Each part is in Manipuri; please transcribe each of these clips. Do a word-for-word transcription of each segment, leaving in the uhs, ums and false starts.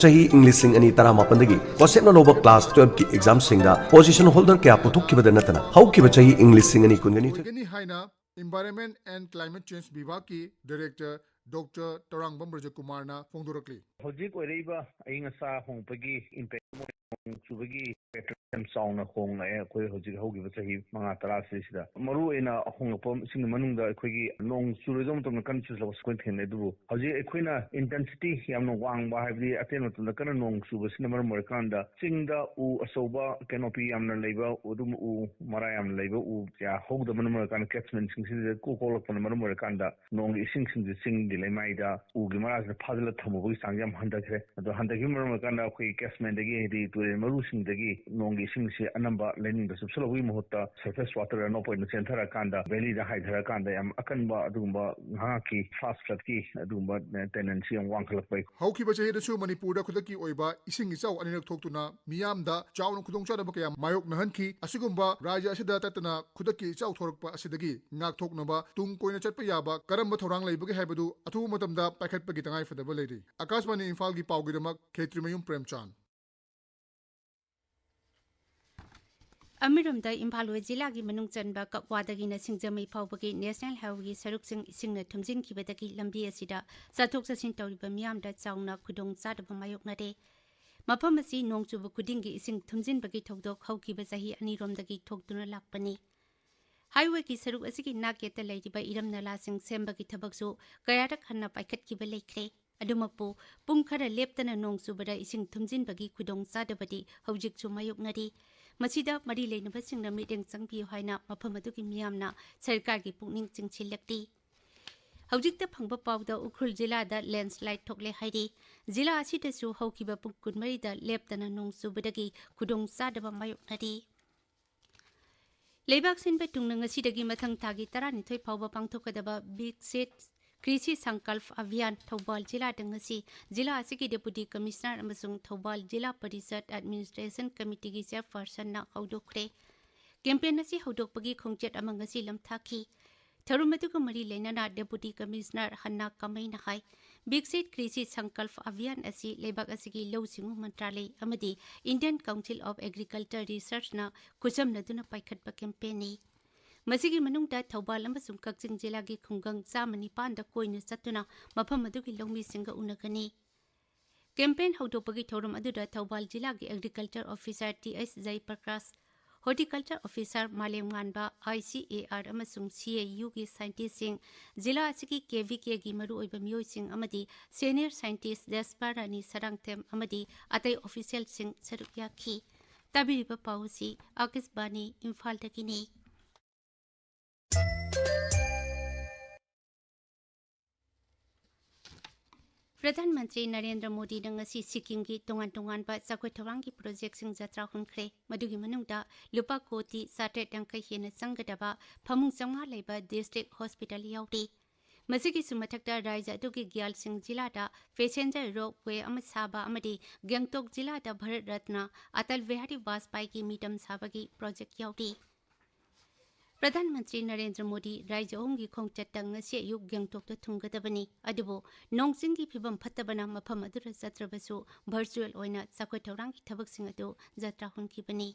ꯆꯍꯤ ꯏꯪ ꯂꯤꯁꯤꯡ ꯑꯅꯤ ꯇꯔꯥꯃꯥꯄꯟꯗꯒꯤ ꯀꯣꯁꯦꯞꯅ ꯂꯧꯕ ꯀ꯭ꯂꯥꯁ ꯇꯨꯌꯦꯜꯐꯀꯤ ꯑꯦꯛꯖꯥꯝꯁꯤꯡꯗ ꯄꯣꯖꯤꯁꯟ ꯍꯣꯜꯗꯔ ꯀꯌꯥ ꯄꯨꯊꯣꯛꯈꯤꯕꯗ ꯅꯠꯇꯅ, ꯍꯧꯈꯤꯕ ꯆꯍꯤ ꯏꯪ ꯂꯤꯁꯤꯡ ꯑꯅꯤ ꯀꯨꯟꯒꯅꯤꯊꯣꯏ ꯑꯣꯏꯒꯅꯤ ꯍꯥꯏꯅ Environment and Climate Change ꯕꯤꯚꯥꯒꯀꯤ ꯗꯥꯏꯔꯦꯛꯇꯔ ꯗꯣꯛꯇꯔ ꯇꯔꯥꯡꯕꯝ ꯕ꯭ꯔꯖꯀꯨꯃꯥꯔꯅ ꯐꯣꯡꯗꯣꯔꯛꯂꯤ꯫ ꯍꯧꯖꯤꯛ ꯑꯣꯏꯔꯛꯏꯕ ꯑꯏꯪ ꯑꯁꯥ ꯍꯣꯡꯕꯒꯤ ꯏꯝꯄꯦꯛ, ꯅꯣꯡ ꯆꯨꯕꯒꯤ ꯄꯦꯇꯔꯟ ꯌꯥꯝ ꯆꯥꯎꯅ ꯍꯣꯡꯂꯛꯑꯦ꯫ ꯑꯩꯈꯣꯏ ꯍꯧꯖꯤꯛ ꯍꯧꯈꯤꯕ ꯆꯍꯤ ꯃꯉꯥ ꯇꯔꯥꯁꯤꯗꯩꯁꯤꯗ ꯃꯔꯨ ꯑꯣꯏꯅ ꯍꯣꯡꯂꯛꯄ ꯏꯁꯤꯡꯒꯤ ꯃꯅꯨꯡꯗ ꯑꯩꯈꯣꯏꯒꯤ ꯅꯣꯡ ꯆꯨꯔꯣꯏꯗꯕ ꯃꯇꯝꯗ ꯀꯟꯅ ꯆꯨꯁꯤꯜꯂꯛꯄꯁꯨ ꯑꯩꯈꯣꯏꯅ ꯊꯦꯡꯅꯩ꯫ ꯑꯗꯨꯕꯨ ꯍꯧꯖꯤꯛ ꯑꯩꯈꯣꯏꯅ ꯏꯟꯇꯦꯟꯁꯤꯇꯤ ꯌꯥꯝꯅ ꯋꯥꯡꯕ, ꯍꯥꯏꯕꯗꯤ ꯑꯇꯦꯟꯕ ꯃꯇꯝꯗ ꯀꯟꯅ ꯅꯣꯡ ꯆꯨꯕꯁꯤꯅ ꯃꯔꯝ ꯑꯣꯏꯔꯀꯥꯟꯗ ꯆꯤꯡꯗ ꯎ ꯑꯆꯧꯕ, ꯀꯦꯅꯣꯄꯤ ꯌꯥꯝꯅ ꯂꯩꯕ, ꯑꯗꯨꯝ ꯎ ꯃꯔꯥ ꯌꯥꯝꯅ ꯂꯩꯕ ꯎ ꯀꯌꯥ ꯍꯧꯗꯕꯅ ꯃꯔꯝ ꯑꯣꯏꯔꯀꯥꯟꯗ ꯀꯦꯠꯁꯃꯦꯟꯁꯤꯡꯁꯤꯗ ꯀꯣꯛ ꯀꯣꯛꯂꯛꯄꯅ ꯃꯔꯝ ꯑꯣꯏꯔꯀꯥꯟꯗ ꯅꯣꯡꯒꯤ ꯏꯁꯤꯡꯁꯤꯡꯁꯦ ꯆꯤꯡꯒꯤ ꯂꯩꯃꯥꯏꯗ ꯎꯒꯤ ꯃꯔꯥꯁꯤꯗ ꯐꯥꯖꯤꯜꯂ ꯊꯝꯃꯨꯕꯒꯤ ꯆꯥꯡꯁꯦ ꯌꯥꯝ ꯍꯟꯊꯈ꯭ꯔꯦ꯫ ꯑꯗꯣ ꯍꯟꯊꯈꯤꯕ ꯃꯔꯝ ꯑꯣꯏꯔꯀꯥꯟꯗ ꯑꯩꯈꯣꯏꯒꯤ ꯀꯦꯠꯁꯃꯦꯟꯗꯒꯤ, ꯍꯥꯏꯗꯤ ꯇꯨꯔꯦꯜ ꯃꯔꯨꯁꯤꯡꯗꯒꯤ ꯅꯣꯡꯒꯤ ꯏꯁꯤꯡꯁꯤ ꯑꯅꯝꯕ ꯂꯩꯅꯨꯡꯗ ꯆꯨꯞꯁꯤꯜꯂꯛꯄꯒꯤ ꯃꯍꯨꯠꯇ ꯁꯔꯐꯦꯁ ꯋꯥꯇꯔ ꯔꯟ ꯑꯣꯐ ꯑꯣꯏꯅ ꯆꯦꯟꯊꯔꯀꯥꯟꯗ ꯚꯦꯂꯤꯗ ꯍꯥꯏꯊꯔꯀꯥꯟꯗ ꯌꯥꯝ ꯑꯀꯟꯕ ꯑꯗꯨꯒꯨꯝꯕ ꯉꯥꯏꯍꯥꯛꯀꯤ ꯐ꯭ꯂꯥꯁ ꯐ꯭ꯂꯠꯀꯤ ꯑꯗꯨꯒꯨꯝꯕ ꯇꯦꯟꯗꯦꯟꯁꯤ ꯌꯥꯝ ꯋꯥꯡꯈꯠꯂꯛꯄ꯫ ꯍꯧꯈꯤꯕ ꯆꯍꯤꯗꯁꯨ ꯃꯅꯤꯄꯨꯔꯗ ꯈꯨꯗꯛꯀꯤ ꯑꯣꯏꯕ ꯏꯁꯤꯡ ꯏꯆꯥꯎ ꯑꯅꯤꯔꯛ ꯊꯣꯛꯇꯨꯅ ꯃꯤꯌꯥꯝꯗ ꯆꯥꯎꯅ ꯈꯨꯗꯣꯡꯆꯥꯗꯕ ꯀꯌꯥ ꯃꯥꯌꯣꯛꯅꯍꯟꯈꯤ꯫ ꯑꯁꯤꯒꯨꯝꯕ ꯔꯥꯖ꯭ꯌ ꯑꯁꯤꯗ ꯇꯠꯇꯅ ꯈꯨꯗꯛꯀꯤ ꯏꯆꯥꯎ ꯊꯣꯔꯛꯄ ꯑꯁꯤꯗꯒꯤ ꯉꯥꯛꯊꯣꯛꯅꯕ ꯇꯨꯡ ꯀꯣꯏꯅ ꯆꯠꯄ ꯌꯥꯕ ꯀꯔꯝꯕ ꯊꯧꯔꯥꯡ ꯂꯩꯕꯒꯦ ꯍꯥꯏꯕꯗꯨ ꯑꯊꯨꯕ ꯃꯇꯝꯗ ꯄꯥꯏꯈꯠꯄꯒꯤ ꯇꯉꯥꯏꯐꯗꯕ ꯂꯩꯔꯤ꯫ ꯑꯥꯀꯥꯁꯕꯥꯅꯤ ꯏꯝꯐꯥꯜꯒꯤ ꯄꯥꯎꯒꯤꯗꯃꯛ ꯈꯦꯇ꯭ꯔꯤꯃꯌꯨꯝ ꯄ꯭ꯔꯦꯝꯆꯥꯟ꯫ ꯑꯃꯔꯣꯝꯗ ꯏꯝꯐꯥꯜ ꯋꯦꯁ ꯖꯤꯂꯥꯒꯤ ꯃꯅꯨꯡ ꯆꯟꯕ ꯀꯛꯋꯥꯗꯒꯤꯅ ꯁꯤꯡꯖꯃꯩ ꯐꯥꯎꯕꯒꯤ ꯅꯦꯁꯅꯦꯜ ꯍꯥꯏꯋꯦꯒꯤ ꯁꯔꯨꯛꯁꯤꯡ ꯏꯁꯤꯡꯅ ꯊꯨꯝꯖꯤꯟꯈꯤꯕꯗꯒꯤ ꯂꯝꯕꯤ ꯑꯁꯤꯗ ꯆꯠꯊꯣꯛ ꯆꯠꯁꯤꯟ ꯇꯧꯔꯤꯕ ꯃꯤꯌꯥꯝꯗ ꯆꯥꯎꯅ ꯈꯨꯗꯣꯡ ꯆꯥꯗꯕ ꯃꯥꯌꯣꯛꯅꯔꯦ꯫ ꯃꯐꯝ ꯑꯁꯤ ꯅꯣꯡ ꯆꯨꯕ ꯈꯨꯗꯤꯡꯒꯤ ꯏꯁꯤꯡ ꯊꯨꯝꯖꯤꯟꯕꯒꯤ ꯊꯧꯗꯣꯛ ꯍꯧꯈꯤꯕ ꯆꯍꯤ ꯑꯅꯤꯔꯣꯝꯗꯒꯤ ꯊꯣꯛꯇꯨꯅ ꯂꯥꯛꯄꯅꯤ꯫ ꯍꯥꯏꯋꯦꯒꯤ ꯁꯔꯨꯛ ꯑꯁꯤꯒꯤ ꯅꯥꯛ ꯌꯦꯠꯇ ꯂꯩꯔꯤꯕ ꯏꯔꯝ ꯅꯂꯥꯁꯤꯡ ꯁꯦꯝꯕꯒꯤ ꯊꯕꯛꯁꯨ ꯀꯌꯥꯔꯛ ꯍꯟꯅ ꯄꯥꯏꯈꯠꯈꯤꯕ ꯂꯩꯈ꯭ꯔꯦ꯫ ꯑꯗꯨꯃꯛꯄꯨ, ꯄꯨꯡ ꯈꯔ ꯂꯦꯞꯇꯅ ꯅꯣꯡ ꯆꯨꯕꯗ ꯏꯁꯤꯡ ꯊꯨꯝꯖꯤꯟꯕꯒꯤ ꯈꯨꯗꯣꯡꯆꯥꯗꯕꯗꯤ ꯍꯧꯖꯤꯛꯁꯨ ꯃꯥꯌꯣꯛꯅꯔꯤ꯫ ꯃꯁꯤꯗ ꯃꯔꯤ ꯂꯩꯅꯕꯁꯤꯡꯅ ꯃꯤꯠꯌꯦꯡ ꯆꯪꯕꯤꯌꯨ ꯍꯥꯏꯅ ꯃꯐꯝ ꯑꯗꯨꯒꯤ ꯃꯤꯌꯥꯝꯅ ꯁꯔꯀꯥꯔꯒꯤ ꯄꯨꯛꯅꯤꯡ ꯆꯤꯡꯁꯤꯜꯂꯛꯂꯤ꯫ ꯍꯧꯖꯤꯛꯇ ꯐꯪꯕ ꯄꯥꯎꯗ ꯎꯈ꯭ꯔꯨꯜ ꯖꯤꯂꯥꯗ ꯂꯦꯟꯁꯂꯥꯏꯗ ꯊꯣꯛꯂꯦ ꯍꯥꯏꯔꯤ꯫ ꯖꯤꯂꯥ ꯑꯁꯤꯗꯁꯨ ꯍꯧꯈꯤꯕ ꯄꯨꯡ ꯀꯨꯟꯃꯔꯤꯗ ꯂꯦꯞꯇꯅ ꯅꯣꯡ ꯆꯨꯕꯗꯒꯤ ꯈꯨꯗꯣꯡꯆꯥꯗꯕ ꯃꯥꯌꯣꯛꯅꯔꯤ꯫ ꯂꯩꯕꯥꯛ ꯁꯤꯟꯕ ꯇꯨꯡꯅ ꯉꯁꯤꯗꯒꯤ ꯃꯊꯪ ꯊꯥꯒꯤ ꯇꯔꯥꯅꯤꯊꯣꯏ ꯐꯥꯎꯕ ꯄꯥꯡꯊꯣꯛꯀꯗꯕ ꯕꯤꯛꯁꯤꯠ ꯀ꯭ꯔꯤꯁꯤ ꯁꯪꯀꯜꯞ ꯑꯚꯤꯌꯥꯟ ꯊꯧꯕꯥꯜ ꯖꯤꯂꯥꯗ ꯉꯁꯤ ꯖꯤꯂꯥ ꯑꯁꯤꯒꯤ ꯗꯦꯄꯨꯇꯤ ꯀꯃꯤꯁꯅꯔ ꯑꯃꯁꯨꯡ ꯊꯧꯕꯥꯜ ꯖꯤꯂꯥ ꯄꯔꯤꯁꯠ ꯑꯦꯗꯃꯤꯅꯤꯁꯇ꯭ꯔꯦꯁꯟ ꯀꯃꯤꯇꯤꯒꯤ ꯆꯦꯌꯔꯄꯔꯁꯟꯅ ꯍꯧꯗꯣꯛꯈ꯭ꯔꯦ꯫ ꯀꯦꯝꯄꯦꯟ ꯑꯁꯤ ꯍꯧꯗꯣꯛꯄꯒꯤ ꯈꯣꯡꯆꯠ ꯑꯃ ꯉꯁꯤ ꯂꯝꯊꯥꯈꯤ꯫ ꯊꯧꯔꯝ ꯑꯗꯨꯒ ꯃꯔꯤ ꯂꯩꯅꯅ ꯗꯦꯄꯨꯇꯤ ꯀꯃꯤꯁꯅꯔ ꯍꯟꯅꯥ ꯀꯥꯃꯩꯅ ꯍꯥꯏ, ꯕꯤꯛꯁꯤꯠ ꯀ꯭ꯔꯤꯁꯤ ꯁꯪꯀꯜꯞ ꯑꯚꯤꯌꯥꯟ ꯑꯁꯤ ꯂꯩꯕꯥꯛ ꯑꯁꯤꯒꯤ ꯂꯧꯎ ꯁꯤꯡꯎ ꯃꯟꯇ꯭ꯔꯥꯂꯌ ꯑꯃꯗꯤ Indian Council of Agriculture Researchꯅ ꯈꯨꯠꯁꯝꯅꯗꯨꯅ ꯄꯥꯏꯈꯠꯄ campaignꯅꯤ꯫ ꯃꯁꯤꯒꯤ ꯃꯅꯨꯡꯗ ꯊꯧꯕꯥꯜ ꯑꯃꯁꯨꯡ ꯀꯛꯆꯤꯡ ꯖꯤꯂꯥꯒꯤ ꯈꯨꯡꯒꯪ ꯆꯥꯝꯃ ꯅꯤꯄꯥꯟꯗ ꯀꯣꯏꯅ ꯆꯠꯇꯨꯅ ꯃꯐꯝ ꯑꯗꯨꯒꯤ ꯂꯧꯃꯤꯁꯤꯡꯒ ꯎꯅꯒꯅꯤ꯫ Campaign ꯍꯧꯗꯣꯛꯄꯒꯤ ꯊꯧꯔꯝ ꯑꯗꯨꯗ ꯊꯧꯕꯥꯜ ꯖꯤꯂꯥꯒꯤ Agriculture Officer T S Jayaprakash, Horticulture Officer Malemnganba, I C A R ꯑꯃꯁꯨꯡ ꯁꯤ ꯑꯦ ꯌꯨꯒꯤ scientistꯁꯤꯡ, ꯖꯤꯂꯥ ꯑꯁꯤꯒꯤ ꯀꯦ ꯚꯤ ꯀꯦꯒꯤ ꯃꯔꯨꯑꯣꯏꯕ ꯃꯤꯑꯣꯏꯁꯤꯡ ꯑꯃꯗꯤ senior scientist ꯖꯁꯄꯥ ꯔꯥꯅꯤ ꯁꯔꯥꯡꯊꯦꯝ ꯑꯃꯗꯤ ꯑꯇꯩ officialꯁꯤꯡ ꯁꯔꯨꯛ ꯌꯥꯈꯤ꯫ ꯇꯥꯕꯤꯔꯤꯕ ꯄꯥꯎ ꯑꯁꯤ ꯑꯥꯀꯥꯁꯕꯥꯅꯤ ꯏꯝꯐꯥꯜꯗꯒꯤꯅꯤ꯫ ꯄ꯭ꯔꯙꯥꯟ ꯃꯟꯇ꯭ꯔꯤ ꯅꯔꯦꯟꯗ꯭ꯔ ꯃꯣꯗꯤꯅ ꯉꯁꯤ ꯁꯤꯛꯀꯤꯝꯒꯤ ꯇꯣꯉꯥꯟ ꯇꯣꯉꯥꯟꯕ ꯆꯥꯎꯈꯠ ꯊꯧꯔꯥꯡꯒꯤ projectꯁꯤꯡ ꯖꯇ꯭ꯔꯥ ꯍꯨꯟꯈ꯭ꯔꯦ꯫ ꯃꯗꯨꯒꯤ ꯃꯅꯨꯡꯗ ꯂꯨꯄꯥ ꯀꯣꯇꯤ ꯆꯥꯇ꯭ꯔꯦꯠ ꯌꯥꯡꯈꯩ ꯍꯦꯟꯅ ꯆꯪꯒꯗꯕ ꯐꯃꯨꯡ ꯆꯥꯝꯃꯉꯥ ꯂꯩꯕ district hospital ꯌꯥꯎꯔꯤ꯫ ꯃꯁꯤꯒꯤꯁꯨ ꯃꯊꯛꯇ ꯔꯥꯖ꯭ꯌ ꯑꯗꯨꯒꯤ ꯒ꯭ꯌꯥꯜꯁꯤꯡ ꯖꯤꯂꯥꯗ passenger ropeway ꯑꯃ ꯁꯥꯕ ꯑꯃꯗꯤ ꯒꯦꯡꯇꯣꯛ ꯖꯤꯂꯥꯗ ꯚꯥꯔꯠ ꯔꯠꯅ ꯑꯇꯜ ꯕꯤꯍꯥꯔꯤ ꯋꯥꯖꯄꯥꯏꯒꯤ ꯃ꯭ꯌꯨꯖꯤꯌꯝ ꯁꯥꯕꯒꯤ project ꯌꯥꯎꯔꯤ꯫ ꯄ꯭ꯔꯙꯥꯟ ꯃꯟꯇ꯭ꯔꯤ ꯅꯔꯦꯟꯗ꯭ꯔ ꯃꯣꯗꯤ ꯔꯥꯖ꯭ꯌ ꯑꯍꯨꯝꯒꯤ ꯈꯣꯡꯆꯠꯇ ꯉꯁꯤ ꯑꯌꯨꯛ ꯒꯦꯡꯇꯣꯛꯇ ꯊꯨꯡꯒꯗꯕꯅꯤ꯫ ꯑꯗꯨꯕꯨ ꯅꯣꯡ ꯆꯤꯡꯒꯤ ꯐꯤꯕꯝ ꯐꯠꯇꯕꯅ ꯃꯐꯝ ꯑꯗꯨꯗ ꯆꯠꯇ꯭ꯔꯕꯁꯨ virtual ꯑꯣꯏꯅ ꯆꯥꯎꯈꯠ ꯊꯧꯔꯥꯡꯒꯤ ꯊꯕꯛꯁꯤꯡ ꯑꯗꯨ ꯖꯇ꯭ꯔꯥ ꯍꯨꯟꯈꯤꯕꯅꯤ꯫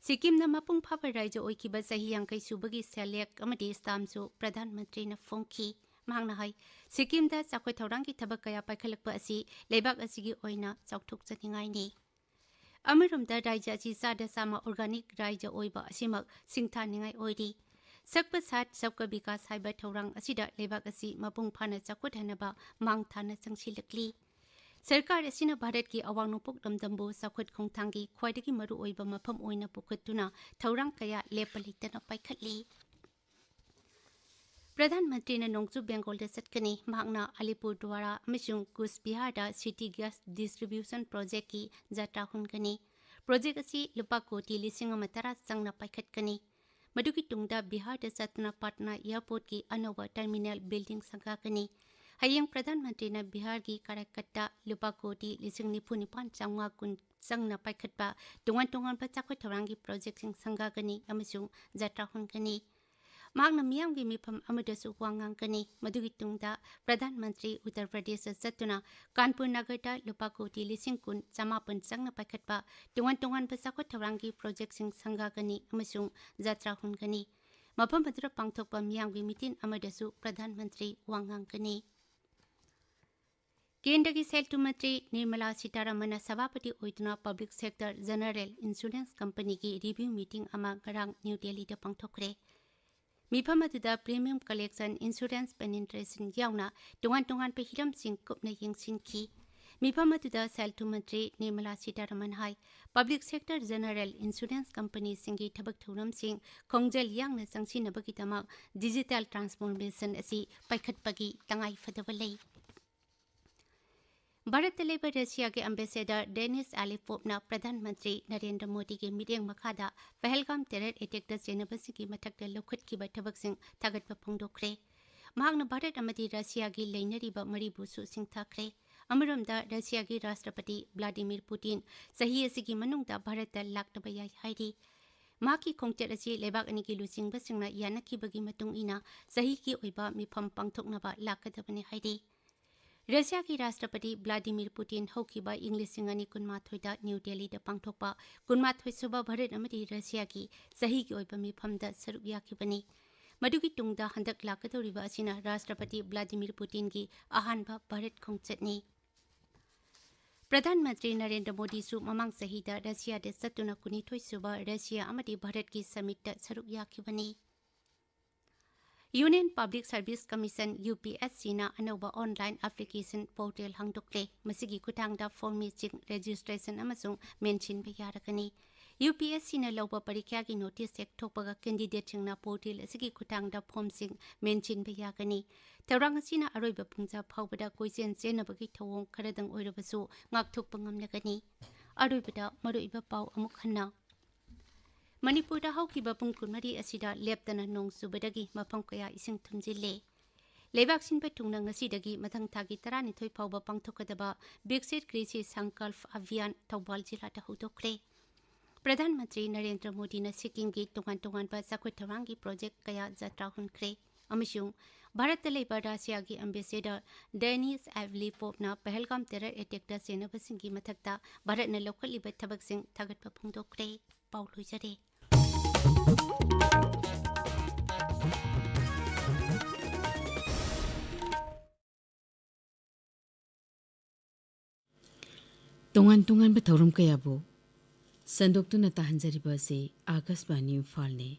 ꯁꯤꯛꯀꯤꯝꯅ ꯃꯄꯨꯡ ꯐꯥꯕ ꯔꯥꯖ꯭ꯌ ꯑꯣꯏꯈꯤꯕ ꯆꯍꯤ ꯌꯥꯡꯈꯩ ꯁꯨꯕꯒꯤ ꯁꯦꯜꯌꯦꯛ ꯑꯃꯗꯤ stampꯁꯨ ꯄ꯭ꯔꯙꯥꯟ ꯃꯟꯇ꯭ꯔꯤꯅ ꯐꯣꯡꯈꯤ꯫ ꯃꯍꯥꯛꯅ ꯍꯥꯏ, ꯁꯤꯛꯀꯤꯝꯗ ꯆꯥꯎꯈꯠ ꯊꯧꯔꯥꯡꯒꯤ ꯊꯕꯛ ꯀꯌꯥ ꯄꯥꯏꯈꯠꯂꯛꯄ ꯑꯁꯤ ꯂꯩꯕꯥꯛ ꯑꯁꯤꯒꯤ ꯑꯣꯏꯅ ꯆꯥꯎꯊꯣꯛꯆꯅꯤꯡꯉꯥꯏꯅꯤ꯫ ꯑꯃꯔꯣꯝꯗ ꯔꯥꯖ꯭ꯌ ꯑꯁꯤ ꯆꯥꯗ ꯆꯥꯝꯃ organic ꯔꯥꯖ꯭ꯌ ꯑꯣꯏꯕ ꯑꯁꯤꯃꯛ ꯁꯤꯡꯊꯥꯅꯤꯡꯉꯥꯏ ꯑꯣꯏꯔꯤ꯫ ꯁꯕꯀꯥ ꯁꯥꯊ ꯁꯕꯀꯥ ꯕꯤꯀꯥꯁ ꯍꯥꯏꯕ ꯊꯧꯔꯥꯡ ꯑꯁꯤꯗ ꯂꯩꯕꯥꯛ ꯑꯁꯤ ꯃꯄꯨꯡ ꯐꯥꯅ ꯆꯥꯎꯈꯠꯍꯟꯅꯕ ꯃꯥꯡ ꯊꯥꯅ ꯆꯪꯁꯤꯜꯂꯛꯂꯤ꯫ ꯁꯔꯀꯥꯔ ꯑꯁꯤꯅ ꯚꯥꯔꯠꯀꯤ ꯑꯋꯥꯡ ꯅꯣꯡꯄꯣꯛ ꯂꯝꯗꯝꯕꯨ ꯆꯥꯎꯈꯠ ꯈꯣꯡꯊꯥꯡꯒꯤ ꯈ꯭ꯋꯥꯏꯗꯒꯤ ꯃꯔꯨꯑꯣꯏꯕ ꯃꯐꯝ ꯑꯣꯏꯅ ꯄꯨꯈꯠꯇꯨꯅ ꯊꯧꯔꯥꯡ ꯀꯌꯥ ꯂꯦꯞꯄ ꯂꯩꯇꯅ ꯄꯥꯏꯈꯠꯂꯤ꯫ ꯄ꯭ꯔꯙꯥꯟ ꯃꯟꯇ꯭ꯔꯤꯅ ꯅꯣꯡꯆꯨꯞ ꯕꯦꯡꯒꯣꯜꯗ ꯆꯠꯀꯅꯤ꯫ ꯃꯍꯥꯛꯅ ꯑꯂꯤꯄꯨꯔꯗ꯭ꯋꯥꯔꯥ ꯑꯃꯁꯨꯡ ꯀꯨꯁ ꯕꯤꯍꯥꯔꯗ city gas distribution projectꯀꯤ ꯖꯇ꯭ꯔꯥ ꯍꯨꯟꯒꯅꯤ꯫ Project ꯑꯁꯤ ꯂꯨꯄꯥ ꯀꯣꯇꯤ ꯂꯤꯁꯤꯡ ꯑꯃ ꯇꯔꯥ ꯆꯪꯅ ꯄꯥꯏꯈꯠꯀꯅꯤ꯫ ꯃꯗꯨꯒꯤ ꯇꯨꯡꯗ ꯕꯤꯍꯥꯔꯗ ꯆꯠꯇꯨꯅ ꯄꯠꯅꯥ airportꯀꯤ ꯑꯅꯧꯕ terminal building ꯁꯪꯒꯥꯒꯅꯤ꯫ ꯍꯌꯦꯡ ꯄ꯭ꯔꯙꯥꯟ ꯃꯟꯇ꯭ꯔꯤꯅ ꯕꯤꯍꯥꯔꯒꯤ ꯀꯥꯔꯥꯏꯀꯠꯇ ꯂꯨꯄꯥ ꯀꯣꯇꯤ ꯂꯤꯁꯤꯡ ꯅꯤꯐꯨ ꯅꯤꯄꯥꯟ ꯆꯥꯝꯃꯉꯥ ꯀꯨꯟ ꯆꯪꯅ ꯄꯥꯏꯈꯠꯄ ꯇꯣꯉꯥꯟ ꯇꯣꯉꯥꯟꯕ ꯆꯥꯎꯈꯠ ꯊꯧꯔꯥꯡꯒꯤ projectꯁꯤꯡ ꯁꯪꯒꯥꯒꯅꯤ ꯑꯃꯁꯨꯡ ꯖꯇ꯭ꯔꯥ ꯍꯨꯟꯒꯅꯤ꯫ ꯃꯍꯥꯛꯅ ꯃꯤꯌꯥꯝꯒꯤ ꯃꯤꯐꯝ ꯑꯃꯗꯁꯨ ꯋꯥ ꯉꯥꯡꯒꯅꯤ꯫ ꯃꯗꯨꯒꯤ ꯇꯨꯡꯗ ꯄ꯭ꯔꯙꯥꯟ ꯃꯟꯇ꯭ꯔꯤ ꯎꯠꯇꯔ ꯄ꯭ꯔꯗꯦꯁꯇ ꯆꯠꯇꯨꯅ ꯀꯥꯟꯄꯨꯔ ꯅꯒꯔꯗ ꯂꯨꯄꯥ ꯀꯣꯇꯤ ꯂꯤꯁꯤꯡ ꯀꯨꯟ ꯆꯃꯥꯄꯟ ꯆꯪꯅ ꯄꯥꯏꯈꯠꯄ ꯇꯣꯉꯥꯟ ꯇꯣꯉꯥꯟꯕ ꯆꯥꯎꯈꯠ ꯊꯧꯔꯥꯡꯒꯤ ꯄ꯭ꯔꯣꯖꯦꯛꯁꯤꯡ ꯁꯪꯒꯥꯒꯅꯤ ꯑꯃꯁꯨꯡ ꯖꯇ꯭ꯔꯥ ꯍꯨꯟꯒꯅꯤ꯫ ꯃꯐꯝ ꯑꯗꯨꯗ ꯄꯥꯡꯊꯣꯛꯄ ꯃꯤꯌꯥꯝꯒꯤ ꯃꯤꯇꯤꯟ ꯑꯃꯗꯁꯨ ꯄ꯭ꯔꯙꯥꯟ ꯃꯟꯇ꯭ꯔꯤ ꯋꯥ ꯉꯥꯡꯒꯅꯤ꯫ ꯀꯦꯟꯗ꯭ꯔꯒꯤ ꯁꯦꯜ ꯊꯨꯝ ꯃꯟꯇ꯭ꯔꯤ ꯅꯤꯔꯃꯂꯥ ꯁꯤꯇꯥꯔꯥꯃꯟꯅ ꯁꯚꯥꯄꯇꯤ ꯑꯣꯏꯗꯨꯅ ꯄꯕ꯭ꯂꯤꯛ ꯁꯦꯛꯇꯔ ꯖꯦꯅꯔꯦꯜ ꯏꯟꯁꯨꯔꯦꯟꯁ ꯀꯝꯄꯅꯤꯒꯤ ꯔꯤꯚ꯭ꯌꯨ ꯃꯤꯇꯤꯡ ꯑꯃ ꯉꯔꯥꯡ ꯅ꯭ꯌꯨ ꯗꯦꯜꯂꯤꯗ ꯄꯥꯡꯊꯣꯛꯈ꯭ꯔꯦ꯫ ꯃꯤꯐꯝ ꯑꯗꯨꯗ ꯄ꯭ꯔꯤꯃꯤꯌꯝ ꯀꯂꯦꯛꯁꯟ, ꯏꯟꯁꯨꯔꯦꯟꯁ ꯄꯦꯅꯤꯇ꯭ꯔꯦꯁꯟ ꯌꯥꯎꯅ ꯇꯣꯉꯥꯟ ꯇꯣꯉꯥꯟꯕ ꯍꯤꯔꯝꯁꯤꯡ ꯀꯨꯞꯅ ꯌꯦꯡꯁꯤꯟꯈꯤ꯫ ꯃꯤꯐꯝ ꯑꯗꯨꯗ ꯁꯦꯜ ꯊꯨꯝ ꯃꯟꯇ꯭ꯔꯤ ꯅꯤꯔꯃꯂꯥ ꯁꯤꯇꯥꯔꯥꯃꯟ ꯍꯥꯏ, ꯄꯕ꯭ꯂꯤꯛ ꯁꯦꯛꯇꯔ ꯖꯦꯅꯔꯦꯜ ꯏꯟꯁꯨꯔꯦꯟꯁ ꯀꯝꯄꯅꯤꯁꯤꯡꯒꯤ ꯊꯕꯛ ꯊꯧꯔꯝꯁꯤꯡ ꯈꯣꯡꯖꯦꯜ ꯌꯥꯡꯅ ꯆꯪꯁꯤꯟꯅꯕꯒꯤꯗꯃꯛ ꯗꯤꯖꯤꯇꯦꯜ ꯇ꯭ꯔꯥꯟꯁꯐꯣꯔꯃꯦꯁꯟ ꯑꯁꯤ ꯄꯥꯏꯈꯠꯄꯒꯤ ꯇꯉꯥꯏ ꯐꯗꯕ ꯂꯩ꯫ ꯚꯥꯔꯠꯇ ꯂꯩꯕ ꯔꯁꯤꯌꯥꯒꯤ ꯑꯦꯝꯕꯦꯁꯦꯗꯔ ꯗꯦꯅꯤꯁ ꯑꯦꯂꯤꯄꯣꯞꯅ ꯄ꯭ꯔꯙꯥꯟ ꯃꯟꯇ꯭ꯔꯤ ꯅꯔꯦꯟꯗ꯭ꯔ ꯃꯣꯗꯤꯒꯤ ꯃꯤꯠꯌꯦꯡ ꯃꯈꯥꯗ ꯄꯍꯜꯒꯥꯝ ꯇꯦꯔꯔ ꯑꯦꯇꯦꯛꯇ ꯆꯦꯟꯅꯕꯁꯤꯡꯒꯤ ꯃꯊꯛꯇ ꯂꯧꯈꯠꯈꯤꯕ ꯊꯕꯛꯁꯤꯡ ꯊꯥꯒꯠꯄ ꯐꯣꯡꯗꯣꯛꯈ꯭ꯔꯦ꯫ ꯃꯍꯥꯛꯅ ꯚꯥꯔꯠ ꯑꯃꯗꯤ ꯔꯁꯤꯌꯥꯒꯤ ꯂꯩꯅꯔꯤꯕ ꯃꯔꯤꯕꯨꯁꯨ ꯁꯤꯡꯊꯥꯈ꯭ꯔꯦ꯫ ꯑꯃꯔꯣꯝꯗ, ꯔꯁꯤꯌꯥꯒꯤ ꯔꯥꯁꯇ꯭ꯔꯄꯇꯤ ꯚ꯭ꯂꯥꯗꯤꯃꯤꯔ ꯄꯨꯇꯤꯟ ꯆꯍꯤ ꯑꯁꯤꯒꯤ ꯃꯅꯨꯡꯗ ꯚꯥꯔꯠꯇ ꯂꯥꯛꯇꯕ ꯌꯥꯏ ꯍꯥꯏꯔꯤ꯫ ꯃꯍꯥꯛꯀꯤ ꯈꯣꯡꯆꯠ ꯑꯁꯤ ꯂꯩꯕꯥꯛ ꯑꯅꯤꯒꯤ ꯂꯨꯆꯤꯡꯕꯁꯤꯡꯅ ꯌꯥꯅꯈꯤꯕꯒꯤ ꯃꯇꯨꯡ ꯏꯟꯅ ꯆꯍꯤꯒꯤ ꯑꯣꯏꯕ ꯃꯤꯐꯝ ꯄꯥꯡꯊꯣꯛꯅꯕ ꯂꯥꯛꯀꯗꯕꯅꯤ ꯍꯥꯏꯔꯤ꯫ ꯔꯁꯤꯌꯥꯒꯤ ꯔꯥꯁꯇ꯭ꯔꯄꯇꯤ ꯚ꯭ꯂꯥꯗꯤꯃꯤꯔ ꯄꯨꯇꯤꯟ ꯍꯧꯈꯤꯕ ꯏꯪ ꯂꯤꯁꯤꯡ ꯑꯅꯤ ꯀꯨꯟꯃꯥꯊꯣꯏꯗ ꯅ꯭ꯌꯨ ꯗꯦꯜꯂꯤꯗ ꯄꯥꯡꯊꯣꯛꯄ ꯀꯨꯟꯃꯥꯊꯣꯏ ꯁꯨꯕ ꯚꯥꯔꯠ ꯑꯃꯗꯤ ꯔꯁꯤꯌꯥꯒꯤ ꯆꯍꯤꯒꯤ ꯑꯣꯏꯕ ꯃꯤꯐꯝꯗ ꯁꯔꯨꯛ ꯌꯥꯈꯤꯕꯅꯤ꯫ ꯃꯗꯨꯒꯤ ꯇꯨꯡꯗ ꯍꯟꯗꯛ ꯂꯥꯛꯀꯗꯧꯔꯤꯕ ꯑꯁꯤꯅ ꯔꯥꯁꯇ꯭ꯔꯄꯇꯤ ꯚ꯭ꯂꯥꯗꯤꯃꯤꯔ ꯄꯨꯇꯤꯟꯒꯤ ꯑꯍꯥꯟꯕ ꯚꯥꯔꯠ ꯈꯣꯡꯆꯠꯅꯤ꯫ ꯄ꯭ꯔꯙꯥꯟ ꯃꯟꯇ꯭ꯔꯤ ꯅꯔꯦꯟꯗ꯭ꯔ ꯃꯣꯗꯤꯁꯨ ꯃꯃꯥꯡ ꯆꯍꯤꯗ ꯔꯁꯤꯌꯥꯗ ꯆꯠꯇꯨꯅ ꯀꯨꯟꯅꯤꯊꯣꯏ ꯁꯨꯕ ꯔꯁꯤꯌꯥ ꯑꯃꯗꯤ ꯚꯥꯔꯠꯀꯤ ꯁꯃꯤꯠꯇ ꯁꯔꯨꯛ ꯌꯥꯈꯤꯕꯅꯤ꯫ Union Public Service Commission, U P S ꯁꯤꯅ ꯑꯅꯧꯕ ꯑꯣꯟꯂꯥꯏꯟ ꯑꯦꯄ꯭ꯂꯤꯀꯦꯁꯟ ꯄꯣꯔꯇꯦꯜ ꯍꯥꯡꯗꯣꯛꯂꯦ꯫ ꯃꯁꯤꯒꯤ ꯈꯨꯠꯊꯥꯡꯗ ꯐꯣꯔꯝ ꯃꯦꯆꯤꯡ, ꯔꯦꯖꯤꯁꯇ꯭ꯔꯦꯁꯟ ꯑꯃꯁꯨꯡ ꯃꯦꯟꯁꯤꯟꯕ ꯌꯥꯔꯒꯅꯤ꯫ ꯌꯨ ꯄꯤ ꯑꯦꯁ ꯁꯤꯅ ꯂꯧꯕ ꯄꯔꯤꯈ꯭ꯌꯥꯒꯤ ꯅꯣꯇꯤꯁ ꯍꯦꯛ ꯊꯣꯛꯄꯒ ꯀꯦꯟꯗꯤꯗꯦꯠꯁꯤꯡꯅ ꯄꯣꯔꯇꯦꯜ ꯑꯁꯤꯒꯤ ꯈꯨꯠꯊꯥꯡꯗ ꯐꯣꯔꯝꯁꯤꯡ ꯃꯦꯟꯁꯤꯟꯕ ꯌꯥꯒꯅꯤ꯫ ꯊꯧꯔꯥꯡ ꯑꯁꯤꯅ ꯑꯔꯣꯏꯕ ꯄꯨꯡꯖꯥ ꯐꯥꯎꯕꯗ ꯀꯣꯏꯆꯦꯟ ꯆꯦꯟꯅꯕꯒꯤ ꯊꯧꯑꯣꯡ ꯈꯔꯗꯪ ꯑꯣꯏꯔꯕꯁꯨ ꯉꯥꯛꯊꯣꯛꯄ ꯉꯝꯂꯒꯅꯤ꯫ ꯑꯔꯣꯏꯕꯗ ꯃꯔꯨꯑꯣꯏꯕ ꯄꯥꯎ ꯑꯃꯨꯛ ꯍꯟꯅ꯫ ꯃꯅꯤꯄꯨꯔꯗ ꯍꯧꯈꯤꯕ ꯄꯨꯡ ꯀꯨꯟꯃꯔꯤ ꯑꯁꯤꯗ ꯂꯦꯞꯇꯅ ꯅꯣꯡ ꯆꯨꯕꯗꯒꯤ ꯃꯐꯝ ꯀꯌꯥ ꯏꯁꯤꯡ ꯊꯨꯝꯖꯤꯜꯂꯦ꯫ ꯂꯩꯕꯥꯛ ꯁꯤꯟꯕ ꯊꯨꯡꯅ ꯉꯁꯤꯗꯒꯤ ꯃꯊꯪ ꯊꯥꯒꯤ ꯇꯔꯥꯅꯤꯊꯣꯏ ꯐꯥꯎꯕ ꯄꯥꯡꯊꯣꯛꯀꯗꯕ ꯕꯤꯛꯁꯤꯠ ꯀ꯭ꯔꯤꯁꯤ ꯁꯪꯀꯜꯞ ꯑꯚꯤꯌꯥꯟ ꯊꯧꯕꯥꯜ ꯖꯤꯂꯥꯗ ꯍꯧꯗꯣꯛꯈ꯭ꯔꯦ꯫ ꯄ꯭ꯔꯙꯥꯟ ꯃꯟꯇ꯭ꯔꯤ ꯅꯔꯦꯟꯗ꯭ꯔ ꯃꯣꯗꯤꯅ ꯁꯤꯛꯀꯤꯝꯒꯤ ꯇꯣꯉꯥꯟ ꯇꯣꯉꯥꯟꯕ ꯆꯥꯎꯈꯠ ꯊꯧꯔꯥꯡꯒꯤ ꯄ꯭ꯔꯣꯖꯦꯛ ꯀꯌꯥ ꯖꯇ꯭ꯔꯥ ꯍꯨꯟꯈ꯭ꯔꯦ ꯑꯃꯁꯨꯡ ꯚꯥꯔꯠꯇ ꯂꯩꯕ ꯔꯥꯁꯤꯌꯥꯒꯤ ꯑꯦꯝꯕꯦꯁꯦꯗꯔ ꯗꯦꯅꯤꯁ ꯑꯦꯚꯂꯤꯄꯣꯞꯅ ꯄꯍꯜꯒꯥꯝ ꯇꯦꯔꯔ ꯑꯦꯇꯦꯛꯇ ꯆꯦꯟꯅꯕꯁꯤꯡꯒꯤ ꯃꯊꯛꯇ ꯚꯥꯔꯠꯅ ꯂꯧꯈꯠꯂꯤꯕ ꯊꯕꯛꯁꯤꯡ ꯊꯥꯒꯠꯄ ꯐꯣꯡꯗꯣꯛꯈ꯭ꯔꯦ꯫ ꯄꯥꯎ ꯂꯣꯏꯖꯔꯦ꯫ ꯇꯣꯉꯥꯟ ꯇꯣꯉꯥꯟꯕ ꯊꯧꯔꯝ ꯀꯌꯥꯕꯨ ꯁꯟꯗꯣꯛꯇꯨꯅ ꯇꯥꯍꯟꯖꯔꯤꯕ ꯑꯁꯤ ꯑꯥꯀꯥꯁꯕꯥꯅꯤ ꯏꯝꯐꯥꯜꯅꯤ꯫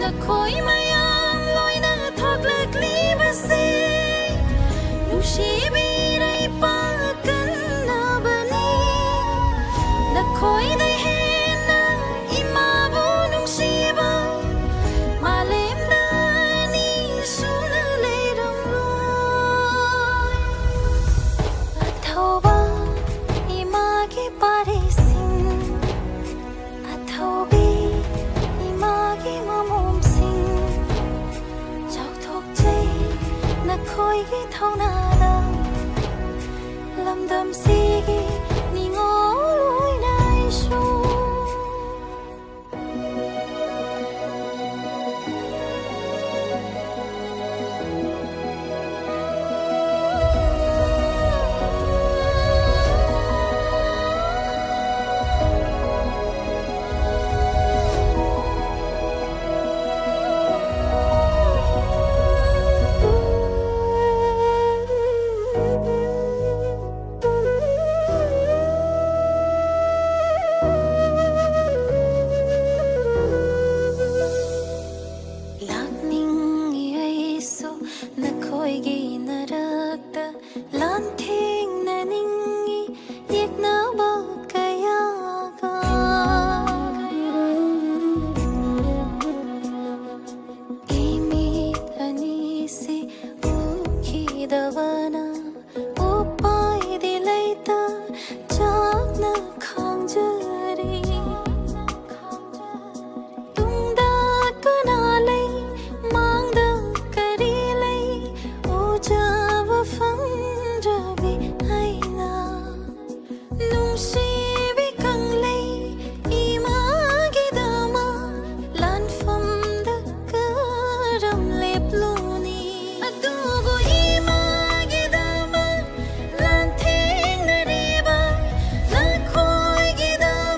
ꯑꯩꯈꯣꯏ ꯃꯌꯥꯝ ꯂꯣꯏꯅ ꯊꯣꯛꯂꯛꯂꯤꯕꯁꯦ ꯅꯨꯡꯁꯤꯕꯤꯔꯩ ꯄꯥꯀꯟꯅꯕꯅꯤ꯫ ꯅꯈꯣꯏꯗ ꯍꯦꯟꯅ ꯏꯃꯥꯕꯨ ꯅꯨꯡꯁꯤꯕ ꯃꯥꯂꯦꯝꯗ ꯑꯅꯤ ꯁꯨꯅ ꯂꯩꯔꯝꯂꯣꯏ꯫ ꯑꯊꯧꯕ ꯏꯃꯥꯒꯤ ꯄꯥꯔꯤꯁꯤꯡ, ꯑꯊꯧꯕꯤ ꯏꯃꯥꯒꯤ ꯃꯃꯣꯝꯁꯤꯡ, ꯆꯥꯎꯊꯣꯛꯆꯩ ꯅꯈꯣꯏꯒꯤ ꯊꯧꯅꯥꯗ꯫ ꯂꯝꯗꯝꯁꯤꯒꯤ ꯅꯤꯉꯣꯜ ꯑꯣꯏꯅ ꯑꯩꯁꯨ꯫ ꯂꯥꯛꯅꯤꯡꯏ ꯑꯩꯁꯨ ꯅꯈꯣꯏꯒꯤ ꯅꯔꯛꯇ, ꯂꯥꯟꯊꯦꯡꯅꯅꯤꯡꯏ ꯌꯦꯛꯅꯕ ꯀꯌꯥꯒ꯫ ꯏꯃꯤꯠ ꯑꯅꯤꯁꯤ ꯎꯈꯤꯗꯕꯅ ꯎꯄꯥꯏꯗꯤ ꯂꯩꯇ ꯆꯥꯛꯅ ꯈꯥꯡꯖꯔꯤ꯫ ꯇꯨꯡꯗ ꯀꯅꯥ ꯂꯩ, ꯃꯥꯡꯗ ꯀꯔꯤ ꯂꯩ, ꯎꯖꯕ ꯐꯪꯗ꯭ꯔꯕꯤ ꯑꯩꯅ꯫ ꯅꯨꯡꯁꯤꯕꯤ ꯀꯪꯂꯩ ꯏꯃꯥꯒꯤꯗꯃꯛ ꯂꯥꯟꯐꯝꯗ ꯀꯔꯝ ꯂꯦꯞꯂꯨꯅꯤ? ꯑꯗꯨꯕꯨ ꯏꯃꯥꯒꯤꯗꯃꯛ ꯂꯥꯟꯊꯦꯡꯅꯔꯤꯕ ꯅꯈꯣꯏꯒꯤꯗꯃꯛ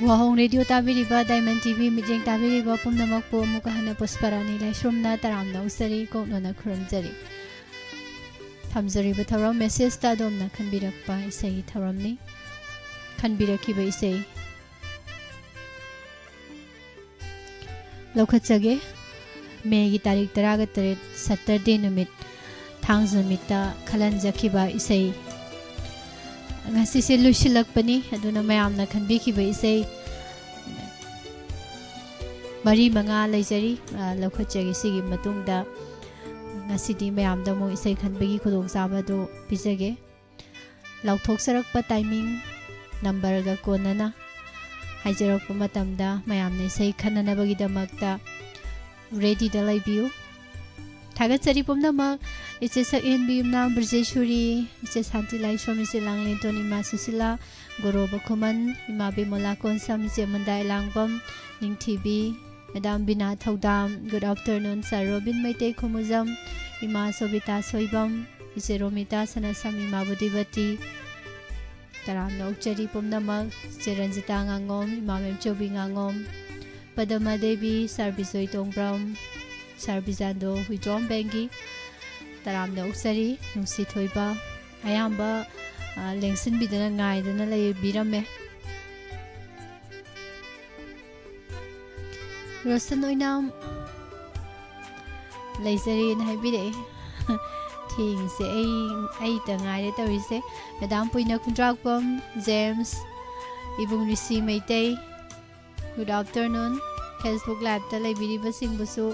ꯋꯥꯍꯣꯡ ꯔꯦꯗꯤꯑꯣ ꯇꯥꯕꯤꯔꯤꯕ, ꯗꯥꯏꯃꯟ ꯇꯤꯚꯤ ꯃꯤꯠꯌꯦꯡ ꯇꯥꯕꯤꯔꯤꯕ ꯄꯨꯝꯅꯃꯛꯄꯨ ꯑꯃꯨꯛꯀ ꯍꯟꯅ ꯄꯨꯁꯄꯔꯥꯅꯤ ꯂꯥꯏꯁ꯭ꯔꯝꯅ ꯇꯔꯥꯝꯅ ꯑꯣꯛꯆꯔꯤ, ꯀꯣꯛꯅꯣꯟꯅ ꯈꯨꯔꯨꯝꯖꯔꯤ꯫ ꯊꯝꯖꯔꯤꯕ ꯊꯧꯔꯝ ꯃꯦꯁꯦꯖꯇ ꯑꯗꯣꯝꯅ ꯈꯟꯕꯤꯔꯛꯄ ꯏꯁꯩꯒꯤ ꯊꯧꯔꯝꯅꯤ꯫ ꯈꯟꯕꯤꯔꯛꯈꯤꯕ ꯏꯁꯩ ꯂꯧꯈꯠꯆꯒꯦ꯫ ꯃꯦꯒꯤ ꯇꯥꯔꯤꯛ ꯇꯔꯥꯒ ꯇꯔꯦꯠ, ꯁꯇꯔꯗꯦ ꯅꯨꯃꯤꯠ, ꯊꯥꯡꯖ ꯅꯨꯃꯤꯠꯇ ꯈꯜꯍꯟꯖꯈꯤꯕ ꯏꯁꯩ꯫ ꯉꯁꯤꯁꯦ ꯂꯣꯏꯁꯤꯜꯂꯛꯄꯅꯤ, ꯑꯗꯨꯅ ꯃꯌꯥꯝꯅ ꯈꯟꯕꯤꯈꯤꯕ ꯏꯁꯩ ꯃꯔꯤ ꯃꯉꯥ ꯂꯩꯖꯔꯤ, ꯑ, ꯂꯧꯈꯠꯆꯒꯦ꯫ ꯁꯤꯒꯤ ꯃꯇꯨꯡꯗ ꯉꯁꯤꯗꯤ ꯃꯌꯥꯝꯗ ꯑꯃꯨꯛ ꯏꯁꯩ ꯈꯟꯕꯒꯤ ꯈꯨꯗꯣꯡꯆꯥꯕ ꯑꯗꯨ ꯄꯤꯖꯒꯦ꯫ ꯂꯥꯎꯊꯣꯛꯆꯔꯛꯄ ꯇꯥꯏꯃꯤꯡ ꯅꯝꯕꯔꯒ ꯀꯣꯟꯅꯅ ꯍꯥꯏꯖꯔꯛꯄ ꯃꯇꯝꯗ ꯃꯌꯥꯝꯅ ꯏꯁꯩ ꯈꯟꯅꯅꯕꯒꯤꯗꯃꯛꯇ ꯔꯦꯗꯤꯗ ꯂꯩꯕꯤꯌꯨ꯫ ꯊꯥꯒꯠꯆꯔꯤ ꯄꯨꯝꯅꯃꯛ, ꯏꯆꯦ ꯁꯛꯍꯦꯟꯕꯤ ꯏꯃꯥ ꯕ꯭ꯔꯖꯦꯁꯣꯔꯤ, ꯏꯆꯦ ꯁꯥꯟꯇꯤ ꯂꯥꯏꯁ꯭ꯔꯝ, ꯏꯆꯦ ꯂꯥꯡꯂꯦꯟꯊꯣꯟ, ꯏꯃꯥ ꯁꯨꯁꯤꯂꯥ, ꯒꯣꯔꯣꯕ ꯈꯨꯃꯟ, ꯏꯃꯥ ꯕꯤꯃꯣꯂꯥ ꯀꯣꯟꯁꯝ, ꯏꯆꯦ ꯃꯟꯗꯥ ꯏꯂꯥꯡꯕꯝ, ꯅꯤꯡꯊꯤꯕꯤ, ꯃꯦꯗꯥꯝ ꯕꯤꯅꯥ ꯊꯧꯗꯥꯝ, ꯒꯨꯗ ꯑꯥꯐꯇꯔꯅꯨꯟ ꯁꯥꯔ ꯔꯣꯕꯤꯟ ꯃꯩꯇꯩ ꯈꯨꯃꯨꯖꯝ, ꯏꯃꯥ ꯁꯣꯕꯤꯇꯥ ꯁꯣꯏꯕꯝ, ꯏꯆꯦ ꯔꯣꯃꯤꯇꯥ ꯁꯅꯥꯁꯝ, ꯏꯃꯥ ꯕꯨꯗꯤꯕꯇꯤ, ꯇꯔꯥꯝꯅ ꯑꯣꯛꯆꯔꯤ ꯄꯨꯝꯅꯃꯛ, ꯏꯆꯦ ꯔꯟꯖꯤꯇꯥ ꯉꯥꯉꯣꯝ, ꯏꯃꯥ ꯃꯦꯝꯆꯧꯕꯤ ꯉꯥꯉꯣꯝ, ꯄꯗꯃꯥ ꯗꯦꯕꯤ, ꯁꯥꯔ ꯕꯤꯖꯣꯏ ꯇꯣꯡꯕ꯭ꯔꯝ, ꯁꯥꯔ ꯕꯤꯖꯥꯟꯗꯣ ꯍꯨꯏꯗ꯭ꯔꯣꯝ ꯕꯦꯡꯒꯤ, ꯇꯔꯥꯝꯅ ꯑꯣꯛꯆꯔꯤ꯫ ꯅꯨꯡꯁꯤ ꯊꯣꯏꯕ ꯑꯌꯥꯝꯕ, ꯑ, ꯂꯦꯡꯁꯤꯟꯕꯤꯗꯅ ꯉꯥꯏꯗꯅ ꯂꯩꯕꯤꯔꯝꯃꯦ꯫ ꯔꯣꯁꯟ ꯑꯣꯏꯅꯥꯝ ꯂꯩꯖꯔꯦꯅ ꯍꯥꯏꯕꯤꯔꯛꯑꯦ꯫ ꯊꯦꯡꯉꯤꯁꯦ ꯑꯩ, ꯑꯩꯇ ꯉꯥꯏꯔꯦ ꯇꯧꯔꯤꯁꯦ꯫ ꯃꯦꯗꯥꯝ ꯄꯨꯏꯅ ꯈꯨꯟꯗ꯭ꯔꯥꯛꯄꯝ, ꯖꯦꯝꯁ, ꯏꯕꯨꯡ ꯔꯤꯁꯤ ꯃꯩꯇꯩ, ꯒꯨꯗ ꯑꯥꯐꯇꯔꯅꯨꯟ꯫ ꯐꯦꯁꯕꯨꯛ ꯂꯥꯏꯚꯇ ꯂꯩꯕꯤꯔꯤꯕꯁꯤꯡꯕꯨꯁꯨ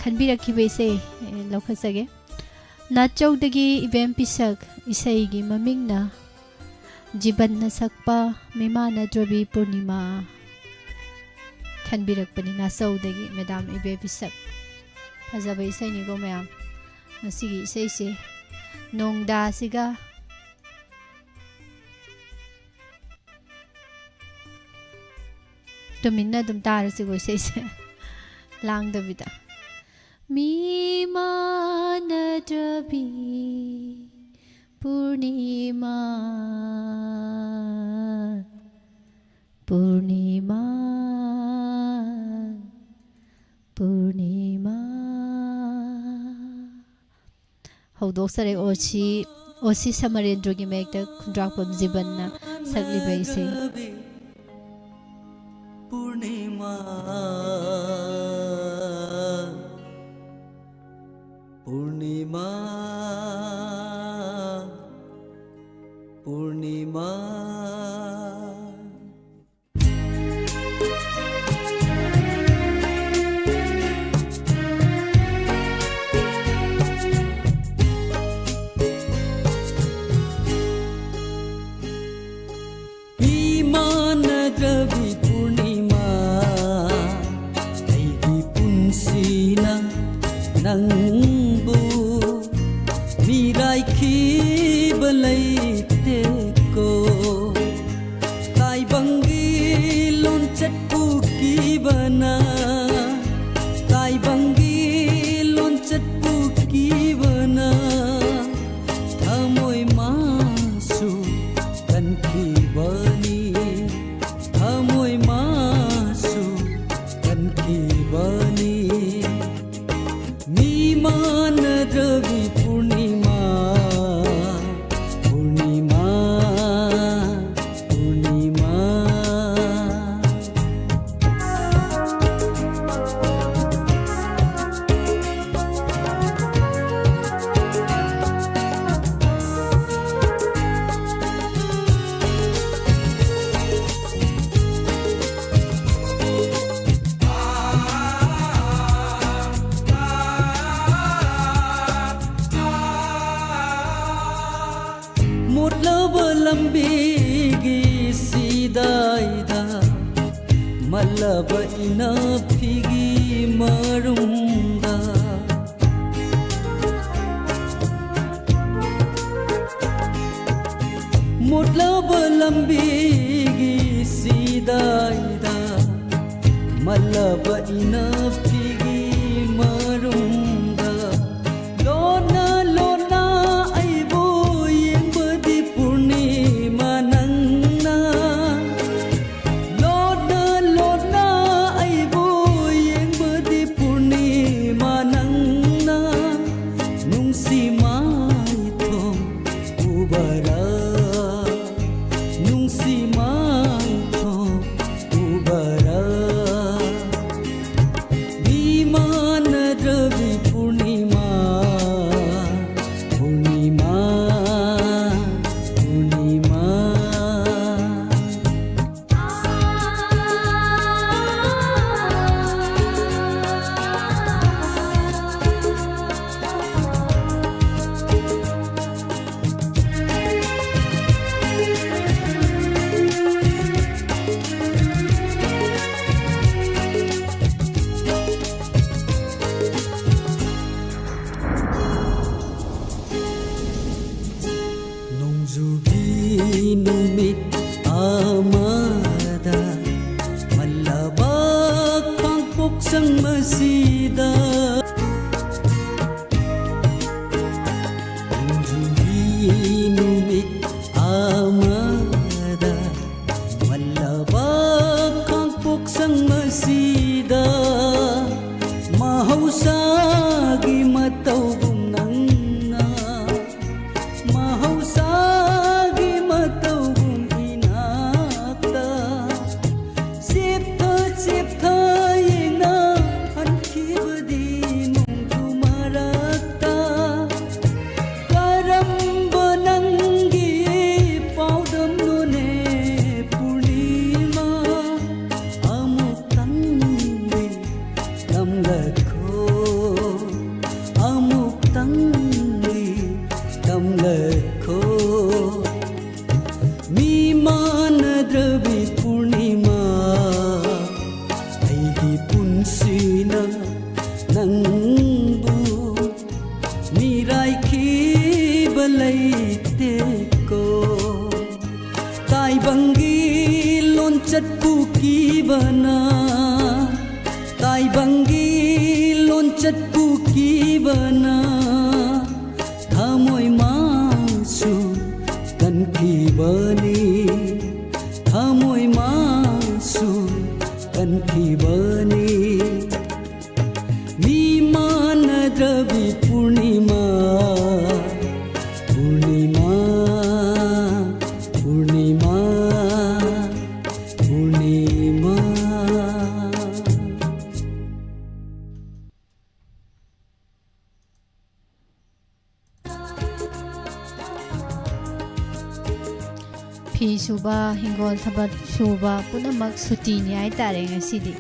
ꯈꯟꯕꯤꯔꯛꯈꯤꯕ ꯏꯁꯩ, ꯑꯦ, ꯂꯧꯈꯠꯆꯒꯦ꯫ ꯅꯥꯆꯧꯗꯒꯤ ꯏꯕꯦꯝ ꯄꯤꯁꯛ, ꯏꯁꯩꯒꯤ ꯃꯃꯤꯡꯅ ꯖꯤꯕꯟꯅ ꯁꯛꯄ ꯃꯤꯃꯥꯟꯅꯗ꯭ꯔꯕꯤ ꯄꯨꯔꯅꯤꯃꯥ꯫ ꯈꯟꯕꯤꯔꯛꯄꯅꯤ ꯅꯥꯆꯧꯗꯒꯤ ꯃꯦꯗꯥꯝ ꯏꯕꯦꯝ ꯄꯤꯁꯛ꯫ ꯐꯖꯕ ꯏꯁꯩꯅꯤꯀꯣ ꯃꯌꯥꯝ꯫ ꯉꯁꯤꯒꯤ ꯏꯁꯩꯁꯦ ꯅꯣꯡꯗꯥꯁꯤꯒ ꯇꯨꯃꯤꯟꯅ ꯑꯗꯨꯝ ꯇꯥꯔꯁꯤꯀꯣ ꯏꯁꯩꯁꯦ꯫ ꯂꯥꯡꯗꯕꯤꯗ꯫ ꯃꯤꯃꯥꯟꯅꯗ꯭ꯔꯕꯤ ꯄꯨꯔꯅꯤꯃꯥ꯫ ꯄꯨꯔꯅꯤꯃꯥ, ꯄꯨꯔꯅꯤꯃꯥ꯫ ꯍꯧꯗꯣꯛꯆꯔꯦ ꯑꯣꯁꯤ, ꯑꯣꯁꯤ ꯁꯃꯔꯦꯟꯗ꯭ꯔꯣꯒꯤ ꯃꯥꯌꯦꯛꯇ ꯈꯨꯟꯗ꯭ꯔꯥꯛꯄꯝ ꯖꯤꯕꯟꯅ ꯁꯛꯂꯤꯕ ꯏꯁꯩ꯫ ꯄꯨꯔꯅꯤꯃꯥ, ꯄꯨꯔꯅꯤꯃꯥ, ꯄꯨꯔꯅꯤꯃꯥ꯫ ꯃꯤ ꯃꯥꯟꯅꯗ꯭ꯔꯕꯤ ꯄꯨꯔꯅꯤꯃꯥ, ꯑꯩꯒꯤ ꯄꯨꯟꯁꯤꯅ ꯅꯪꯕꯨ ꯃꯤꯔꯥꯏꯈꯤꯕ ꯂꯩꯇꯦꯀꯣ꯫ ꯇꯥꯏꯕꯪꯒꯤ ꯂꯣꯟꯆꯠ ꯄꯨꯈꯤꯕꯅ, ꯇꯥꯏꯕꯪꯒꯤ ꯂꯣꯟꯆꯠ ꯄꯨꯈꯤꯕꯅ ꯊꯃꯣꯏ ꯃꯥꯁꯨ ꯀꯟꯈꯤꯕꯅꯤ, ꯊꯃꯣꯏ ꯃꯥꯁꯨ ꯀꯟꯈꯤꯕꯅꯤ꯫ ꯃꯤ ꯃꯥꯟꯅꯗ꯭ꯔꯕꯤ ꯄꯨꯔꯅꯤꯃꯥ, ꯄꯨꯔꯅꯤꯃꯥ, ꯄꯨꯔꯅꯤꯃꯥ꯫ ꯃꯣꯠꯂꯕ ꯂꯝꯕꯤꯒꯤ ꯁꯤꯗꯥꯏꯗ, ꯃꯜꯂꯕ ꯏꯅꯥꯛꯐꯤꯒꯤ ꯃꯔꯨꯝꯗ, ꯃꯣꯠꯂꯕ ꯂꯝꯕꯤꯒꯤ ꯁꯤꯗꯥꯏꯗ, ꯃꯜꯂꯕ ꯏꯅꯥꯛꯐꯤꯒꯤ ꯃꯔꯨꯝꯗ, ꯂꯣꯟꯅ ꯂꯣꯟꯅ ꯑꯩꯕꯨ ꯌꯦꯡꯕꯗꯤ ꯄꯨꯔꯅꯤꯃꯥ ꯅꯪꯅ꯫ ꯄꯥꯟꯅꯗ꯭ꯔꯕꯤ ꯄꯨꯔꯅꯤꯃꯥ, ꯑꯩꯒꯤ ꯄꯨꯟꯁꯤꯅ ꯅꯪꯕꯨ ꯃꯤꯔꯥꯏꯈꯤꯕ ꯂꯩꯇꯦꯀꯣ꯫ ꯇꯥꯏꯕꯪꯒꯤ ꯂꯣꯟꯆꯠꯄꯨ ꯀꯤꯕꯅ, ꯇꯥꯏꯕꯪꯒꯤ ꯂꯣꯟꯆꯠꯄꯨ ꯀꯤꯕꯅ, ꯊꯃꯣꯏ ꯃꯥꯡꯁꯨ ꯀꯟꯈꯤꯕꯅꯤ, ꯊꯃꯣꯏ ꯃꯥꯡꯁꯨ ꯀꯟꯈꯤꯕꯅꯤ꯫ ꯃꯤ ꯃꯥꯟꯅꯗ꯭ꯔꯕꯤ ꯄꯨꯔꯅꯤꯃꯥ, ꯄꯨꯔꯅꯤꯃꯥ, ꯄꯨꯔꯅꯤꯃꯥ, ꯄꯨꯔꯅꯤꯃꯥ꯫ ꯐꯤ ꯁꯨꯕ, ꯍꯤꯡꯒꯣꯜ ꯊꯕꯛ ꯁꯨꯕ ꯄꯨꯝꯅꯃꯛ ꯁꯨꯇꯤꯅꯤ ꯍꯥꯏꯇꯥꯔꯦ ꯉꯁꯤꯗꯤ꯫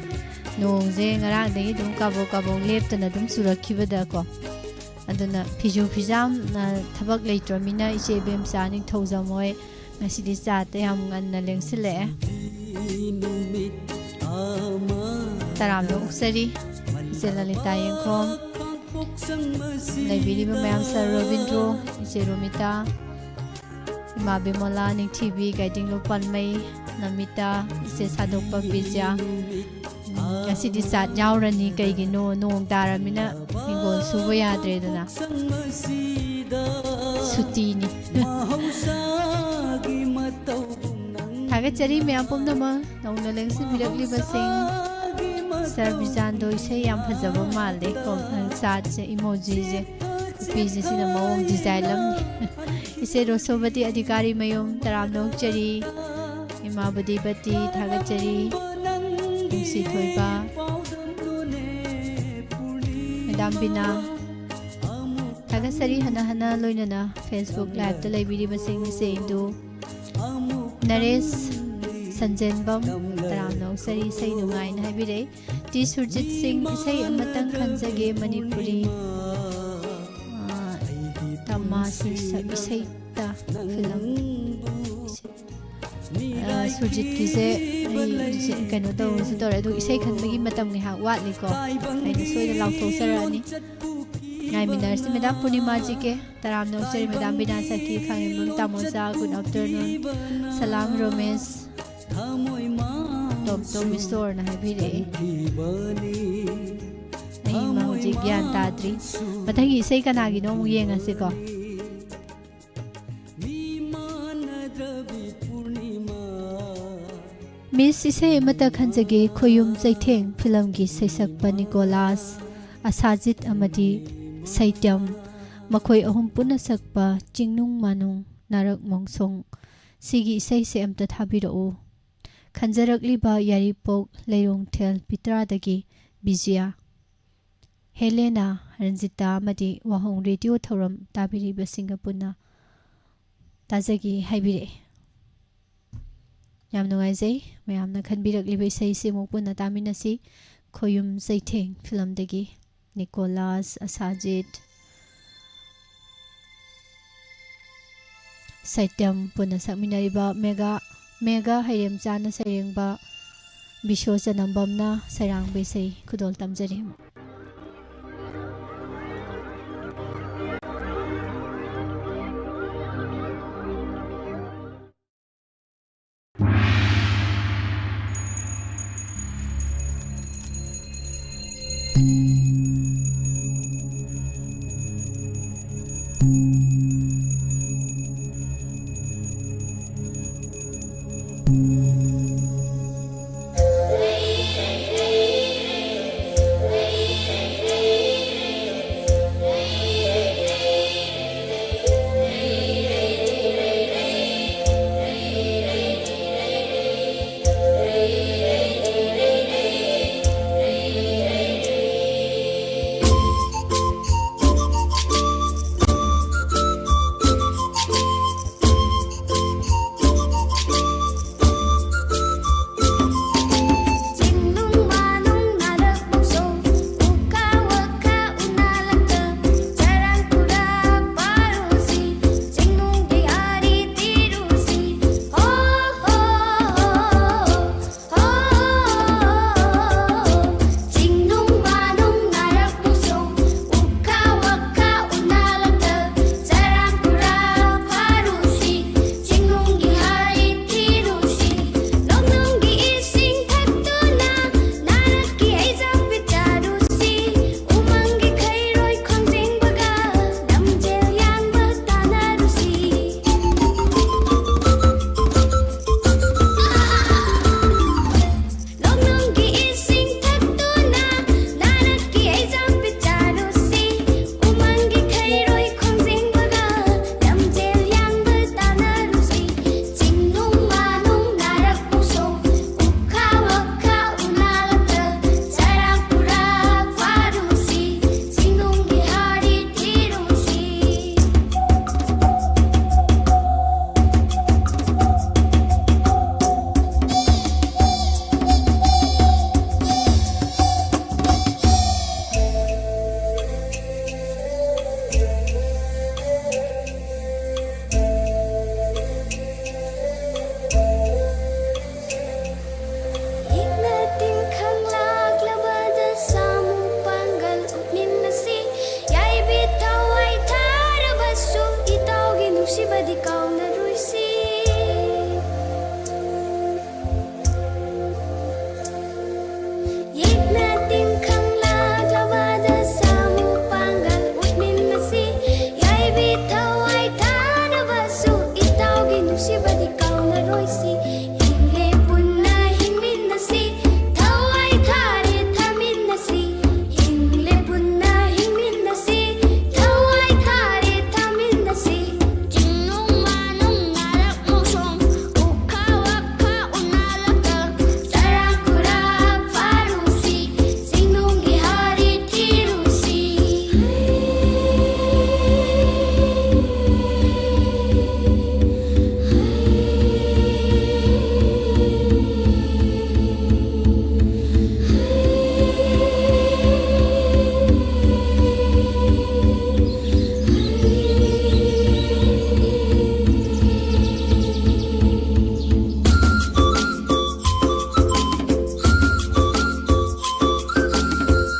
ꯅꯣꯡꯁꯦ ꯉꯔꯥꯡꯗꯒꯤ ꯑꯗꯨꯝ ꯀꯥꯕꯣꯛ ꯀꯥꯕꯣꯛ ꯂꯦꯞꯇꯅ ꯑꯗꯨꯝ ꯆꯨꯔꯛꯈꯤꯕꯗꯀꯣ꯫ ꯑꯗꯨꯅ ꯐꯤꯁꯨ ꯐꯤꯖꯥꯝ, ꯑ, ꯊꯕꯛ ꯂꯩꯇ꯭ꯔꯃꯤꯅ ꯏꯆꯦ ꯏꯕꯦꯝꯆꯥ ꯅꯤꯡꯊꯧꯖꯝ ꯍꯣꯏ ꯉꯁꯤꯗꯤ ꯆꯥꯠꯇ ꯌꯥꯝ ꯉꯟꯅ ꯂꯦꯡꯁꯤꯜꯂꯛꯑꯦ꯫ ꯇꯔꯥꯝꯅ ꯑꯣꯛꯆꯔꯤ ꯏꯆꯦ ꯂꯂꯤꯇꯥ ꯌꯦꯡꯈꯣꯝ, ꯂꯩꯕꯤꯔꯤꯕ ꯃꯌꯥꯝ, ꯁꯥꯔ ꯔꯣꯕꯤꯟꯗ꯭ꯔꯣ, ꯏꯆꯦ ꯔꯣꯃꯤꯇꯥ, ꯏꯃꯥ ꯕꯤꯃꯣꯂꯥ, ꯅꯤꯡꯊꯤꯕꯤ, ꯒꯥꯏꯗꯤꯡꯂꯨ ꯄꯥꯟꯃꯩ, ꯅꯃꯤꯇꯥ, ꯏꯆꯦ ꯁꯥꯗꯣꯛꯄ ꯕꯤꯖ꯭ꯌꯥ꯫ ꯎꯝ, ꯉꯁꯤꯗꯤ ꯆꯥꯠ ꯌꯥꯎꯔꯅꯤ, ꯀꯩꯒꯤꯅꯣ ꯅꯣꯡ ꯇꯥꯔꯃꯤꯅ ꯍꯤꯡꯒꯣꯜ ꯁꯨꯕ ꯌꯥꯗ꯭ꯔꯦꯗꯅ꯫ ꯁꯨꯇꯤꯅꯤ꯫ ꯊꯥꯒꯠꯆꯔꯤ ꯃꯌꯥꯝ ꯄꯨꯝꯅꯃꯛ, ꯅꯧꯅ ꯂꯦꯡꯁꯤꯟꯕꯤꯔꯛꯂꯤꯕꯁꯤꯡ, ꯁꯥꯔ ꯕꯤꯖꯥꯟꯗꯣ ꯏꯁꯩ ꯌꯥꯝ ꯐꯖꯕ ꯃꯥꯜꯂꯦ ꯀꯣ, ꯆꯥꯠꯁꯦ, ꯏꯃꯣꯖꯤꯁꯦ, ꯅꯨꯄꯤꯁꯦ ꯁꯤꯅ ꯃꯑꯣꯡ ꯗꯤꯖꯥꯏꯟ ꯑꯃꯅꯤ꯫ ꯏꯆꯦ ꯔꯣꯁꯣꯕꯇꯤ ꯑꯙꯤꯀꯥꯔꯤ ꯃꯌꯨꯝ ꯇꯔꯥꯝꯅ ꯑꯣꯛꯆꯔꯤ, ꯏꯃꯥ ꯕꯨꯙꯤꯄꯇꯤ ꯊꯥꯒꯠꯆꯔꯤ, ꯅꯨꯡꯁꯤ ꯊꯣꯏꯕ, ꯃꯦꯗꯥꯝ ꯕꯤꯅꯥ ꯊꯥꯒꯠꯆꯔꯤ, ꯍꯟꯅ ꯍꯟꯅ ꯂꯣꯏꯅꯅ Facebook Liveꯇ ꯂꯩꯕꯤꯔꯤꯕꯁꯤꯡ ꯏꯆꯦ ꯏꯟꯗꯨ ꯅꯔꯦꯁ ꯁꯟꯖꯦꯟꯕꯝ ꯇꯔꯥꯝꯅ ꯑꯣꯛꯆꯔꯤ, ꯏꯁꯩ ꯅꯨꯡꯉꯥꯏꯅ ꯍꯥꯏꯕꯤꯔꯛꯏ꯫ ꯇꯤ ꯁꯨꯔꯖꯤꯠ ꯁꯤꯡ, ꯏꯁꯩ ꯑꯃꯇꯪ ꯈꯟꯖꯒꯦ ꯃꯅꯤꯄꯨꯔꯤ, ꯑ, ꯇꯃꯥꯁꯤ ꯁꯛ ꯏꯁꯩꯇ ꯐꯤꯂꯝ ꯏꯁꯩ꯫ ꯁꯨꯔꯖꯤꯠꯀꯤꯁꯦ ꯑꯩ ꯀꯩꯅꯣ ꯇꯧꯔꯁꯨ ꯇꯧꯔꯦ, ꯑꯗꯨ ꯏꯁꯩ ꯈꯟꯕꯒꯤ ꯃꯇꯝ ꯉꯥꯏꯍꯥꯛ ꯋꯥꯠꯂꯤꯀꯣ, ꯑꯩꯅ ꯁꯣꯏꯗ ꯂꯥꯎꯊꯣꯛꯆꯔꯛꯑꯅꯤ꯫ ꯉꯥꯏꯃꯤꯟꯅꯔꯁꯤ꯫ ꯃꯦꯗꯥꯝ ꯄꯨꯔꯅꯤꯃꯥ ꯖꯤ ꯀꯦ, ꯇꯔꯥꯝꯅ ꯑꯣꯛꯆꯔꯤ꯫ Madam Bina Sakhi, Khangembam Tamocha, good afternoon꯫ Salam Romesh. Tom Tom ꯏꯁꯣꯔꯅ ꯍꯥꯏꯕꯤꯔꯛꯑꯦ꯫ ꯑꯩ ꯃꯥ ꯍꯧꯖꯤꯛ ꯒ꯭ꯌꯥꯟ ꯇꯥꯗ꯭ꯔꯤ꯫ ꯃꯊꯪꯒꯤ ꯏꯁꯩ ꯀꯅꯥꯒꯤꯅꯣ ꯑꯃꯨꯛ ꯌꯦꯡꯉꯁꯤꯀꯣ꯫ ꯃꯤꯁ, ꯏꯁꯩ ꯑꯃꯠꯇ ꯈꯟꯖꯒꯦ꯫ ꯈꯣꯌꯨꯝ ꯆꯩꯊꯦꯡ ꯐꯤꯂꯝꯒꯤ ꯁꯩꯁꯛꯄ ꯅꯤꯀꯣꯂꯥꯁ, ꯑꯁꯥꯖꯤꯠ ꯑꯃꯗꯤ ꯁꯩꯇ꯭ꯌꯝ, ꯃꯈꯣꯏ ꯑꯍꯨꯝ ꯄꯨꯟꯅ ꯁꯛꯄ ꯆꯤꯡꯅꯨꯡ ꯃꯥꯅꯨꯡ ꯅꯥꯔꯛ ꯃꯣꯡꯁꯣꯡ ꯁꯤꯒꯤ ꯏꯁꯩꯁꯦ ꯑꯝꯇ ꯊꯥꯕꯤꯔꯛꯎ꯫ ꯈꯟꯖꯔꯛꯂꯤꯕ ꯌꯥꯏꯔꯤꯄꯣꯛ ꯂꯩꯔꯣꯡꯊꯦꯜ ꯄꯤꯇ꯭ꯔꯥꯗꯒꯤ ꯕꯤꯖꯤꯌꯥ꯫ ꯍꯦꯂꯦꯅꯥ, ꯔꯟꯖꯤꯇꯥ ꯑꯃꯗꯤ ꯋꯥꯍꯣꯡ ꯔꯦꯗꯤꯑꯣ ꯊꯧꯔꯝ ꯇꯥꯕꯤꯔꯤꯕꯁꯤꯡꯒ ꯄꯨꯟꯅ ꯇꯥꯖꯒꯦ ꯍꯥꯏꯕꯤꯔꯛꯏ꯫ ꯌꯥꯝ ꯅꯨꯡꯉꯥꯏꯖꯩ ꯃꯌꯥꯝꯅ ꯈꯟꯕꯤꯔꯛꯂꯤꯕ ꯏꯁꯩꯁꯤ ꯑꯃꯨꯛ ꯄꯨꯟꯅ ꯇꯥꯃꯤꯟꯅꯁꯤ꯫ ꯈꯣꯌꯨꯝ ꯆꯩꯊꯦꯡ ꯐꯤꯂꯝꯗꯒꯤ ꯅꯤꯀꯣꯂꯥꯁ, ꯑꯁꯥꯖꯤꯠ, ꯁꯩꯇ꯭ꯌꯝ ꯄꯨꯟꯅ ꯁꯛꯃꯤꯟꯅꯔꯤꯕ ꯃꯦꯒꯥ, ꯃꯦꯒꯥ ꯍꯩꯔꯦꯝꯆꯥꯅ ꯁꯩꯔꯦꯡꯕ, ꯕꯤꯁꯣ ꯆꯅꯝꯕꯝꯅ ꯁꯩꯔꯥꯡꯕ ꯏꯁꯩ ꯈꯨꯗꯣꯜ ꯇꯝꯖꯔꯤ꯫ ꯀꯥꯎꯅꯔꯣꯏꯁꯤ, ꯍꯤꯡꯂꯦ ꯄꯨꯟꯅ ꯍꯤꯡꯃꯤꯟꯅꯁꯤ, ꯊꯋꯥꯏ ꯊꯥꯔꯦ ꯊꯥꯃꯤꯟꯅꯁꯤ, ꯍꯤꯡꯂꯦ ꯄꯨꯟꯅ ꯍꯤꯡꯃꯤꯟꯅꯁꯤ, ꯊꯋꯥꯏ ꯊꯥꯔꯦ ꯊꯥꯃꯤꯟꯅꯁꯤ꯫ ꯆꯤꯡꯅꯨꯡ ꯃꯥꯅꯨꯡ ꯅꯥꯔꯛ ꯃꯣꯡꯁꯣꯡ, ꯎꯈꯥ ꯋꯥꯈꯥ ꯎꯅꯥ ꯂꯛꯇ, ꯆꯔꯥꯡ ꯈꯨꯔꯥꯛ ꯐꯥꯔꯨꯁꯤ, ꯆꯤꯡꯅꯨꯡꯒꯤ ꯍꯥꯔꯤ ꯊꯤꯔꯨꯁꯤ꯫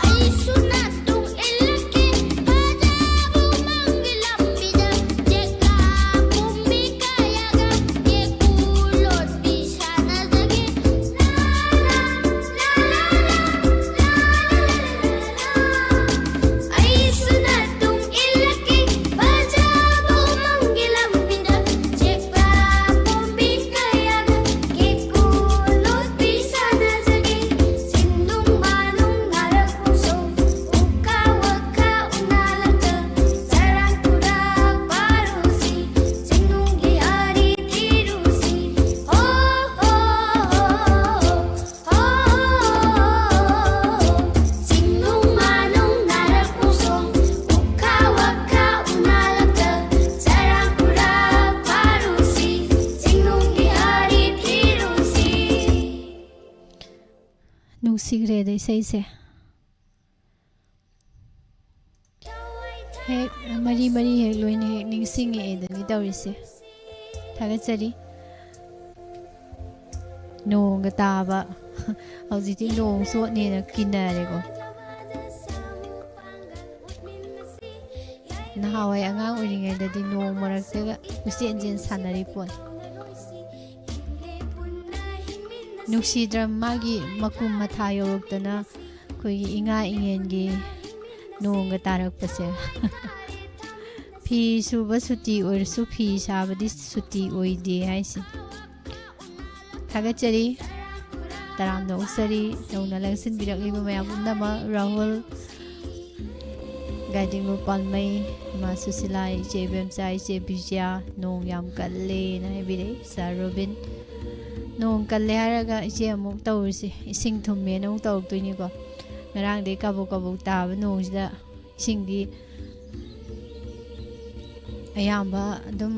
ꯑꯩꯁꯨ ꯅꯥꯇꯨꯡ ꯏꯜꯂꯛꯀꯦ, ꯐꯖꯕ ꯎꯃꯪꯒꯤ ꯂꯝꯕꯤꯗ, ꯆꯦꯛꯂꯥ ꯀꯨꯝꯕꯤ ꯀꯌꯥꯒ ꯌꯦꯛꯄꯨ ꯂꯣꯠꯄꯤ ꯁꯥꯟꯅꯖꯒꯦ꯫ ꯂꯥ, ꯂꯥ, ꯂꯥ, ꯂꯥ, ꯂꯥ, ꯂꯥ, ꯂꯥ, ꯂꯥ, ꯂꯥ꯫ ꯑꯩꯁꯨ ꯅꯥꯇꯨꯡ ꯏꯜꯂꯛꯀꯦ, ꯐꯖꯕ ꯎꯃꯪꯒꯤ ꯂꯝꯕꯤꯗ, ꯆꯦꯛꯂꯥ ꯀꯨꯝꯕꯤ ꯀꯌꯥꯒ ꯀꯦꯀꯨ ꯂꯣꯠꯄꯤ ꯁꯥꯟꯅꯖꯒꯦ꯫ ꯆꯤꯡꯅꯨꯡ ꯃꯥꯅꯨꯡ ꯅꯥꯔꯛ ꯃꯣꯡꯁꯣꯡ, ꯎꯈꯥ ꯋꯥꯈꯥ ꯎꯅꯥ ꯂꯛꯇ, ꯆꯔꯥꯡ ꯈꯨꯔꯥꯛ ꯐꯥꯔꯨꯁꯤ, ꯆꯤꯡꯅꯨꯡꯒꯤ ꯍꯥꯔꯤ ꯊꯤꯔꯨꯁꯤ꯫ ꯍꯣ, ꯍꯣ, ꯍꯣ, ꯍꯣ꯫ ꯍꯣ, ꯆꯤꯡꯅꯨꯡ ꯃꯥꯅꯨꯡ ꯅꯥꯔꯛ ꯃꯣꯡꯁꯣꯡ, ꯎꯈꯥ ꯋꯥꯈꯥ ꯎꯅꯥ ꯂꯛꯇ, ꯆꯔꯥꯡ ꯈꯨꯔꯥꯛ ꯐꯥꯔꯨꯁꯤ, ꯆꯤꯡꯅꯨꯡꯒꯤ ꯍꯥꯔꯤ ꯊꯤꯔꯨꯁꯤ꯫ ꯅꯨꯡꯁꯤꯈ꯭ꯔꯦꯗ ꯏꯁꯩꯁꯦ꯫ ꯍꯦꯛ ꯃꯔꯤ ꯃꯔꯤ ꯍꯦꯛ ꯂꯣꯏꯅ ꯍꯦꯛ ꯅꯤꯡꯁꯤꯡꯉꯛꯑꯦꯗꯅꯤ ꯇꯧꯔꯤꯁꯦ꯫ ꯊꯥꯒꯠꯆꯔꯤ꯫ ꯅꯣꯡꯒ ꯇꯥꯕ꯫ ꯍꯧꯖꯤꯛꯇꯤ ꯅꯣꯡ ꯆꯣꯠꯅꯦꯅ ꯀꯤꯅꯔꯦꯀꯣ꯫ ꯅꯍꯥꯟꯋꯥꯏ ꯑꯉꯥꯡ ꯑꯣꯏꯔꯤꯉꯩꯗꯗꯤ ꯅꯣꯡ ꯃꯔꯛꯇꯒ ꯀꯣꯏꯆꯦꯟ ꯆꯦꯟ ꯁꯥꯟꯅꯔꯤ ꯄꯣꯠꯅꯤ꯫ ꯅꯨꯡꯁꯤꯗ꯭ꯔ ꯃꯥꯒꯤ ꯃꯀꯨꯝ ꯃꯊꯥ ꯌꯧꯔꯛꯇꯅ ꯑꯩꯈꯣꯏꯒꯤ ꯏꯉꯥ ꯏꯉꯦꯟꯒꯤ ꯅꯣꯡꯒ ꯇꯥꯔꯛꯄꯁꯦ꯫ ꯐꯤ ꯁꯨꯕ ꯁꯨꯇꯤ ꯑꯣꯏꯔꯁꯨ ꯐꯤ ꯁꯥꯕꯗꯤ ꯁꯨꯇꯤ ꯑꯣꯏꯗꯦ ꯍꯥꯏꯁꯦ꯫ ꯊꯥꯒꯠꯆꯔꯤ, ꯇꯔꯥꯝꯅ ꯑꯣꯛꯆꯔꯤ꯫ ꯅꯧꯅ ꯂꯪꯁꯤꯟꯕꯤꯔꯛꯂꯤꯕ ꯃꯌꯥꯝ ꯄꯨꯝꯅꯃꯛ, ꯔꯥꯍꯨꯜ, ꯒꯥꯏꯗꯤꯡꯂꯨ ꯄꯥꯜꯃꯩ, ꯏꯃꯥ ꯁꯨꯁꯤꯂꯥ, ꯏꯆꯦ ꯏꯕꯦꯝꯆꯥ, ꯏꯆꯦ ꯕꯤꯖꯌꯥ, ꯅꯣꯡ ꯌꯥꯝ ꯀꯜꯂꯦꯅ ꯍꯥꯏꯕꯤꯔꯛꯏ꯫ ꯁꯥꯔ ꯔꯣꯕꯤꯟ, ꯅꯣꯡ ꯀꯜꯂꯦ ꯍꯥꯏꯔꯒ ꯏꯆꯦ ꯑꯃꯨꯛ ꯇꯧꯔꯤꯁꯦ, ꯏꯁꯤꯡ ꯊꯨꯝꯃꯦꯅ ꯑꯃꯨꯛ ꯇꯧꯔꯛꯇꯣꯏꯅꯤꯀꯣ꯫ ꯉꯔꯥꯡꯗꯩ ꯀꯕꯣꯛ ꯀꯕꯣꯛ ꯇꯥꯕ ꯅꯣꯡꯁꯤꯗ ꯏꯁꯤꯡꯗꯤ ꯑꯌꯥꯝꯕ ꯑꯗꯨꯝ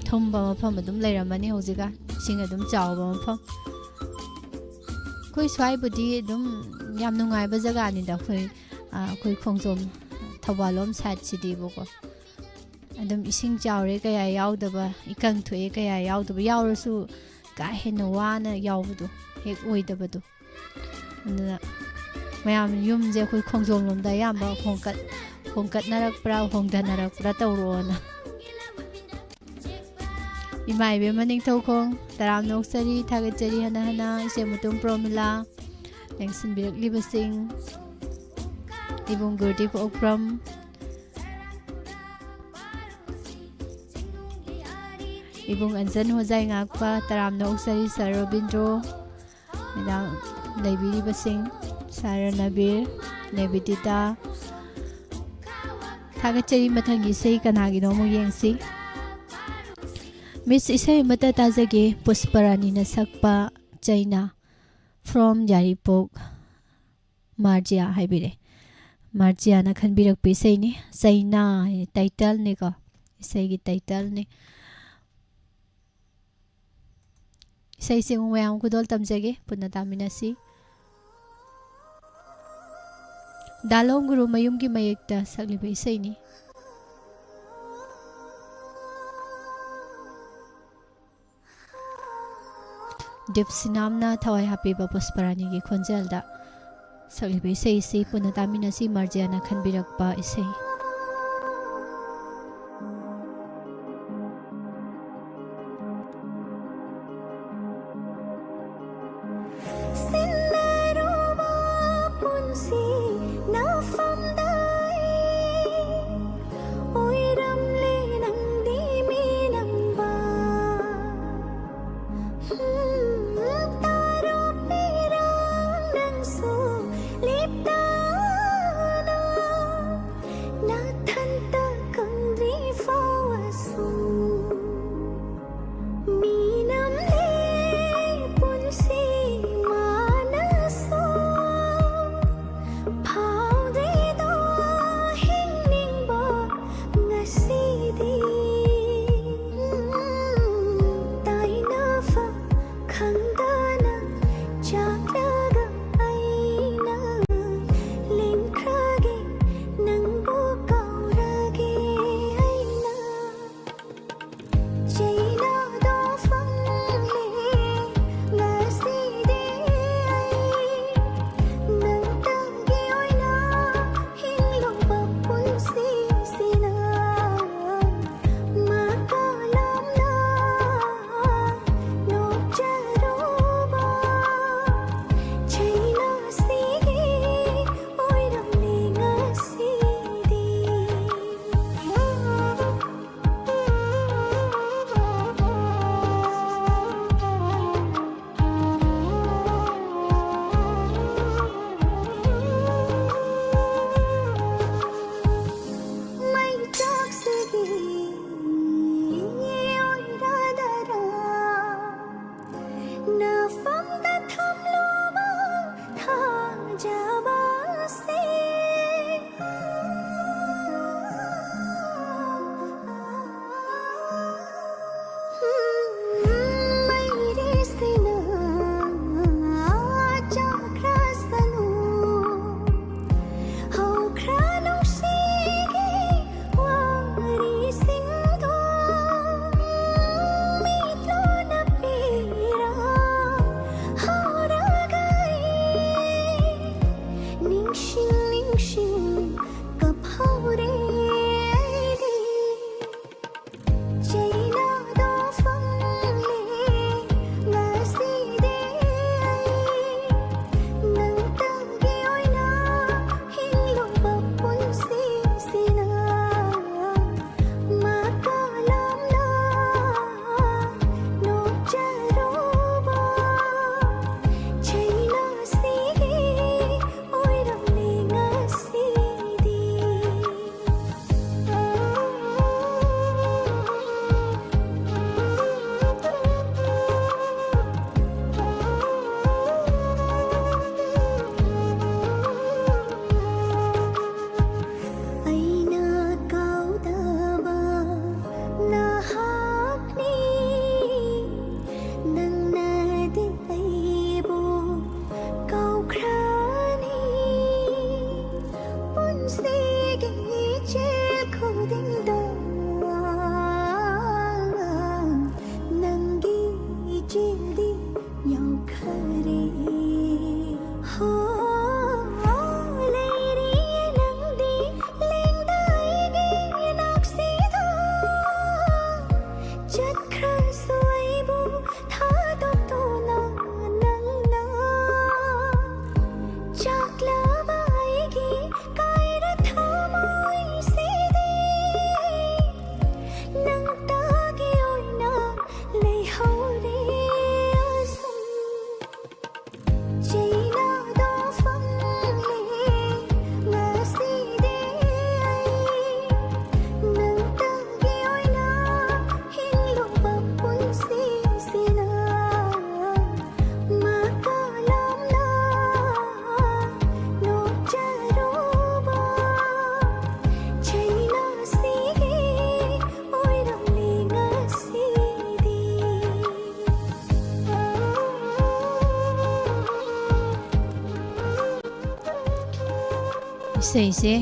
ꯊꯨꯝꯕ ꯃꯐꯝ ꯑꯗꯨꯝ ꯂꯩꯔꯝꯃꯅꯤ ꯍꯧꯖꯤꯛꯀꯥꯟ, ꯏꯁꯤꯡ ꯑꯗꯨꯝ ꯆꯥꯎꯕ ꯃꯐꯝ꯫ ꯑꯩꯈꯣꯏ ꯁ꯭ꯋꯥꯏꯕꯨꯗꯤ ꯑꯗꯨꯝ ꯌꯥꯝ ꯅꯨꯡꯉꯥꯏꯕ ꯖꯒꯥꯅꯤꯗ, ꯑꯩꯈꯣꯏ, ꯑ, ꯑꯩꯈꯣꯏ ꯈꯣꯡꯖꯣꯝ ꯊꯧꯕꯥꯜꯂꯣꯝ ꯁꯥꯏꯠꯁꯤꯗꯤꯕꯀꯣ꯫ ꯑꯗꯨꯝ ꯏꯁꯤꯡ ꯆꯥꯎꯔꯦ ꯀꯌꯥ ꯌꯥꯎꯗꯕ, ꯏꯀꯪ ꯊꯣꯛꯑꯦ ꯀꯌꯥ ꯌꯥꯎꯗꯕ, ꯌꯥꯎꯔꯁꯨ ꯀꯥ ꯍꯦꯟꯅ ꯋꯥꯅ ꯌꯥꯎꯕꯗꯣ ꯍꯦꯛ ꯑꯣꯏꯗꯕꯗꯣ꯫ ꯑꯗꯨꯅ ꯃꯌꯥꯝ ꯌꯨꯝꯁꯦ ꯑꯩꯈꯣꯏ ꯈꯣꯡꯖꯣꯝ ꯂꯣꯝꯗ ꯑꯌꯥꯝꯕ ꯍꯣꯡꯀꯠ-, ꯍꯣꯡꯀꯠꯅꯔꯛꯄ꯭ꯔꯥ ꯍꯣꯡꯊꯅꯔꯛꯄ꯭ꯔꯥ ꯇꯧꯔꯣꯅ꯫ ꯏꯃꯥ ꯏꯕꯦꯝꯃ ꯅꯤꯡꯊꯧꯈꯣꯡ, ꯇꯔꯥꯝꯅ ꯑꯣꯛꯆꯔꯤ, ꯊꯥꯒꯠꯆꯔꯤ ꯍꯟꯅ ꯍꯟꯅ꯫ ꯏꯆꯦ ꯃꯨꯇꯨꯝ ꯄ꯭ꯔꯣꯃꯤꯂꯥ, ꯂꯦꯡꯁꯤꯟꯕꯤꯔꯛꯂꯤꯕꯁꯤꯡ, ꯏꯕꯨꯡ ꯒꯨꯔꯗꯤꯞ ꯑꯣꯛꯄ꯭ꯔꯝ, ꯏꯕꯨꯡ ꯑꯟꯖꯟ ꯍꯣꯖꯥꯏ ꯉꯥꯛꯄ, ꯇꯔꯥꯝꯅ ꯑꯣꯛꯆꯔꯤ ꯁꯥꯔ ꯔꯣꯕꯤꯟꯗ꯭ꯔꯣ, ꯃꯦꯗꯥꯝ ꯂꯩꯕꯤꯔꯤꯕꯁꯤꯡ, ꯁꯥꯔ ꯅꯕꯤꯔ, ꯅꯦꯕꯤꯗꯤꯇꯥ꯫ ꯊꯥꯒꯠꯆꯔꯤ꯫ ꯃꯊꯪꯒꯤ ꯏꯁꯩ ꯀꯅꯥꯒꯤꯅꯣ ꯑꯃꯨꯛ ꯌꯦꯡꯁꯤ꯫ ꯃꯤꯁ, ꯏꯁꯩ ꯑꯃꯠꯇ ꯇꯥꯖꯒꯦ, ꯄꯨꯁꯄꯔꯥꯅꯤꯅ ꯁꯛꯄ ꯆꯩꯅꯥ, from ꯌꯥꯏꯔꯤꯄꯣꯛ꯫ ꯃꯥꯔꯖꯤꯌꯥ ꯍꯥꯏꯕꯤꯔꯛꯑꯦ꯫ ꯃꯥꯔꯖꯤꯌꯥꯅ ꯈꯟꯕꯤꯔꯛꯄ ꯏꯁꯩꯅꯤ꯫ ꯆꯩꯅꯥ ꯍꯥꯏ ꯇꯥꯏꯇꯜꯅꯤꯀꯣ, ꯏꯁꯩꯒꯤ ꯇꯥꯏꯇꯜꯅꯤ꯫ ꯏꯁꯩꯁꯤ ꯑꯃꯨꯛ ꯃꯌꯥꯝ ꯈꯨꯗꯣꯜ ꯇꯝꯖꯒꯦ, ꯄꯨꯟꯅ ꯇꯥꯃꯤꯟꯅꯁꯤ꯫ ꯗꯥꯂꯣꯝ ꯒꯨꯔꯨꯃꯌꯨꯝꯒꯤ ꯃꯌꯦꯛꯇ ꯁꯛꯂꯤꯕ ꯏꯁꯩꯅꯤ꯫ ꯗꯤꯞꯁꯤꯅꯥꯝꯅ ꯊꯋꯥꯏ ꯍꯥꯞꯄꯤꯕ ꯄꯨꯁꯄꯔꯥꯅꯤꯒꯤ ꯈꯣꯟꯖꯦꯜꯗ ꯁꯛꯂꯤꯕ ꯏꯁꯩ ꯑꯁꯤ ꯄꯨꯟꯅ ꯇꯥꯃꯤꯟꯅꯁꯤ, ꯃꯥꯔꯖꯤꯌꯥꯅ ꯈꯟꯕꯤꯔꯛꯄ ꯏꯁꯩ꯫ ꯁꯤꯟꯅꯔꯨꯕ ꯄꯨꯟꯁꯤ ꯅꯐꯝꯗ ꯑꯩ ꯑꯣꯏꯔꯝꯂꯦ꯫ ꯇꯥꯔꯣ ꯄꯤꯔꯥꯡ ꯅꯪꯁꯨ ꯂꯦꯞꯇꯅ, ꯅꯊꯟꯇ ꯈꯪꯗ꯭ꯔꯤ ꯐꯥꯎꯕꯁꯨ꯫ ꯃꯤꯅꯝꯂꯦ ꯄꯨꯟꯁꯤ ꯃꯥꯅꯁꯨ, ꯐꯥꯎꯗꯦꯗꯣ ꯍꯤꯡꯅꯤꯡꯕ ꯉꯁꯤꯗꯤ꯫ ꯇꯥꯏꯅꯐꯝ ꯈꯪꯗꯅ ꯆꯥꯛꯂꯒ ꯑꯩꯅ ꯂꯦꯟꯈ꯭ꯔꯒꯦ, ꯅꯪꯕꯨ ꯀꯧꯔꯒꯦ ꯑꯩꯅ꯫ ꯆꯩꯅꯥꯗꯣ ꯐꯪꯂꯦ ꯉꯁꯤꯗꯤ ꯑꯩ, ꯅꯪꯇꯒꯤ ꯑꯣꯏꯅ ꯍꯤꯡꯂꯨꯕ ꯄꯨꯟꯁꯤꯁꯤꯅ ꯃꯀꯥ ꯂꯥꯝꯅ ꯅꯣꯛꯆꯔꯨꯕ ꯆꯩꯅꯥꯁꯤꯒꯤ ꯑꯣꯏꯔꯝꯂꯦ ꯉꯁꯤꯗꯤ꯫ ꯃꯩꯆꯥꯛꯁꯤꯗꯤ ꯑꯣꯏꯔꯗꯔꯥ? ꯅꯐꯝꯗ ꯊꯝꯂꯨꯕ ꯊꯥꯖꯕꯁꯦ꯫ ꯃꯩꯔꯤꯁꯤꯅ ꯆꯥꯈ꯭ꯔꯁꯅꯨ, ꯍꯧꯈ꯭ꯔ ꯅꯨꯡꯁꯤꯒꯤ ꯋꯥꯔꯤꯁꯤꯡꯗꯣ ꯃꯤꯠꯂꯣꯟꯅ ꯄꯤꯔꯥ ꯍꯧꯔꯒ ꯑꯩ ꯏꯁꯩꯁꯦ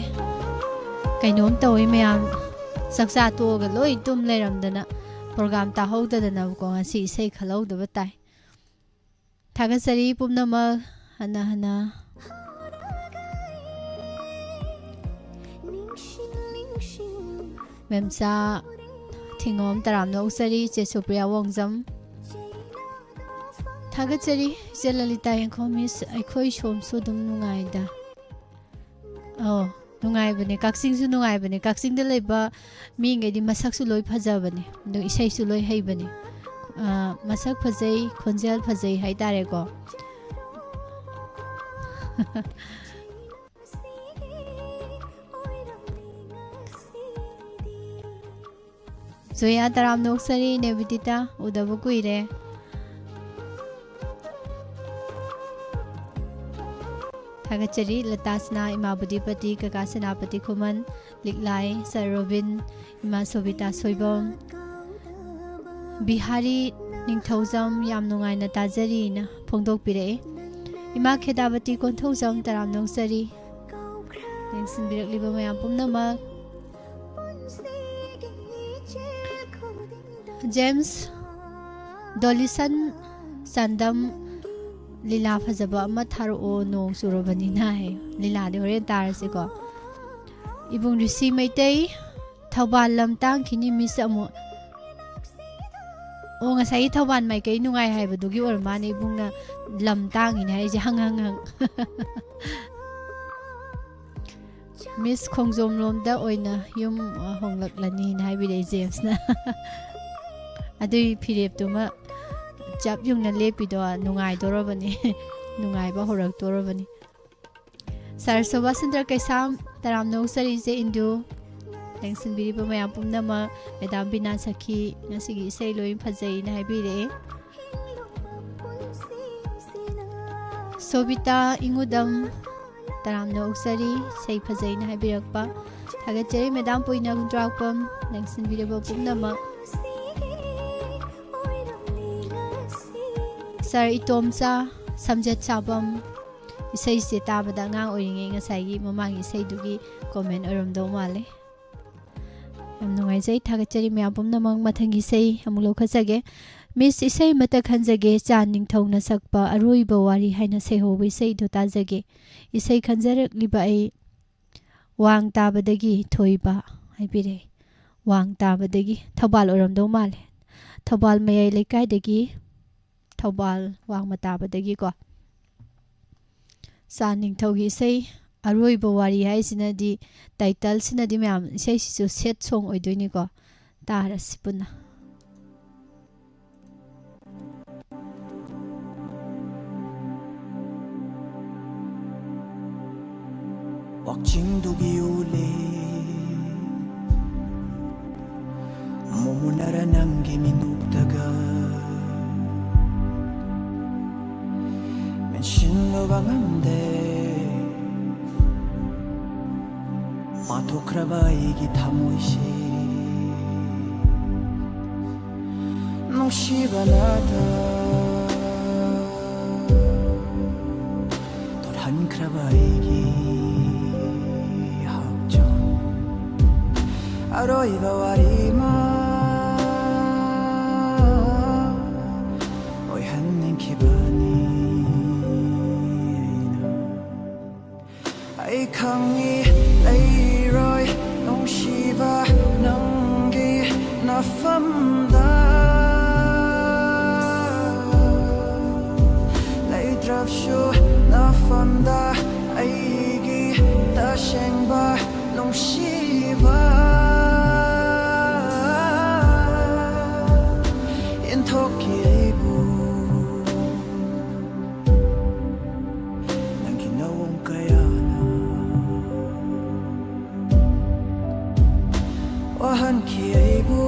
ꯀꯩꯅꯣꯝ ꯇꯧꯋꯤ ꯃꯌꯥꯝ꯫ ꯆꯥꯛꯆꯥ ꯇꯣꯛꯑꯒ ꯂꯣꯏ ꯇꯨꯝ ꯂꯩꯔꯝꯗꯅ, ꯄ꯭ꯔꯣꯒ꯭ꯔꯥꯝ ꯇꯥꯍꯧꯗꯗꯅꯕꯀꯣ, ꯉꯁꯤ ꯏꯁꯩ ꯈꯜꯍꯧꯗꯕ ꯇꯥꯏ꯫ ꯊꯥꯒꯠꯆꯔꯤ ꯄꯨꯝꯅꯃꯛ ꯍꯟꯅ ꯍꯟꯅ꯫ ꯃꯦꯝꯆꯥ ꯊꯤꯉꯣꯝ ꯇꯔꯥꯝꯅ ꯑꯣꯛꯆꯔꯤ, ꯏꯆꯦ ꯁꯨꯄ꯭ꯔꯤꯌꯥ ꯋꯣꯡꯖꯝ꯫ ꯊꯥꯒꯠꯆꯔꯤ ꯏꯆꯦ ꯂꯂꯤꯇꯥ ꯌꯦꯡꯈꯣꯝ ꯃꯤꯁ, ꯑꯩꯈꯣꯏ ꯁꯣꯝꯁꯨ ꯑꯗꯨꯝ ꯅꯨꯡꯉꯥꯏꯗ꯫ ꯑꯧ, ꯅꯨꯡꯉꯥꯏꯕꯅꯦ, ꯀꯛꯆꯤꯡꯁꯨ ꯅꯨꯡꯉꯥꯏꯕꯅꯦ꯫ ꯀꯛꯆꯤꯡꯗ ꯂꯩꯕ ꯃꯤꯉꯩꯗꯤ ꯃꯁꯛꯁꯨ ꯂꯣꯏ ꯐꯖꯕꯅꯦ, ꯑꯗꯨ ꯏꯁꯩꯁꯨ ꯂꯣꯏ ꯍꯩꯕꯅꯦ꯫ ꯑ, ꯃꯁꯛ ꯐꯖꯩ, ꯈꯣꯟꯖꯦꯜ ꯐꯖꯩ ꯍꯥꯏꯇꯥꯔꯦꯀꯣ꯫ ꯖꯣꯌꯥ ꯇꯔꯥꯝꯅ ꯑꯣꯛꯆꯔꯤ, ꯅꯦꯕꯤꯗꯤꯇꯥ, ꯎꯗꯕ ꯀꯨꯏꯔꯦ꯫ ꯊꯥꯒꯠꯆꯔꯤ ꯂꯇꯥꯁꯅꯥ, ꯏꯃꯥ ꯕꯨꯙꯤꯄꯇꯤ, ꯀꯀꯥ ꯁꯦꯅꯥꯄꯇꯤ ꯈꯨꯃꯟ, ꯂꯤꯛꯂꯥꯏ, ꯁꯔ ꯔꯣꯕꯤꯟ, ꯏꯃꯥ ꯁꯣꯕꯤꯇꯥ ꯁꯣꯏꯕꯝ, ꯕꯤꯍꯥꯔꯤ ꯅꯤꯡꯊꯧꯖꯝ, ꯌꯥꯝ ꯅꯨꯡꯉꯥꯏꯅ ꯇꯥꯖꯔꯤꯅ ꯐꯣꯡꯗꯣꯛꯄꯤꯔꯛꯏ꯫ ꯏꯃꯥ ꯈꯦꯗꯥꯕꯇꯤ ꯀꯣꯟꯊꯧꯖꯝ, ꯇꯔꯥꯝꯅ ꯑꯣꯛꯆꯔꯤ꯫ ꯌꯦꯡꯁꯤꯟꯕꯤꯔꯛꯂꯤꯕ ꯃꯌꯥꯝ ꯄꯨꯝꯅꯃꯛ꯫ ꯖꯦꯝꯁ ꯗꯣꯂꯤꯁꯟ ꯆꯥꯟꯗꯝ, ꯂꯤꯂꯥ ꯐꯖꯕ ꯑꯃ ꯊꯥꯔꯛꯑꯣ, ꯅꯣꯡ ꯆꯨꯔꯕꯅꯤꯅ ꯍꯥꯏ꯫ ꯂꯤꯂꯥꯗꯤ ꯍꯣꯔꯦꯟ ꯇꯥꯔꯁꯤꯀꯣ꯫ ꯏꯕꯨꯡ ꯔꯤꯁꯤ ꯃꯩꯇꯩ, ꯊꯧꯕꯥꯜ ꯂꯝ ꯇꯥꯡꯈꯤꯅꯤ ꯃꯤꯁ ꯑꯃꯨꯛ꯫ ꯑꯣ, ꯉꯁꯥꯏꯒꯤ ꯊꯧꯕꯥꯜ ꯃꯥꯏꯀꯩ ꯅꯨꯡꯉꯥꯏ ꯍꯥꯏꯕꯗꯨꯒꯤ ꯑꯣꯏꯔ ꯃꯥꯅꯦ ꯏꯕꯨꯡꯅ ꯂꯝ ꯇꯥꯡꯉꯤꯅꯦ ꯍꯥꯏꯔꯤꯁꯦ, ꯍꯪ ꯍꯪ ꯍꯪ꯫ ꯃꯤꯁ ꯈꯣꯡꯖꯣꯝ ꯂꯣꯝꯗ ꯑꯣꯏꯅ ꯌꯨꯝ, ꯑ, ꯍꯣꯡꯂꯛꯂꯅꯤꯅ ꯍꯥꯏꯕꯤꯔꯛꯏ ꯖꯦꯝꯁꯅ꯫ ꯑꯗꯨꯒꯤ ꯐꯤꯔꯦꯞꯇꯨꯃ ꯆꯞ ꯌꯨꯡꯅ ꯂꯦꯞꯄꯤꯗꯣ ꯅꯨꯡꯉꯥꯏꯗꯣꯔꯕꯅꯤ꯫ ꯅꯨꯡꯉꯥꯏꯕ ꯍꯧꯔꯛꯇꯣꯔꯕꯅꯤ꯫ ꯁꯥꯔ ꯁꯨꯕꯥꯁ ꯆꯟꯗ꯭ꯔ ꯀꯩꯁꯥꯝ, ꯇꯔꯥꯝꯅ ꯑꯣꯛꯆꯔꯤ ꯏꯆꯦ ꯏꯟꯗꯨ꯫ ꯌꯦꯡꯁꯤꯟꯕꯤꯔꯤꯕ ꯃꯌꯥꯝ ꯄꯨꯝꯅꯃꯛ, ꯃꯦꯗꯥꯝ ꯕꯤꯅꯥ ꯁꯈꯤ, ꯉꯁꯤꯒꯤ ꯏꯁꯩ ꯂꯣꯏ ꯐꯖꯩꯅ ꯍꯥꯏꯕꯤꯔꯛꯑꯦ꯫ ꯁꯣꯕꯤꯇꯥ ꯏꯉꯨꯗꯝ, ꯇꯔꯥꯝꯅ ꯑꯣꯛꯆꯔꯤ, ꯏꯁꯩ ꯐꯖꯩꯅ ꯍꯥꯏꯕꯤꯔꯛꯄ꯫ ꯊꯥꯒꯠꯆꯔꯤ ꯃꯦꯗꯥꯝ ꯄꯣꯏꯅ ꯈꯨꯟꯗ꯭ꯔꯥꯛꯄꯝ, ꯌꯦꯡꯁꯤꯟꯕꯤꯔꯕ ꯄꯨꯝꯅꯃꯛ꯫ ꯁꯥꯔ ꯏꯇꯣꯝꯆꯥ, ꯁꯝꯖꯦꯠ ꯁꯥꯕꯝ, ꯏꯁꯩꯁꯦ ꯇꯥꯕꯗ ꯑꯉꯥꯡ ꯑꯣꯏꯔꯤꯉꯩ ꯉꯁꯥꯏꯒꯤ ꯃꯃꯥꯡꯒꯤ ꯏꯁꯩꯗꯨꯒꯤ comment ꯑꯣꯏꯔꯝꯗꯧ ꯃꯥꯜꯂꯦ꯫ ꯌꯥꯝ ꯅꯨꯡꯉꯥꯏꯖꯩ, ꯊꯥꯒꯠꯆꯔꯤ ꯃꯌꯥꯝ ꯄꯨꯝꯅꯃꯛ꯫ ꯃꯊꯪꯒꯤ ꯏꯁꯩ ꯑꯃꯨꯛ ꯂꯧꯈꯠꯆꯒꯦ꯫ Miss, ꯏꯁꯩ ꯑꯃꯠꯇ ꯈꯟꯖꯒꯦ, ꯆꯥꯟ ꯅꯤꯡꯊꯧꯅ ꯁꯛꯄ ꯑꯔꯣꯏꯕ ꯋꯥꯔꯤ ꯍꯥꯏꯅ ꯁꯩꯍꯧꯕ ꯏꯁꯩꯗꯣ ꯇꯥꯖꯒꯦ꯫ ꯏꯁꯩ ꯈꯟꯖꯔꯛꯂꯤꯕ ꯑꯩ ꯋꯥꯡ ꯇꯥꯕꯗꯒꯤ ꯊꯣꯏꯕ ꯍꯥꯏꯕꯤꯔꯛꯑꯦ꯫ ꯋꯥꯡ ꯇꯥꯕꯗꯒꯤ, ꯊꯧꯕꯥꯜ ꯑꯣꯏꯔꯝꯗꯧ ꯃꯥꯜꯂꯦ꯫ ꯊꯧꯕꯥꯜ ꯃꯌꯥꯏ ꯂꯩꯀꯥꯏꯗꯒꯤ, ꯊꯧꯕꯥꯜ ꯋꯥꯡꯃ ꯇꯥꯕꯗꯒꯤꯀꯣ꯫ ꯆꯥꯟ ꯅꯤꯡꯊꯧꯒꯤ ꯏꯁꯩ ꯑꯔꯣꯏꯕ ꯋꯥꯔꯤ ꯍꯥꯏꯁꯤꯅꯗꯤ, title ꯁꯤꯅꯗꯤ ꯃꯌꯥꯝ ꯏꯁꯩꯁꯤꯁꯨ sad song ꯑꯣꯏꯗꯣꯏꯅꯤꯀꯣ꯫ ꯇꯥꯔꯁꯤ ꯄꯨꯟꯅ꯫ ꯋꯥꯛꯆꯤꯡꯗꯨꯒꯤ ꯎꯂꯦ ꯃꯨꯃꯨꯟꯅꯔ ꯅꯪꯒꯤ ꯃꯤꯅꯨꯛꯇꯒ ꯃꯦꯟꯁꯤꯟꯂꯨꯕ ꯉꯝꯗꯦ꯫ ꯄꯥꯊꯣꯛꯈ꯭ꯔꯕ ꯑꯩꯒꯤ ꯊꯃꯣꯏꯁꯦ ꯅꯨꯡꯁꯤꯕꯅꯗ ꯇꯣꯠꯍꯟꯈ꯭ꯔꯕ ꯑꯩꯒꯤ ꯍꯛꯆꯥꯡ꯫ ꯑꯔꯣꯏꯕ ꯋꯥꯔꯤꯃ ꯑꯣꯏꯍꯟꯅꯤꯡꯈꯤꯕꯅꯤ ꯑꯩꯅ꯫ ꯑꯩ ꯈꯪꯏ ꯂꯩꯔꯣꯏ ꯅꯨꯡꯁꯤꯕ ꯅꯪꯒꯤ ꯅꯐꯝꯗ꯫ ꯂꯩꯇ꯭ꯔꯕꯁꯨ ꯅꯐꯝꯗ ꯑꯩꯒꯤ ꯇꯁꯦꯡꯕ ꯅꯨꯡꯁꯤꯕ꯫ ꯏꯟꯊꯣꯛꯈꯤ ꯑꯩꯕꯨ ꯅꯪꯒꯤ ꯅꯑꯣꯡ ꯀꯌꯥꯅ꯫ ꯋꯥꯍꯟꯈꯤ ꯑꯩꯕꯨ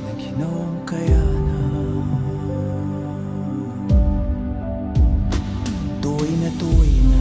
ꯅꯪꯒꯤ ꯅꯑꯣꯡ ꯀꯌꯥꯅ꯫ ꯇꯣꯏꯅ ꯇꯣꯏꯅ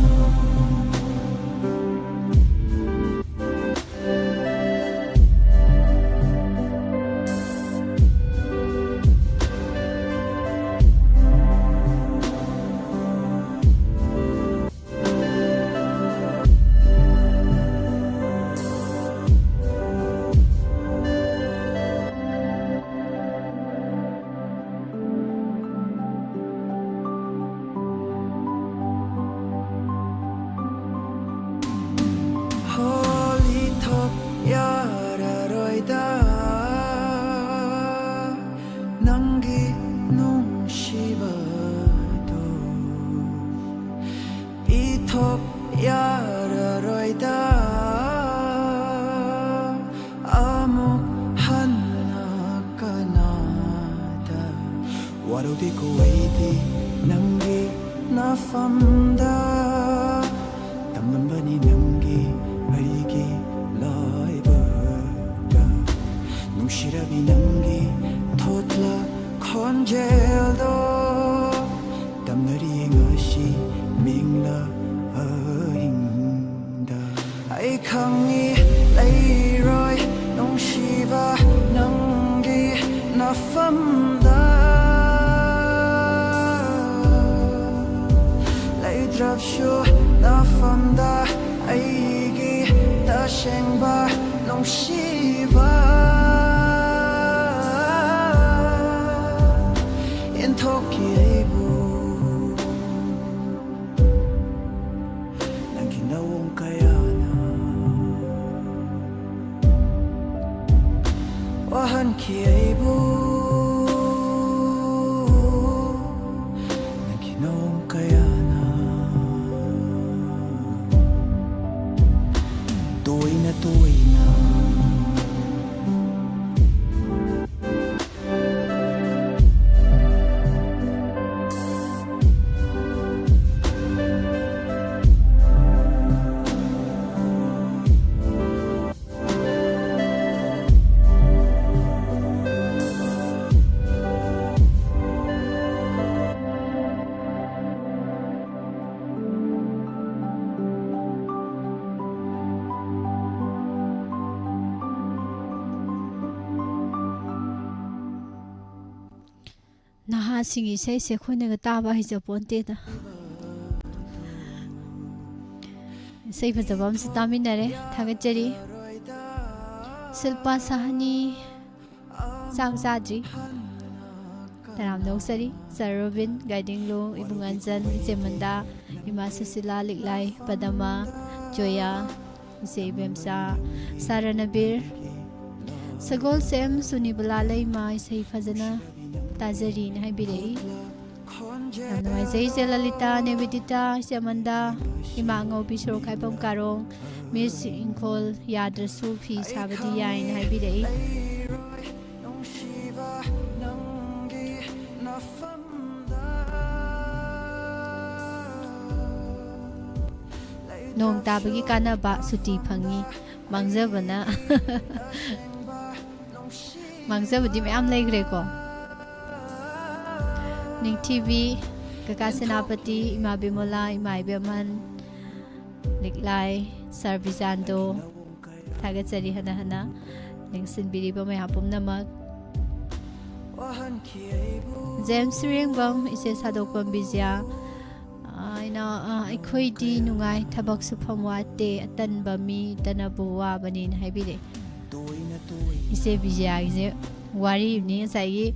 ꯅꯪꯒꯤ ꯅꯨꯡꯁꯤꯕꯗꯣ ꯄꯤꯊꯣꯛ ꯌꯥꯔꯔꯣꯏꯗ꯫ ꯑꯃꯨꯛ ꯍꯟꯅ ꯀꯅꯥꯗ ꯋꯥꯔꯧꯗꯦꯀꯣ ꯑꯩꯗꯤ ꯅꯪꯒꯤ ꯅꯐꯝꯗ꯫ ꯇꯝꯂꯝꯕꯅꯤ ꯅꯪꯒꯤ ꯑꯩꯒꯤ ꯂꯥꯏꯕꯛꯇ꯫ ꯅꯨꯡꯁꯤꯔꯕꯤ ꯅꯪꯒꯤ ꯊꯣꯠꯂ ꯈꯣꯟꯖꯦꯜꯗꯣ ꯇꯝꯅꯔꯤꯌꯦ ꯉꯁꯤ ꯃꯤꯡꯂ ꯑꯍꯤꯡꯗ꯫ ꯑꯩ ꯈꯪꯉꯤ ꯂꯩꯔꯣꯏ ꯅꯨꯡꯁꯤꯕ ꯅꯪꯒꯤ ꯅꯐꯝꯗ꯫ ꯂꯩꯇ꯭ꯔꯕꯁꯨ ꯅꯐꯝꯗ ꯑꯩꯒꯤ ꯇꯁꯦꯡꯕ ꯅꯨꯡꯁꯤꯕ꯫ ꯏꯟꯊꯣꯛꯈꯤ ꯑꯩꯕꯨ ꯅꯪꯒꯤ ꯅꯑꯣꯡ ꯀꯌꯥꯅ꯫ ꯋꯥꯍꯟꯈꯤ ꯑꯩꯕꯨ ꯅꯪꯒꯤ ꯅꯑꯣꯡ ꯀꯌꯥꯅ꯫ ꯇꯣꯏꯅ ꯇꯣꯏꯅ꯫ ꯅꯍꯥꯁꯤꯡꯒꯤ ꯏꯁꯩꯁꯦ ꯑꯩꯈꯣꯏꯅꯒ ꯇꯥꯕ ꯍꯩꯖꯄꯣꯟꯇꯦꯗ꯫ ꯏꯁꯩ ꯐꯖꯕ ꯑꯃꯁꯨ ꯇꯥꯃꯤꯟꯅꯔꯦ, ꯊꯥꯒꯠꯆꯔꯤ꯫ ꯁꯤꯜꯄꯥ ꯁꯥꯍꯅꯤ, ꯆꯥꯛ ꯆꯥꯗ꯭ꯔꯤ꯫ ꯇꯔꯥꯝꯅ ꯑꯣꯛꯆꯔꯤ꯫ ꯁꯔ ꯔꯣꯕꯤꯟ, ꯒꯥꯏꯗꯤꯡꯂꯨ, ꯏꯕꯨꯡ ꯑꯟꯖꯟ, ꯏꯆꯦ ꯃꯟꯗꯥ, ꯏꯃꯥ ꯁꯨꯁꯤꯂꯥ, ꯂꯤꯛꯂꯥꯏ, ꯄꯗꯃ, ꯖꯣꯌꯥ, ꯏꯆꯦ ꯏꯕꯦꯝꯆꯥ, ꯁꯥꯔ ꯔꯅꯕꯤꯔ, ꯁꯒꯣꯜꯁꯦꯝ ꯁꯨꯅꯤꯕꯂꯥ ꯂꯩꯃ, ꯏꯁꯩ ꯐꯖꯅ ꯇꯥꯖꯔꯤꯅ ꯍꯥꯏꯕꯤꯔꯛꯏ꯫ ꯌꯥꯝ ꯅꯨꯡꯉꯥꯏꯖꯩ ꯏꯆꯦ ꯂꯂꯤꯇꯥ, ꯅꯦꯕꯤꯗꯤꯇꯥ, ꯏꯆꯦ ꯑꯃꯟꯗꯥ, ꯏꯃꯥ ꯑꯉꯧꯕꯤ ꯁꯣꯔꯣꯛ ꯈꯥꯏꯕꯝ ꯀꯥꯔꯣꯡ, ꯃꯤꯁ ꯏꯪꯈꯣꯜ ꯌꯥꯗ꯭ꯔꯁꯨ ꯐꯤ ꯁꯥꯕꯗꯤ ꯌꯥꯏꯅ ꯍꯥꯏꯕꯤꯔꯛꯏ꯫ ꯅꯣꯡ ꯇꯥꯕꯒꯤ ꯀꯥꯟꯅꯕ, ꯁꯨꯇꯤ ꯐꯪꯉꯤ꯫ ꯃꯥꯡꯖꯕꯅ ꯃꯥꯡꯖꯕꯗꯤ ꯃꯌꯥꯝ ꯂꯩꯈ꯭ꯔꯦꯀꯣ꯫ ꯅꯤꯡꯊꯤꯕꯤ, ꯀꯀꯥ ꯁꯦꯅꯥꯄꯇꯤ, ꯏꯃꯥ ꯕꯤꯃꯣꯂꯥ, ꯏꯃꯥ ꯏꯕꯦꯝꯍꯟ, ꯂꯤꯛꯂꯥꯏ, ꯁꯥꯔ ꯕꯤꯖꯥꯟꯗꯣ, ꯊꯥꯒꯠꯆꯔꯤ ꯍꯟꯅ ꯍꯟꯅ ꯂꯦꯡꯁꯤꯟꯕꯤꯔꯤꯕ ꯃꯌꯥꯝ ꯄꯨꯝꯅꯃꯛ꯫ ꯖꯦꯝꯁ ꯁꯨꯔꯦꯡꯕꯝ, ꯏꯆꯦ ꯁꯥꯗꯣꯛꯄꯝ ꯕꯤꯖ꯭ꯌꯥ, ꯑꯩꯅ, ꯑ, "ꯑꯩꯈꯣꯏꯗꯤ ꯅꯨꯡꯉꯥꯏ, ꯊꯕꯛ ꯁꯨꯐꯝ ꯋꯥꯠꯇꯦ, ꯑꯇꯟꯕ ꯃꯤꯇꯅꯕꯨ ꯋꯥꯕꯅꯤꯅ" ꯍꯥꯏꯕꯤꯔꯦ꯫ ꯏꯆꯦ ꯕꯤꯖ꯭ꯌꯥꯒꯤꯁꯦ ꯋꯥꯔꯤꯅꯤ ꯉꯁꯥꯏꯒꯤ,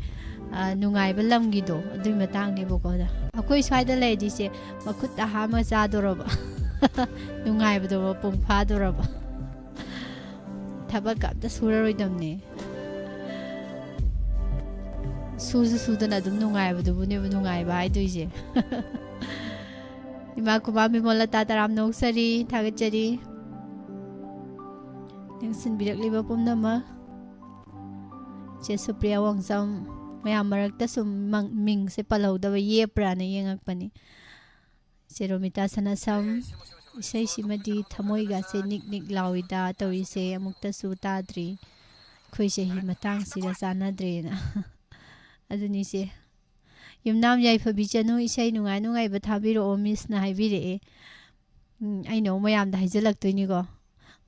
ꯑ, ꯅꯨꯡꯉꯥꯏꯕ ꯂꯝꯒꯤꯗꯣ, ꯑꯗꯨꯒꯤ ꯃꯇꯥꯡꯅꯦꯕꯀꯣ꯫ ꯑꯗ ꯑꯩꯈꯣꯏ ꯁ꯭ꯋꯥꯏꯗ ꯂꯩꯔꯗꯤ ꯏꯆꯦ ꯃꯈꯨꯠ ꯑꯍꯥꯝꯕ ꯆꯥꯗꯣꯔꯕ꯫ ꯅꯨꯡꯉꯥꯏꯕꯗꯣ ꯃꯄꯨꯡ ꯐꯥꯗꯣꯔꯕ꯫ ꯊꯕꯛꯀ ꯑꯝꯇ ꯁꯨꯔꯔꯣꯏꯗꯕꯅꯦ꯫ ꯁꯨꯁꯨ ꯁꯨꯗꯅ ꯑꯗꯨꯝ ꯅꯨꯡꯉꯥꯏꯕꯗꯨꯕꯨꯅꯦꯕ ꯅꯨꯡꯉꯥꯏꯕ ꯍꯥꯏꯗꯣꯏꯁꯦ꯫ ꯏꯃꯥ ꯀꯨꯃꯥ ꯕꯤꯃꯣꯂꯇꯥ ꯇꯔꯥꯝꯅ ꯑꯣꯛꯆꯔꯤ, ꯊꯥꯒꯠꯆꯔꯤ꯫ ꯌꯦꯡꯁꯤꯟꯕꯤꯔꯛꯂꯤꯕ ꯄꯨꯝꯅꯃꯛ꯫ ꯆꯦ ꯁꯨꯄ꯭ꯔꯤꯌꯥ ꯋꯥꯡꯖꯝ, ꯃꯌꯥꯝ ꯃꯔꯛꯇ ꯁꯨꯝ ꯃꯪ-, ꯃꯤꯡꯁꯦ ꯄꯜꯍꯧꯗꯕ, ꯌꯦꯞꯄ꯭ꯔꯥꯅ ꯌꯦꯡꯉꯛꯄꯅꯤ꯫ ꯆꯦ ꯔꯣꯃꯤꯇꯥ ꯁꯅꯥꯁꯝ, ꯏꯁꯩꯁꯤꯃꯗꯤ ꯊꯃꯣꯏꯒꯁꯦ ꯅꯤꯛ ꯅꯤꯛ ꯂꯥꯎꯏꯗ ꯇꯧꯔꯤꯁꯦ, ꯑꯃꯨꯛꯇꯁꯨ ꯇꯥꯗ꯭ꯔꯤ꯫ ꯑꯩꯈꯣꯏ ꯆꯍꯤ ꯃꯇꯥꯡꯁꯤꯒ ꯆꯥꯟꯅꯗ꯭ꯔꯦꯅ꯫ ꯑꯗꯨꯅꯤꯁꯦ꯫ ꯌꯨꯝꯅꯥꯝ ꯌꯥꯏꯐꯕꯤ ꯆꯅꯨ, ꯏꯁꯩ ꯅꯨꯡꯉꯥꯏ ꯅꯨꯡꯉꯥꯏꯕ ꯊꯥꯕꯤꯔꯛꯑꯣ ꯃꯤꯁꯅ ꯍꯥꯏꯕꯤꯔꯛꯑꯦ꯫ ꯎꯝ, ꯑꯩꯅ ꯑꯃꯨꯛ ꯃꯌꯥꯝꯗ ꯍꯥꯏꯖꯤꯜꯂꯛꯇꯣꯏꯅꯤꯀꯣ꯫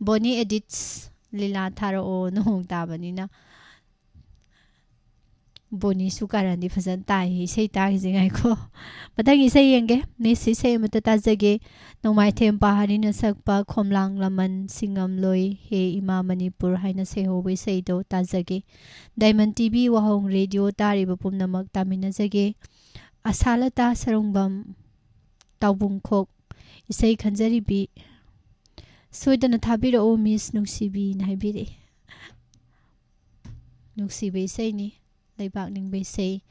ꯕꯣꯅꯤ ꯑꯦꯗꯤꯠꯁ ꯂꯤꯂꯥ ꯊꯥꯔꯛꯑꯣ, ꯅꯣꯡ ꯇꯥꯕꯅꯤꯅ꯫ ꯕꯣꯅꯤꯁꯨ ꯀꯥꯔꯟꯗꯤ ꯐꯖꯅ ꯇꯥꯏ꯫ ꯏꯁꯩ ꯇꯥꯈꯤꯁꯦ ꯉꯥꯏꯈꯣ꯫ ꯃꯊꯪꯒꯤ ꯏꯁꯩ ꯌꯦꯡꯒꯦ꯫ ꯃꯤꯁ, ꯏꯁꯩ ꯑꯃꯇ ꯇꯥꯖꯒꯦ꯫ ꯅꯣꯡꯃꯥꯏꯊꯦꯝ ꯄꯍꯥꯔꯤꯅ ꯁꯛꯄ ꯈꯣꯝꯂꯥꯡ ꯂꯃꯟ ꯁꯤꯡꯉꯝꯂꯣꯏ ꯍꯦ ꯏꯃꯥ ꯃꯅꯤꯄꯨꯔ ꯍꯥꯏꯅ ꯁꯩꯍꯧꯕ ꯏꯁꯩꯗꯣ ꯇꯥꯖꯒꯦ꯫ ꯗꯥꯏꯃꯟ ꯇꯤ ꯚꯤ ꯋꯥꯍꯣꯡ ꯔꯦꯗꯤꯑꯣ ꯇꯥꯔꯤꯕ ꯄꯨꯝꯅꯃꯛ ꯇꯥꯃꯤꯟꯅꯖꯒꯦ꯫ ꯑꯁꯥꯂꯇꯥ ꯁꯔꯨꯡꯕꯝ, ꯇꯥꯎꯕꯨꯡꯈꯣꯛ, ꯏꯁꯩ ꯈꯟꯖꯔꯤꯕꯤ, ꯁꯣꯏꯗꯅ ꯊꯥꯕꯤꯔꯛꯎ ꯃꯤꯁ ꯅꯨꯡꯁꯤꯕꯤꯅ ꯍꯥꯏꯕꯤꯔꯛꯏ꯫ ꯅꯨꯡꯁꯤꯕ ꯏꯁꯩꯅꯤ, ꯂꯩꯕꯥꯛ ꯅꯤꯡꯕ ꯏꯁꯩ꯫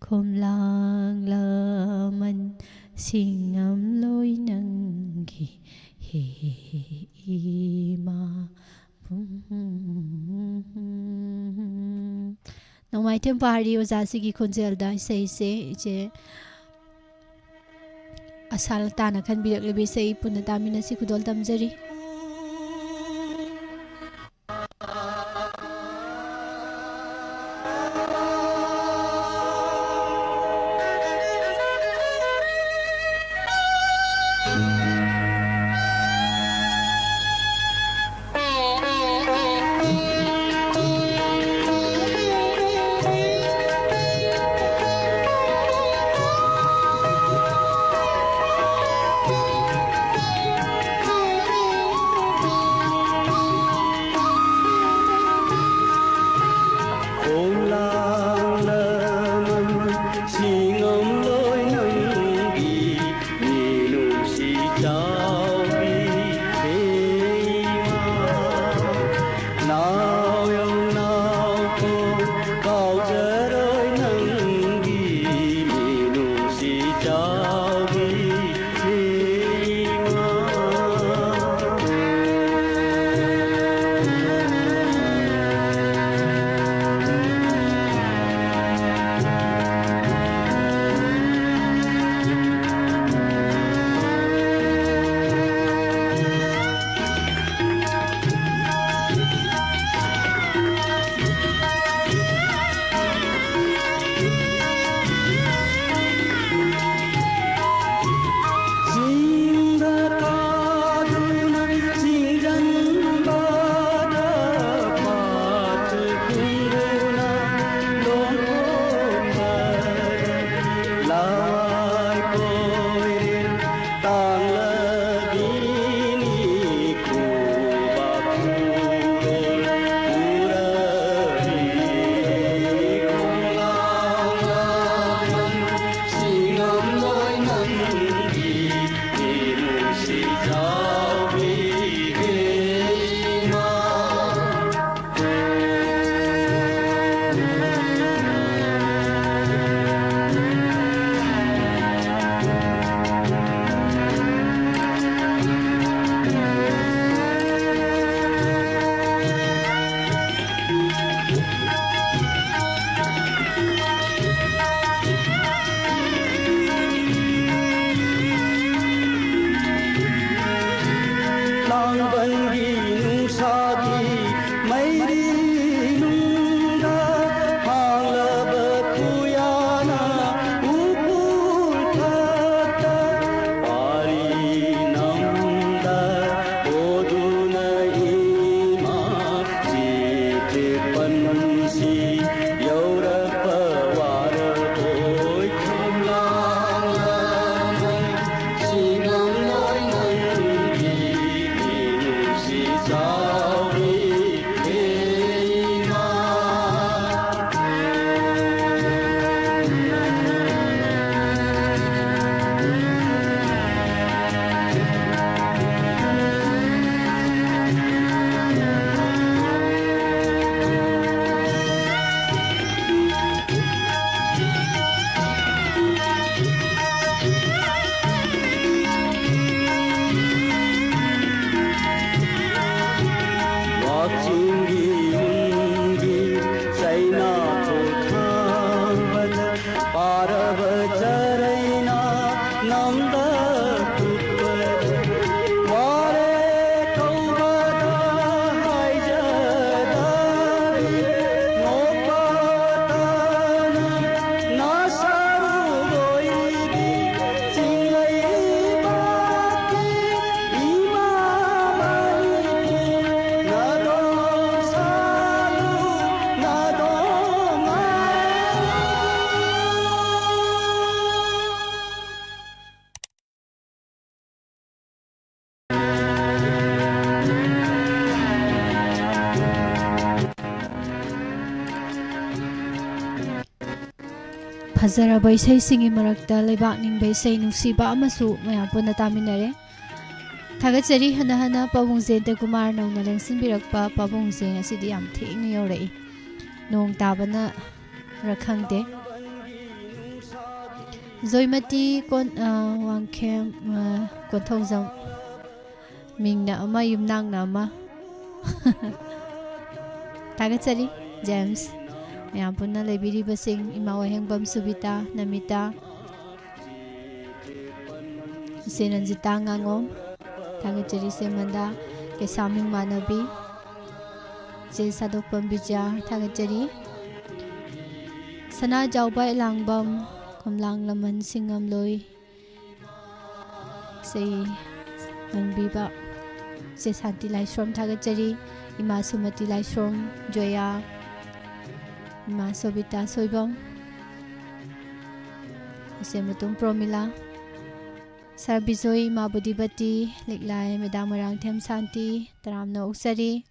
ꯈꯣꯝꯂꯥꯡ ꯂꯃꯟ ꯁꯤꯡꯉꯝꯂꯣꯏ ꯅꯪꯒꯤ ꯍꯦ ꯏꯃꯥ꯫ ꯅꯣꯡꯃꯥꯏꯊꯦꯝ ꯄꯍꯥꯔꯤ ꯑꯣꯖꯥꯁꯤꯒꯤ ꯈꯣꯟꯖꯦꯜꯗ ꯏꯁꯩꯁꯦ ꯏꯆꯦ ꯑꯁꯥ ꯂꯇꯥꯅ ꯈꯟꯕꯤꯔꯛꯂꯤꯕ ꯏꯁꯩ ꯄꯨꯟꯅ ꯇꯥꯃꯤꯟꯅꯁꯤ꯫ ꯈꯨꯗꯣꯜ ꯇꯝꯖꯔꯤ꯫ ꯐꯖꯔꯕ ꯏꯁꯩꯁꯤꯡꯒꯤ ꯃꯔꯛꯇ ꯂꯩꯕꯥꯛ ꯅꯤꯡꯕ ꯏꯁꯩ ꯅꯨꯡꯁꯤꯕ ꯑꯃꯁꯨ ꯃꯌꯥꯝ ꯄꯨꯟꯅ ꯇꯥꯃꯤꯟꯅꯔꯦ꯫ ꯊꯥꯒꯠꯆꯔꯤ꯫ ꯍꯟꯅ ꯍꯟꯅ ꯄꯥꯕꯨꯡ ꯖꯌꯟꯇ ꯀꯨꯃꯥꯔ ꯅꯧꯅ ꯂꯦꯡꯁꯤꯟꯕꯤꯔꯛꯄ ꯄꯥꯕꯨꯡ ꯖꯌꯟ ꯉꯁꯤꯗꯤ ꯌꯥꯝ ꯊꯦꯡꯅ ꯌꯧꯔꯛꯏ꯫ ꯅꯣꯡ ꯇꯥꯕꯅꯔ ꯈꯪꯗꯦ꯫ ꯖꯣꯏꯃꯇꯤ ꯀꯣꯟ-, ꯑ, ꯋꯥꯡꯈꯦꯝ, ꯑ, ꯀꯣꯟꯊꯧꯖꯝ꯫ ꯃꯤꯡꯅ ꯑꯃ, ꯌꯨꯝꯅꯥꯡꯅ ꯑꯃ꯫ ꯊꯥꯒꯠꯆꯔꯤ, ꯖꯦꯝꯁ꯫ ꯃꯌꯥꯝ ꯄꯨꯟꯅ ꯂꯩꯕꯤꯔꯤꯕꯁꯤꯡ, ꯏꯃꯥ ꯋꯥꯍꯦꯡꯕꯝ ꯁꯨꯕꯤꯇꯥ, ꯅꯃꯤꯇꯥ, ꯏꯆꯦ ꯔꯟꯖꯤꯇꯥ ꯉꯥꯉꯣꯝ, ꯊꯥꯒꯠꯆꯔꯤ, ꯏꯆꯦ ꯃꯟꯗꯥ, ꯀꯩꯁꯥꯝ ꯏꯃꯥꯟꯅꯕꯤ, ꯏꯆꯦ ꯁꯥꯗꯣꯛꯄꯝ ꯕꯤꯖ꯭ꯌꯥ, ꯊꯥꯒꯠꯆꯔꯤ꯫ ꯁꯅꯥꯖꯥꯎꯕ ꯏꯂꯥꯡꯕꯝ, ꯈꯣꯝꯂꯥꯡ ꯂꯃꯟ ꯁꯤꯡꯉꯝꯂꯣꯏ, ꯏꯁꯩ ꯉꯪꯕꯤꯕ ꯏꯆꯦ ꯁꯥꯟꯇꯤ ꯂꯥꯏꯁ꯭ꯔꯣꯝ ꯊꯥꯒꯠꯆꯔꯤ, ꯏꯃꯥ ꯁꯨꯃꯇꯤ ꯂꯥꯏꯁ꯭ꯔꯣꯝ, ꯖꯣꯌꯥ, ꯏꯃꯥ ꯁꯣꯕꯤꯇꯥ ꯁꯣꯏꯕꯝ, ꯏꯆꯦ ꯃꯇꯨꯝ ꯄ꯭ꯔꯣꯃꯤꯂꯥ, ꯁꯥꯔ ꯕꯤꯖꯣꯏ, ꯏꯃꯥ ꯕꯨꯙꯤꯕꯇꯤ, ꯂꯤꯛꯂꯥꯏ ꯃꯦꯗꯥꯝ ꯃꯣꯏꯔꯥꯡꯊꯦꯝ ꯁꯥꯟꯇꯤ, ꯇꯔꯥꯝꯅ ꯑꯣꯛꯆꯔꯤ꯫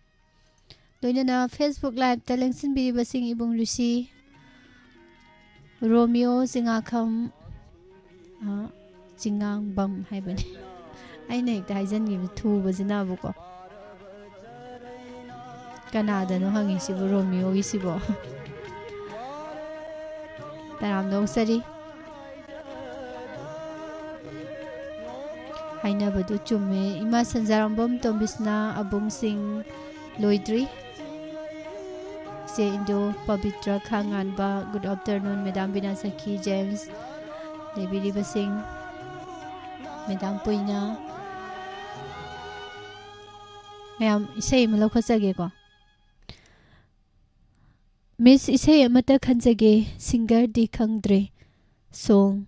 ꯂꯣꯏꯅꯅ Facebook Liveꯇ ꯂꯦꯡꯁꯤꯟꯕꯤꯔꯤꯕꯁꯤꯡ ꯏꯕꯨꯡ ꯔꯤꯁꯤ, ꯔꯣꯃꯤꯌꯣ ꯆꯤꯉꯥꯈꯝ, ꯑ, ꯆꯤꯉꯥꯡꯕꯝ ꯍꯥꯏꯕꯅꯤ꯫ ꯑꯩꯅ ꯍꯦꯛꯇ ꯍꯥꯏꯖꯟꯈꯤꯕ ꯊꯨꯕꯁꯤꯅꯕꯀꯣ꯫ ꯀꯅꯥꯗꯅꯣ ꯍꯪꯉꯤꯁꯤꯕꯨ ꯔꯣꯃꯤꯌꯣꯒꯤꯁꯤꯕꯣ? ꯇꯔꯥꯝꯅ ꯑꯣꯛꯆꯔꯤ꯫ ꯍꯥꯏꯅꯕꯗꯨ ꯆꯨꯝꯃꯦ꯫ ꯏꯃꯥ ꯁꯟꯖꯥꯔꯝꯕꯝ ꯇꯣꯝꯕꯤꯁꯅꯥ ꯑꯕꯨꯡꯁꯤꯡ ꯂꯣꯏꯗ꯭ꯔꯤ꯫ ꯏꯆꯦ Indu Pabitra Khanganba, good afternoon, madam Bina Sakhi James, ꯂꯩꯕꯤꯔꯤꯕꯁꯤꯡ, ꯃꯦꯗꯥꯝ ꯄꯨꯏꯅ, ꯃꯌꯥꯝ ꯏꯁꯩ ꯑꯃ ꯂꯧꯈꯠꯆꯒꯦꯀꯣ꯫ ꯃꯤꯁ, ꯏꯁꯩ ꯑꯃꯇ ꯈꯟꯖꯒꯦ, ꯁꯤꯡꯒꯔꯗꯤ ꯈꯪꯗ꯭ꯔꯦ꯫ ꯁꯣꯡ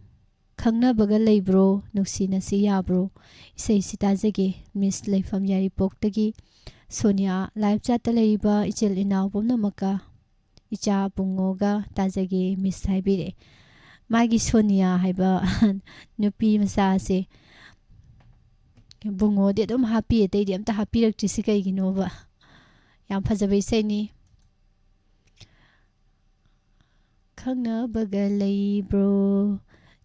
ꯈꯪꯅꯕꯒ ꯂꯩꯕ꯭ꯔꯣ? ꯅꯨꯡꯁꯤꯅꯁꯤ ꯌꯥꯕ꯭ꯔꯣ? ꯏꯁꯩꯁꯤ ꯇꯥꯖꯒꯦ꯫ ꯃꯤꯁ ꯂꯩꯐꯝ ꯌꯥꯏꯔꯤꯄꯣꯛꯇꯒꯤ ꯁꯣꯅꯤꯌꯥ, ꯂꯥꯏꯚ ꯆꯥꯠꯇ ꯂꯩꯔꯤꯕ ꯏꯆꯤꯜ ꯏꯅꯥꯎ ꯄꯨꯝꯅꯃꯛꯀ, ꯏꯆꯥ ꯕꯨꯡꯉꯣꯒ ꯇꯥꯖꯒꯦ ꯃꯤꯁ ꯍꯥꯏꯕꯤꯔꯛꯑꯦ꯫ ꯃꯥꯒꯤ ꯁꯣꯅꯤꯌꯥ ꯍꯥꯏꯕ ꯅꯨꯄꯤ ꯃꯆꯥꯁꯦ ꯕꯨꯡꯉꯣꯗꯤ ꯑꯗꯨꯝ ꯍꯥꯞꯄꯤ, ꯑꯇꯩꯗꯤ ꯑꯝꯇ ꯍꯥꯞꯄꯤꯔꯛꯇ꯭ꯔꯤꯁꯤ ꯀꯩꯒꯤꯅꯣꯕ? ꯌꯥꯝ ꯐꯖꯕ ꯏꯁꯩꯅꯤ꯫ ꯈꯪꯅꯕꯒ ꯂꯩꯕ꯭ꯔꯣ?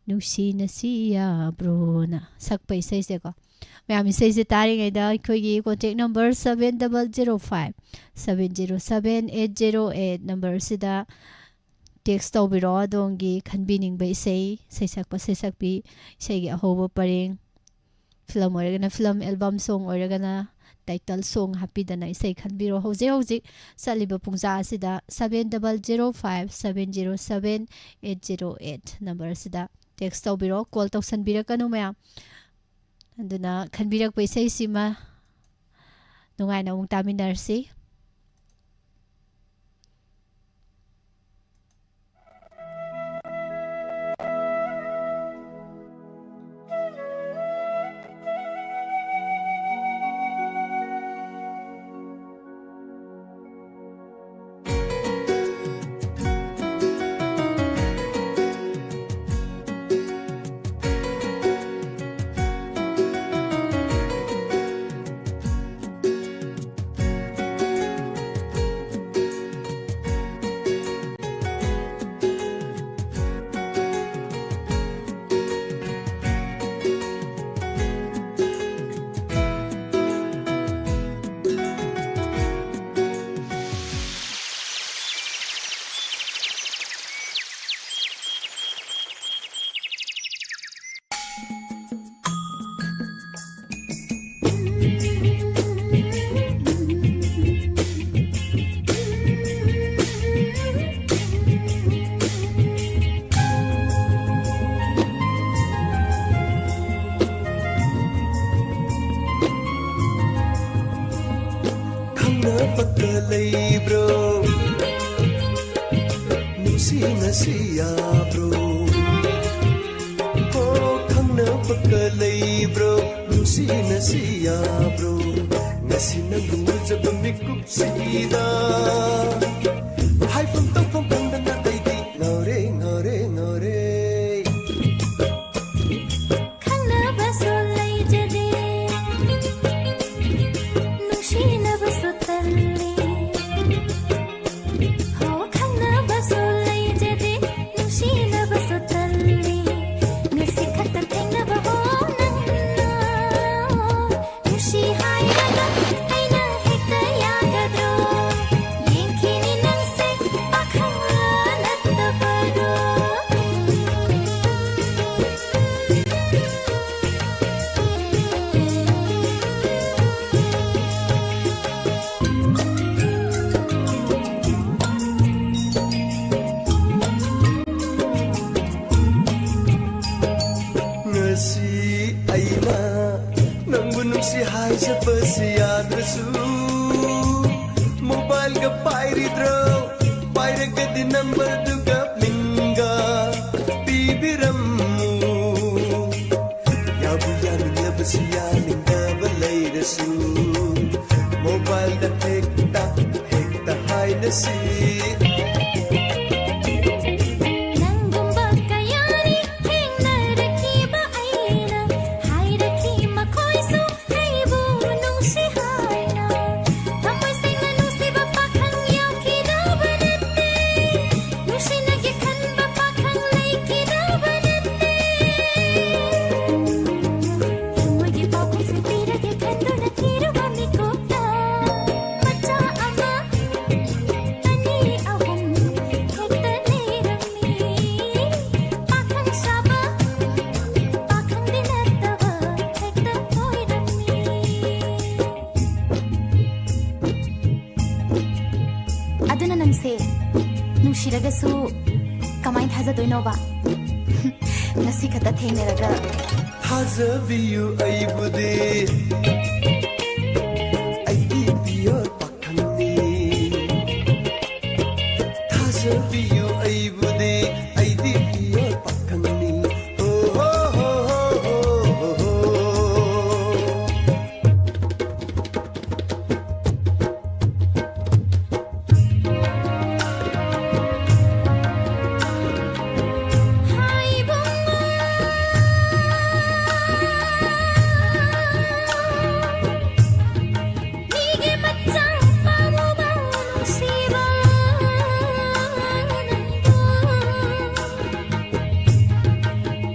ꯅꯨꯡꯁꯤꯅꯁꯤ ꯌꯥꯕ꯭ꯔꯣꯅ ꯁꯛꯄ ꯏꯁꯩꯁꯦꯀꯣ꯫ ꯃꯌꯥꯝ, ꯏꯁꯩꯁꯦ ꯇꯥꯔꯤꯉꯩꯗ ꯑꯩꯈꯣꯏꯒꯤ contact number seven double zero five seven zero seven eight zero eight number ꯑꯁꯤꯗ text ꯇꯧꯕꯤꯔꯛꯑꯣ꯫ ꯑꯗꯣꯝꯒꯤ ꯈꯟꯕꯤꯅꯤꯡꯕ ꯏꯁꯩ, ꯁꯩꯁꯛꯄ ꯁꯩꯁꯛꯄꯤ, ꯏꯁꯩꯒꯤ ꯑꯍꯧꯕ ꯄꯔꯦꯡ, film ꯑꯣꯏꯔꯒꯅ film, album song ꯑꯣꯏꯔꯒꯅ title song ꯍꯥꯞꯄꯤꯗꯅ ꯏꯁꯩ ꯈꯟꯕꯤꯔꯣ꯫ ꯍꯧꯖꯤꯛ ꯍꯧꯖꯤꯛ ꯆꯠꯂꯤꯕ ꯄꯨꯡꯖꯥ ꯑꯁꯤꯗ seven double zero five seven zero seven eight zero eight number ꯑꯁꯤꯗ text ꯇꯧꯕꯤꯔꯣ꯫ Call ꯇꯧꯁꯟꯕꯤꯔꯛꯀꯅꯨ ꯃꯌꯥꯝ꯫ ꯑꯗꯨꯅ ꯈꯟꯕꯤꯔꯛꯄ ꯏꯁꯩꯁꯤꯃ ꯅꯨꯡꯉꯥꯏꯅ ꯑꯃꯨꯛ ꯇꯥꯃꯤꯟꯅꯔꯁꯤ꯫ ꯈꯪꯅꯕꯒ ꯂꯩꯕ꯭ꯔꯣ? ꯅꯨꯡꯁꯤꯅꯁꯤ ꯌꯥꯕ꯭ꯔꯣ? ꯍꯣ, ꯈꯪꯅꯕꯒ ꯂꯩꯕ꯭ꯔꯣ? ꯅꯨꯡꯁꯤꯅꯁꯤ ꯌꯥꯕ꯭ꯔꯣ? ꯉꯁꯤ ꯅꯪꯕꯨ ꯎꯖꯕ ꯃꯤꯀꯨꯞꯁꯤꯗ ꯍꯥꯏꯐꯝ ꯇꯧꯐꯝ ꯈꯪꯗꯅ ꯑꯩꯗꯤ ꯉꯥꯎꯔꯦ, ꯉꯥꯎꯔꯦ, ꯉꯥꯎꯔꯦ꯫ ꯈꯪꯅꯕꯁꯨ ꯂꯩꯖꯗꯦ, ꯅꯨꯡꯁꯤꯅꯕꯁꯨ ꯇꯜꯂꯤ꯫ ꯍꯣ, ꯈꯪꯅꯕꯁꯨ ꯂꯩꯖꯗꯦ, ꯁꯨ ꯃꯣꯕꯥꯏꯜꯗ ꯍꯦꯛꯇ, ꯍꯦꯛꯇ ꯍꯥꯏꯅꯁꯤ꯫ ꯅꯪꯒꯨꯝꯕ ꯀꯌꯥꯅꯤ ꯊꯦꯡꯅꯔꯛꯈꯤꯕ ꯑꯩꯅ, ꯍꯥꯏꯔꯛꯈꯤ ꯃꯈꯣꯏꯁꯨ ꯑꯩꯕꯨ ꯅꯨꯡꯁꯤ ꯍꯥꯏꯅ꯫ ꯊꯃꯣꯏ ꯁꯦꯡꯅ ꯅꯨꯡꯁꯤꯕ ꯄꯥꯈꯪ ꯌꯥꯎꯈꯤꯗꯕ ꯅꯠꯇꯦ, ꯅꯨꯡꯁꯤꯅꯒꯦ ꯈꯟꯕ ꯄꯥꯈꯪ ꯂꯩꯈꯤꯗꯕ ꯅꯠꯇꯦ꯫ ꯊꯃꯣꯏꯒꯤ ꯄꯥꯎꯈꯨꯝꯁꯦ ꯄꯤꯔꯒꯦ ꯈꯟꯗꯨꯅ ꯊꯤꯔꯨꯕ ꯃꯤꯀꯨꯞꯇ ꯃꯆꯥ ꯑꯃ, ꯑꯅꯤ, ꯑꯍꯨꯝ ꯍꯦꯛꯇ ꯂꯩꯔꯝꯃꯤ꯫ ꯄꯥꯈꯪ ꯁꯥꯕ, ꯄꯥꯈꯪꯗꯤ ꯅꯠꯇꯕ ꯍꯦꯛꯇ ꯑꯣꯏꯔꯝꯃꯤ꯫ ꯑꯗꯨꯅ ꯅꯪꯁꯦ ꯅꯨꯡꯁꯤꯔꯒꯁꯨ ꯀꯃꯥꯏ ꯊꯥꯖꯗꯣꯏꯅꯣꯕ? ꯉꯁꯤ ꯈꯛꯇ ꯊꯦꯡꯅꯔꯒ꯫ ꯊꯥꯖꯕꯤꯌꯨ ꯑꯩꯕꯨꯗꯤ, ꯑꯩꯗꯤ pure ꯄꯥꯈꯪꯅꯤ꯫ ꯊꯥꯖꯕꯤꯌꯨ ꯑꯩꯕꯨꯗꯤ, ꯑꯩꯗꯤ pure ꯄꯥꯈꯪꯅꯤ꯫ ꯍꯣ, ꯍꯣ, ꯍꯣ꯫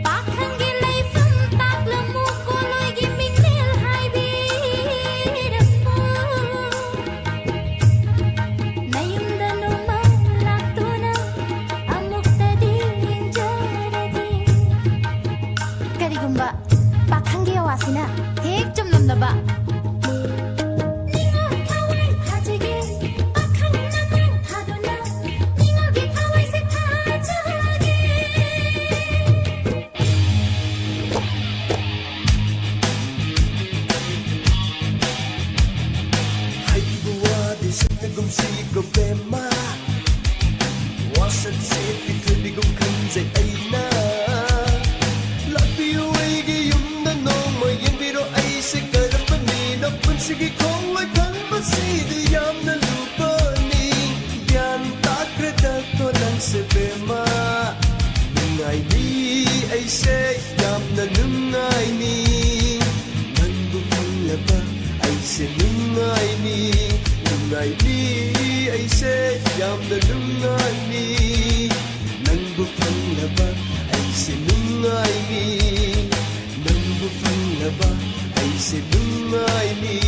ꯄꯥꯈꯪꯒꯤ ꯂꯩꯐꯝ ꯇꯥꯛꯂꯝꯃꯨ, ꯀꯣꯂꯣꯏꯒꯤ ꯃꯤꯡꯂꯦꯜ ꯍꯥꯏꯕꯤꯔꯝꯃꯨ꯫ ꯅꯌꯨꯝꯗ ꯅꯣꯡꯃ ꯂꯥꯛꯇꯨꯅ ꯑꯃꯨꯛꯇꯗꯤ ꯌꯦꯡꯖꯔꯒꯦ꯫ ꯀꯔꯤꯒꯨꯝꯕ ꯄꯥꯈꯪꯒꯤ ꯑꯋꯥꯁꯤꯅ ꯍꯦꯛ ꯆꯨꯝꯂꯝꯂꯕ꯫ ꯅꯤꯡꯉꯣꯜ ꯊꯋꯥꯏ ꯊꯥꯖꯒꯦ, ꯄꯥꯈꯪ ꯅꯪ ꯊꯥꯗꯨꯅ ꯅꯤꯡꯉꯣꯜꯒꯤ ꯊꯋꯥꯏꯁꯦ ꯊꯥꯖꯒꯦ꯫ ꯍꯩꯕ ꯋꯥꯗꯤ ꯁꯛꯅꯒꯨꯝꯁꯤ ꯒꯣꯄꯦꯝꯃ, ꯋꯥꯁꯛꯁꯦ ꯄꯤꯊꯕꯤꯒꯨꯝ ꯈꯟꯖꯩ ꯑꯩꯅ꯫ ꯂꯥꯛꯄꯤꯌꯨ ꯑꯩꯒꯤ ꯌꯨꯝꯗ ꯅꯣꯡꯃ ꯌꯦꯡꯕꯤꯔꯣ ꯑꯩꯁꯦ ꯀꯔꯝꯕ ꯃꯤꯅꯣ꯫ ꯄꯦꯝꯃ, ꯅꯨꯡꯉꯥꯏꯅꯤ, ꯑꯩꯁꯦ ꯌꯥꯝꯅ ꯅꯨꯡꯉꯥꯏꯅꯤ꯫ ꯅꯪꯕꯨ ꯐꯪꯂꯕ ꯑꯩꯁꯦ ꯅꯨꯡꯉꯥꯏꯅꯤ꯫ ꯅꯨꯡꯉꯥꯏꯅꯤ, ꯑꯩꯁꯦ ꯌꯥꯝꯅ ꯅꯨꯡꯉꯥꯏꯅꯤ꯫ ꯅꯪꯕꯨ ꯐꯪꯂꯕ ꯑꯩꯁꯦ ꯅꯨꯡꯉꯥꯏꯅꯤ꯫ ꯅꯪꯕꯨ ꯐꯪꯂꯕ ꯑꯩꯁꯦ ꯅꯨꯡꯉꯥꯏꯅꯤ꯫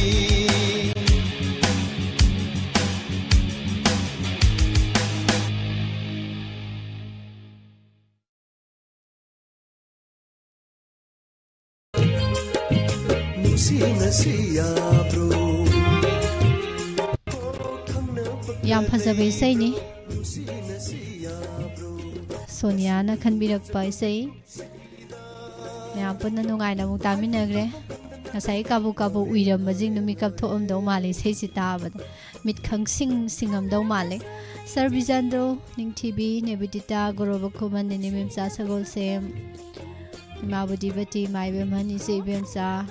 ꯅꯨꯡꯁꯤꯅꯁꯤ ꯌꯥꯕ꯭ꯔꯣ? ꯌꯥꯝ ꯐꯖꯕ ꯏꯁꯩꯅꯤ꯫ ꯁꯣꯅꯤꯌꯥꯅ ꯈꯟꯕꯤꯔꯛꯄ ꯏꯁꯩ꯫ ꯃꯌꯥꯝ ꯄꯨꯟꯅ ꯅꯨꯡꯉꯥꯏꯅ ꯑꯃꯨꯛ ꯇꯥꯃꯤꯟꯅꯈ꯭ꯔꯦ꯫ ꯉꯁꯥꯏ ꯀꯥꯕꯨ ꯀꯥꯕꯨ ꯎꯏꯔꯝꯕꯁꯤꯡꯗꯣ ꯃꯤꯀꯞ ꯊꯣꯛꯑꯝꯗꯧ ꯃꯥꯜꯂꯦ ꯏꯁꯩꯁꯤ ꯇꯥꯕꯗ꯫ ꯃꯤꯠ ꯈꯪꯁꯤꯡ ꯁꯤꯡꯉꯝꯗꯧ ꯃꯥꯜꯂꯦ꯫ ꯁꯔ ꯕꯤꯖꯦꯟꯗ꯭ꯔꯣ ꯅꯤꯡꯊꯤꯕꯤ, ꯅꯦꯕꯤꯗꯤꯇꯥ, ꯒꯣꯔꯣꯕ ꯈꯨꯃꯟ, ꯅꯦꯅꯦ ꯃꯦꯝꯆꯥ ꯁꯒꯣꯜꯁꯦꯝ, ꯏꯃꯥ ꯕꯨꯙꯤꯕꯇꯤ, ꯏꯃꯥ ꯏꯕꯦꯝꯍꯟ, ꯏꯆꯦ ꯏꯕꯦꯝꯆꯥ,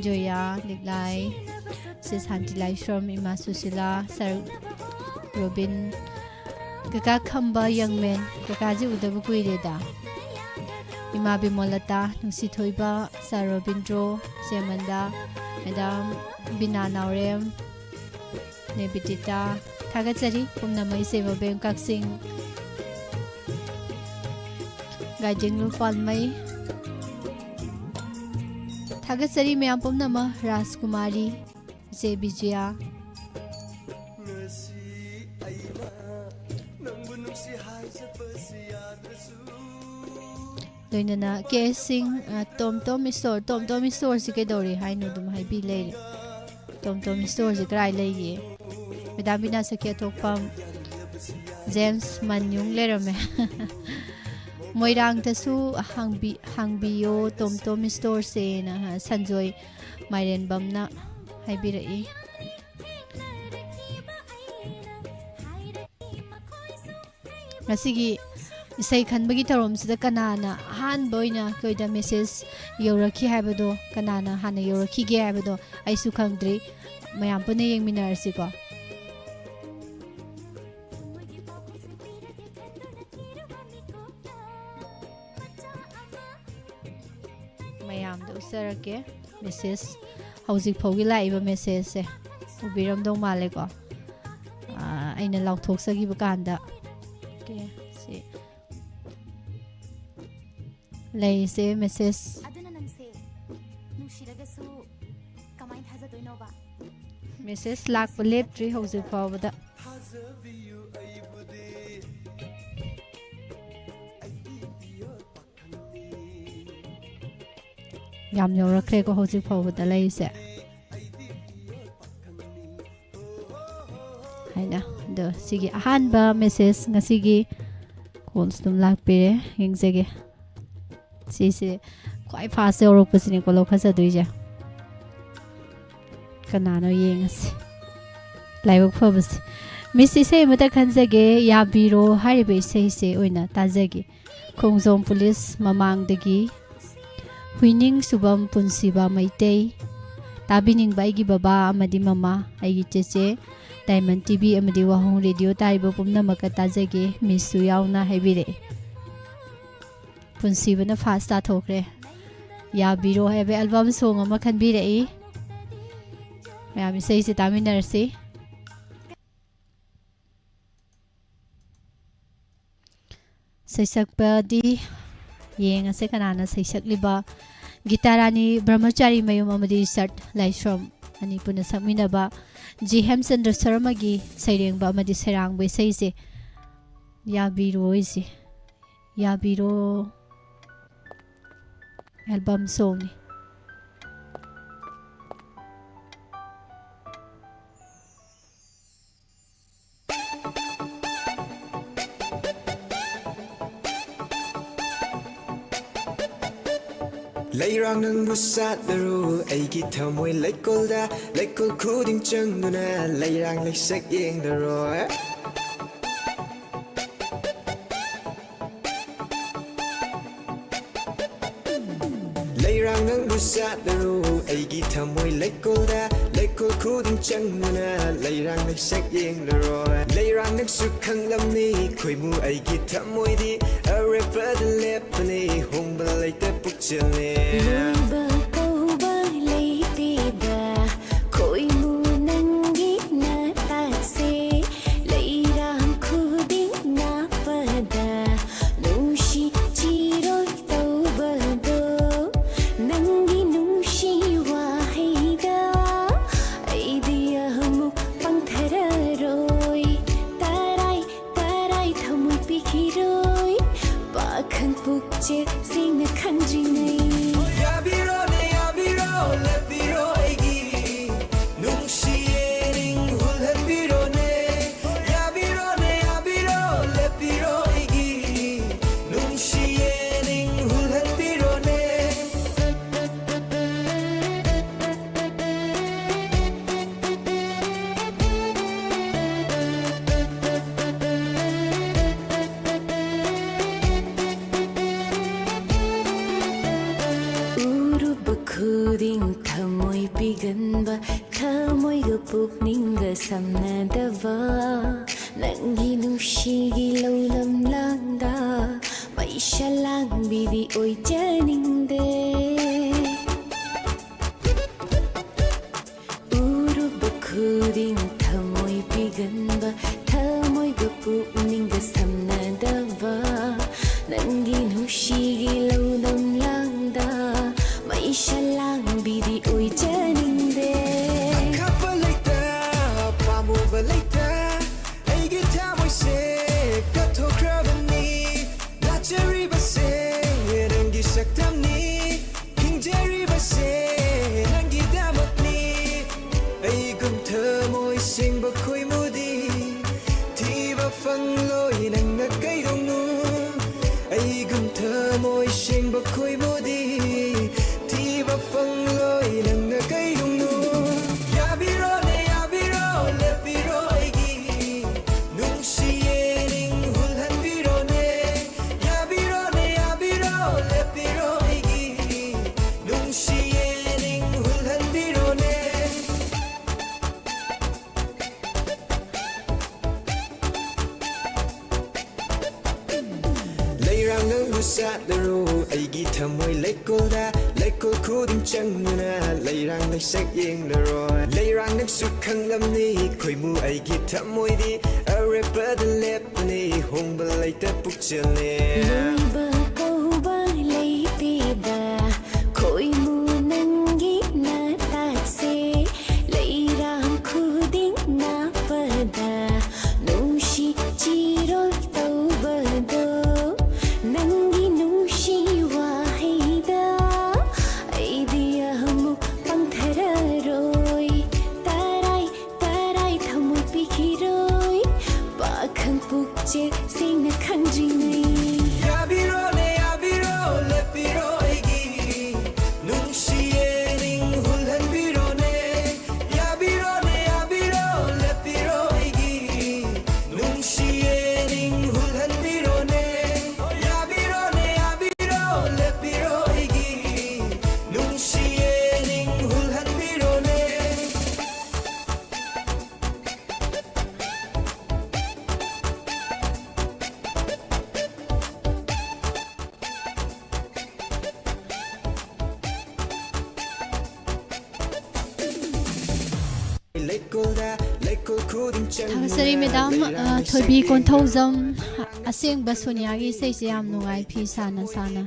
ꯖꯣꯌꯥ, ꯂꯤꯛꯂꯥꯏ, ꯏꯆꯦ ꯁꯥꯟꯇꯤ ꯂꯥꯏꯁ꯭ꯔꯝ, ꯏꯃꯥ ꯁꯨꯁꯤꯂꯥ, ꯁꯔ ꯔꯣꯕꯤꯟ, ꯀꯀꯥ ꯈꯝꯕ ꯌꯪꯃꯦꯟ, ꯀꯀꯥꯁꯦ ꯎꯗꯕ ꯀꯨꯏꯔꯦꯗ꯫ ꯏꯃꯥ ꯕꯤꯃꯣꯂꯇꯥ, ꯅꯨꯡꯁꯤꯊꯣꯏꯕ, ꯁꯥꯔ ꯔꯣꯕꯤꯟꯗ꯭ꯔꯣ, ꯆꯦꯃꯟꯗꯥ, ꯃꯦꯗꯥꯝ ꯕꯤꯅꯥ ꯅꯥꯎꯔꯦꯝ, ꯅꯦꯕꯤꯗꯤꯇꯥ, ꯊꯥꯒꯠꯆꯔꯤ ꯄꯨꯝꯅꯃꯛ ꯏꯆꯦ ꯃꯕꯦꯝ ꯀꯛꯆꯤꯡ꯫ ꯒꯥꯏꯗꯤꯡꯂꯨ ꯄꯥꯜꯃꯩ꯫ ꯊꯥꯒꯠꯆꯔꯤ ꯃꯌꯥꯝ ꯄꯨꯝꯅꯃꯛ꯫ ꯔꯥꯖꯀꯨꯃꯥꯔꯤ, ꯏꯆꯦ ꯕꯤꯖꯌꯥ꯫ ꯂꯣꯏꯅꯅ ꯀꯦ ꯑꯦꯁ ꯁꯤꯡ, ꯑ, ꯇꯣꯝ ꯇꯣꯝ ꯏꯁꯇꯣꯔ, ꯇꯣꯝ ꯇꯣꯝ ꯏꯁꯇꯣꯔꯁꯤ ꯀꯩꯗꯧꯔꯤ ꯍꯥꯏꯅꯣ ꯑꯗꯨꯝ ꯍꯥꯏꯕꯤ ꯂꯩꯔꯦ꯫ ꯇꯣꯝ ꯇꯣꯝ ꯏꯁꯇꯣꯔꯁꯤ ꯀꯗꯥꯏ ꯂꯩꯒꯦ? ꯃꯦꯗꯥꯝ ꯕꯤꯅꯥ ꯁꯈꯤ ꯑꯊꯣꯛꯄꯝ, ꯖꯦꯝꯁ ꯃꯟꯌꯨꯡ ꯂꯩꯔꯝꯃꯦ꯫ ꯃꯣꯏꯔꯥꯡꯗꯁꯨ ꯍꯥꯡꯕꯤ-, ꯍꯥꯡꯕꯤꯌꯣ ꯇꯣꯝ ꯇꯣꯝ ꯏꯁꯇꯣꯔꯁꯦꯅ, ꯍꯥ, ꯁꯟꯖꯣꯏ ꯃꯥꯏꯔꯦꯟꯕꯝꯅ ꯍꯥꯏꯕꯤꯔꯛꯏ꯫ ꯉꯁꯤꯒꯤ ꯏꯁꯩ ꯈꯟꯕꯒꯤ ꯊꯧꯔꯝꯁꯤꯗ ꯀꯅꯥꯅ ꯑꯍꯥꯟꯕ ꯑꯣꯏꯅ ꯑꯩꯈꯣꯏꯗ ꯃꯦꯁꯦꯖ ꯌꯧꯔꯛꯈꯤ ꯍꯥꯏꯕꯗꯣ, ꯀꯅꯥꯅ ꯍꯥꯟꯅ ꯌꯧꯔꯛꯈꯤꯒꯦ ꯍꯥꯏꯕꯗꯣ ꯑꯩꯁꯨ ꯈꯪꯗ꯭ꯔꯤ꯫ ꯃꯌꯥꯝ ꯄꯨꯟꯅ ꯌꯦꯡꯃꯤꯟꯅꯔꯁꯤꯀꯣ꯫ ꯃꯌꯥꯝꯗ ꯎꯠꯆꯔꯛꯀꯦ꯫ ꯃꯦꯁꯦꯖ, ꯍꯧꯖꯤꯛ ꯐꯥꯎꯒꯤ ꯂꯥꯛꯏꯕ ꯃꯦꯁꯦꯖꯁꯦ ꯎꯕꯤꯔꯝꯗꯧ ꯃꯥꯜꯂꯦꯀꯣ꯫ ꯑꯥ, ꯑꯩꯅ ꯂꯥꯎꯊꯣꯛꯆꯈꯤꯕ ꯀꯥꯟꯗ꯫ ꯑꯣꯀꯦ, ꯁꯤ ꯂꯩꯔꯤꯁꯦ ꯃꯦꯁꯦꯖ꯫ ꯑꯗꯨꯅ ꯅꯪꯁꯦ ꯅꯨꯡꯁꯤꯔꯒꯁꯨ ꯀꯃꯥꯏꯅ ꯊꯥꯖꯗꯣꯏꯅꯣꯕ? ꯃꯦꯁꯦꯖ ꯂꯥꯛꯄ ꯂꯦꯞꯇ꯭ꯔꯤ ꯍꯧꯖꯤꯛ ꯐꯥꯎꯕꯗ꯫ ꯌꯥꯝ ꯌꯧꯔꯛꯈ꯭ꯔꯦꯀꯣ ꯍꯧꯖꯤꯛ ꯐꯥꯎꯕꯗ ꯂꯩꯔꯤꯁꯦ꯫ ꯍꯥꯏꯅ, ꯑꯗꯣ ꯁꯤꯒꯤ ꯑꯍꯥꯟꯕ ꯃꯦꯁꯦꯖ ꯉꯁꯤꯒꯤ ꯀꯣꯜꯁ ꯑꯗꯨꯝ ꯂꯥꯛꯄꯤꯔꯦ, ꯌꯦꯡꯖꯒꯦ꯫ ꯁꯤꯁꯦ ꯈ꯭ꯋꯥꯏ ꯐꯥꯁ ꯌꯧꯔꯛꯄꯁꯤꯅꯦꯀꯣ ꯂꯧꯈꯠꯆꯗꯣꯏꯁꯦ꯫ ꯀꯅꯥꯅꯣ ꯌꯦꯡꯉꯁꯤ꯫ ꯂꯥꯏꯕꯛ ꯐꯕꯁꯦ꯫ ꯃꯤꯁ, ꯏꯁꯩ ꯑꯃꯇ ꯈꯟꯖꯒꯦ, ꯌꯥꯕꯤꯔꯣ ꯍꯥꯏꯔꯤꯕ ꯏꯁꯩꯁꯦ ꯑꯣꯏꯅ ꯇꯥꯖꯒꯦ꯫ ꯈꯣꯡꯖꯣꯝ ꯄꯨꯂꯤꯁ ꯃꯃꯥꯡꯗꯒꯤ ꯍꯨꯏꯅꯤꯡ ꯁꯨꯕꯝ ꯄꯨꯟꯁꯤꯕ ꯃꯩꯇꯩ꯫ ꯇꯥꯕꯤꯅꯤꯡꯕ ꯑꯩꯒꯤ ꯕꯕꯥ ꯑꯃꯗꯤ ꯃꯃꯥ, ꯑꯩꯒꯤ ꯆꯦꯆꯦ, ꯗꯥꯏꯃꯟ ꯇꯤꯚꯤ ꯑꯃꯗꯤ ꯋꯥꯍꯣꯡ ꯔꯦꯗꯤꯑꯣ ꯇꯥꯔꯤꯕ ꯄꯨꯝꯅꯃꯛꯀ ꯇꯥꯖꯒꯦ, ꯃꯤꯁꯁꯨ ꯌꯥꯎꯅ ꯍꯥꯏꯕꯤꯔꯛꯑꯦ꯫ ꯄꯨꯟꯁꯤꯕꯅ ꯐꯥꯁ ꯇꯥꯊꯣꯛꯈ꯭ꯔꯦ꯫ ꯌꯥꯕꯤꯔꯣ ꯍꯥꯏꯕ ꯑꯦꯜꯕꯝ ꯁꯣꯡ ꯑꯃ ꯈꯟꯕꯤꯔꯛꯏ꯫ ꯃꯌꯥꯝ ꯏꯁꯩꯁꯦ ꯇꯥꯃꯤꯟꯅꯔꯁꯤ꯫ ꯁꯩꯁꯛꯄꯗꯤ ꯌꯦꯡꯉꯁꯦ ꯀꯅꯥꯅ ꯁꯩꯁꯛꯂꯤꯕ꯫ ꯒꯤꯇꯥꯔꯥꯅꯤ ꯕ꯭ꯔꯍꯃꯆꯥꯔꯤ ꯃꯌꯨꯝ ꯑꯃꯗꯤ ꯔꯤꯆꯥꯔꯠ ꯂꯥꯏꯁ꯭ꯔꯝ ꯑꯅꯤ ꯄꯨꯟꯅ ꯁꯛꯃꯤꯟꯅꯕ ꯖꯤ ꯍꯦꯝꯆꯟꯗ꯭ꯔ ꯁꯔꯃꯒꯤ ꯁꯩꯔꯦꯡꯕ ꯑꯃꯗꯤ ꯁꯩꯔꯥꯡꯕ ꯏꯁꯩꯁꯦ ꯌꯥꯕꯤꯔꯣꯏꯁꯦ꯫ ꯌꯥꯕꯤꯔꯣ ꯑꯦꯜꯕꯝ ꯁꯣꯡꯅꯤ꯫ ꯂꯩꯔꯥꯡ ꯅꯪꯕꯨ ꯁꯥꯠꯂꯔꯣ ꯑꯩꯒꯤ ꯊꯃꯣꯏ ꯂꯩꯀꯣꯜꯗ, ꯂꯩꯀꯣꯜ ꯈꯨꯗꯤꯡ ꯆꯪꯗꯨꯅ ꯂꯩꯔꯥꯡ ꯂꯩꯁꯛ ꯌꯦꯡꯂꯔꯣ꯫ ꯂꯩꯔꯥꯡ ꯅꯪꯕꯨ ꯁꯥꯠꯂꯔꯣ ꯑꯩꯒꯤ ꯊꯃꯣꯏ ꯂꯩꯀꯣꯜꯗ, ꯂꯩꯀꯣꯜ ꯈꯨꯗꯤꯡ ꯆꯪꯗꯨꯅ ꯂꯩꯔꯥꯡ ꯂꯩꯁꯛ ꯌꯦꯡꯂꯔꯣ꯫ ꯂꯩꯔꯥꯡ ꯅꯪꯁꯨ ꯈꯪꯂꯝꯅꯤ ꯈꯣꯏꯃꯨ ꯑꯩꯒꯤ ꯊꯃꯣꯏꯗꯤ ꯑꯔꯦꯞꯄꯗ ꯂꯦꯞꯄꯅꯤ, ꯍꯣꯡꯕ ꯂꯩꯇ ꯄꯨꯛ ꯆꯦꯜꯂꯦ꯫ ꯂꯣꯏꯕ ꯀꯧꯕ ꯂꯩꯇꯦꯗ, ꯈꯣꯏꯃꯨ ꯅꯪꯒꯤ ꯅꯇꯥꯛꯁꯦ꯫ ꯂꯩꯔꯥꯡ ꯈꯨꯗꯤꯡ ꯅꯥꯞꯄꯗ, ꯅꯨꯡꯁꯤ ꯆꯤꯔꯣꯏ ꯇꯧꯕꯗꯣ꯫ ꯅꯪꯒꯤ ꯅꯨꯡꯁꯤ ꯋꯥꯍꯩꯗ ꯑꯩꯗꯤ ꯑꯃꯨꯛ ꯄꯪꯊꯔꯔꯣꯏ꯫ ꯇꯔꯥꯏ ꯇꯔꯥꯏ ꯊꯃꯣꯏ ꯄꯤꯈꯤꯔꯣꯏ꯫ ꯄꯥꯈꯪ ꯄꯨꯛꯆꯦꯜ ꯁꯦꯡꯅ ꯈꯪꯗ꯭ꯔꯤꯉꯩ꯫ ꯌꯥꯕꯤꯔꯣꯅꯦ, ꯌꯥꯕꯤꯔꯣ, ꯂꯦꯞꯄꯤꯔꯣ ꯑꯩꯒꯤ ꯅꯨꯡꯁꯤꯌꯦ ꯅꯤꯡ ꯍꯨꯜꯍꯟꯕꯤꯔꯣꯅꯦ꯫ ꯌꯥꯕꯤꯔꯣꯅꯦ, ꯌꯥꯕꯤꯔꯣ, ꯂꯦꯞꯄꯤꯔꯣ ꯑꯩꯒꯤ ꯅꯨꯡꯁꯤꯌꯦ ꯅꯤꯡ ꯍꯨꯜꯍꯟꯕꯤꯔꯣꯅꯦ꯫ ꯎꯔꯨꯕ ꯈꯨꯗꯤꯡ ꯊꯃꯣꯏ ꯄꯤꯒꯟꯕ, ꯊꯃꯣꯏꯒ ꯄꯨꯛꯅꯤꯡꯒ ꯁꯝꯅꯗꯕ, ꯅꯪꯒꯤ ꯅꯨꯡꯁꯤꯒꯤ ꯂꯧꯅꯝ ꯂꯥꯡꯗ ꯃꯩꯁꯥ ꯂꯥꯡꯕꯤꯗꯤ ꯑꯣꯏꯖꯅꯤꯡꯗꯦ꯫ ꯎꯔꯨꯕ ꯈꯨꯗꯤꯡ ꯊꯃꯣꯏ ꯄꯤꯒꯟꯕ, ꯊꯃꯣꯏꯒ ꯄꯨꯛꯅꯤꯡꯒ ꯁꯝꯅꯗꯕ, ꯅꯪꯒꯤ ꯅꯨꯡꯁꯤꯒꯤ ꯂꯧꯅꯝ ꯂꯥꯡꯗ ꯃꯩꯁꯥ ꯂꯥꯡꯕꯤꯗꯤ ꯑꯣꯏꯖꯅꯤꯡꯗꯦ꯫ ꯑꯈꯥꯛꯄ ꯂꯩꯇ, ꯄꯥꯝꯃꯨꯕ ꯂꯩꯇ, ꯑꯩꯒꯤ ꯊꯃꯣꯏꯁꯦ ꯀꯠꯊꯣꯛꯈ꯭ꯔꯕꯅꯤ꯫ ꯂꯥꯠꯆꯔꯤꯕꯁꯦ ꯅꯪꯒꯤ ꯁꯛꯇꯝꯅꯤ꯫ ꯆꯠꯂꯔꯣ ꯑꯩꯒꯤ ꯊꯃꯣꯏ ꯂꯩꯀꯣꯜꯗ, ꯂꯩꯀꯣꯜ ꯈꯨꯗꯤꯡ ꯆꯪꯗꯨꯅ ꯂꯩꯔꯥꯡ ꯂꯩꯁꯛ ꯌꯦꯡꯂꯔꯣ꯫ ꯂꯩꯔꯥꯡ ꯅꯪꯁꯨ ꯈꯪꯂꯝꯅꯤ ꯈꯣꯏꯃꯨ ꯑꯩꯒꯤ ꯊꯃꯣꯏꯗꯤ ꯑꯔꯦꯞꯄꯗ ꯂꯦꯞꯄꯅꯤ, ꯍꯣꯡꯕ ꯂꯩꯇ ꯄꯨꯛꯆꯦꯜꯅꯤ꯫ ꯂꯣꯏꯕ ꯀꯧꯕ ꯂꯩꯇꯦꯗ ꯈꯣꯏꯃꯨ ꯅꯪꯒꯤ ꯅꯇꯥꯛꯁꯦ, ꯂꯩꯔꯥꯡ ꯈꯨꯗꯤꯡ ꯅꯥꯞꯄꯗ ꯅꯨꯡꯁꯤ ꯆꯤꯔꯣꯜ ꯇꯧꯕꯗꯣ, ꯅꯪꯒꯤ ꯅꯨꯡꯁꯤ ꯋꯥꯍꯩꯗ ꯑꯩꯗꯤ ꯑꯃꯨꯛ ꯄꯪꯊꯔꯔꯣꯏ꯫ ꯇꯔꯥꯏ ꯇꯔꯥꯏ ꯊꯃꯣꯏ ꯄꯤꯈꯤꯔꯣꯏ, ꯄꯥꯈꯪ ꯄꯨꯛꯆꯦꯜ ꯁꯦꯡꯅ ꯈꯪꯗ꯭ꯔꯤꯉꯩ꯫ ꯌꯥꯕꯤꯔꯣꯅꯦ, ꯌꯥꯕꯤꯔꯣ, ꯂꯦꯞꯄꯤꯔꯣ ꯑꯩꯒꯤ ꯅꯨꯡꯁꯤꯌꯦ ꯅꯤꯡ ꯍꯨꯜꯍꯟꯕꯤꯔꯣꯅꯦ꯫ ꯌꯥꯕꯤꯔꯣꯅꯦ, ꯌꯥꯕꯤꯔꯣ, ꯂꯦꯞꯄꯤꯔꯣ ꯑꯩꯒꯤ ꯅꯨꯡꯁꯤꯌꯦ ꯅꯤꯡ ꯍꯨꯜꯍꯟꯕꯤꯔꯣꯅꯦ꯫ ꯌꯥꯕꯤꯔꯣꯅꯦ, ꯌꯥꯕꯤꯔꯣ, ꯂꯦꯞꯄꯤꯔꯣ ꯑꯩꯒꯤ ꯅꯨꯡꯁꯤꯌꯦ ꯅꯤꯡ ꯍꯨꯜꯍꯟꯕꯤꯔꯣꯅꯦ꯫ ꯊꯥꯒꯠꯆꯔꯤ ꯃꯦꯗꯥꯝ, ꯑ, ꯊꯣꯏꯕꯤ ꯀꯣꯟꯊꯧꯖꯝ꯫ ꯑꯁꯦꯡꯕ ꯁꯣꯅꯤꯌꯥꯒꯤ ꯏꯁꯩꯁꯦ ꯌꯥꯝ ꯅꯨꯡꯉꯥꯏ, ꯐꯤ ꯁꯥꯅ ꯁꯥꯅ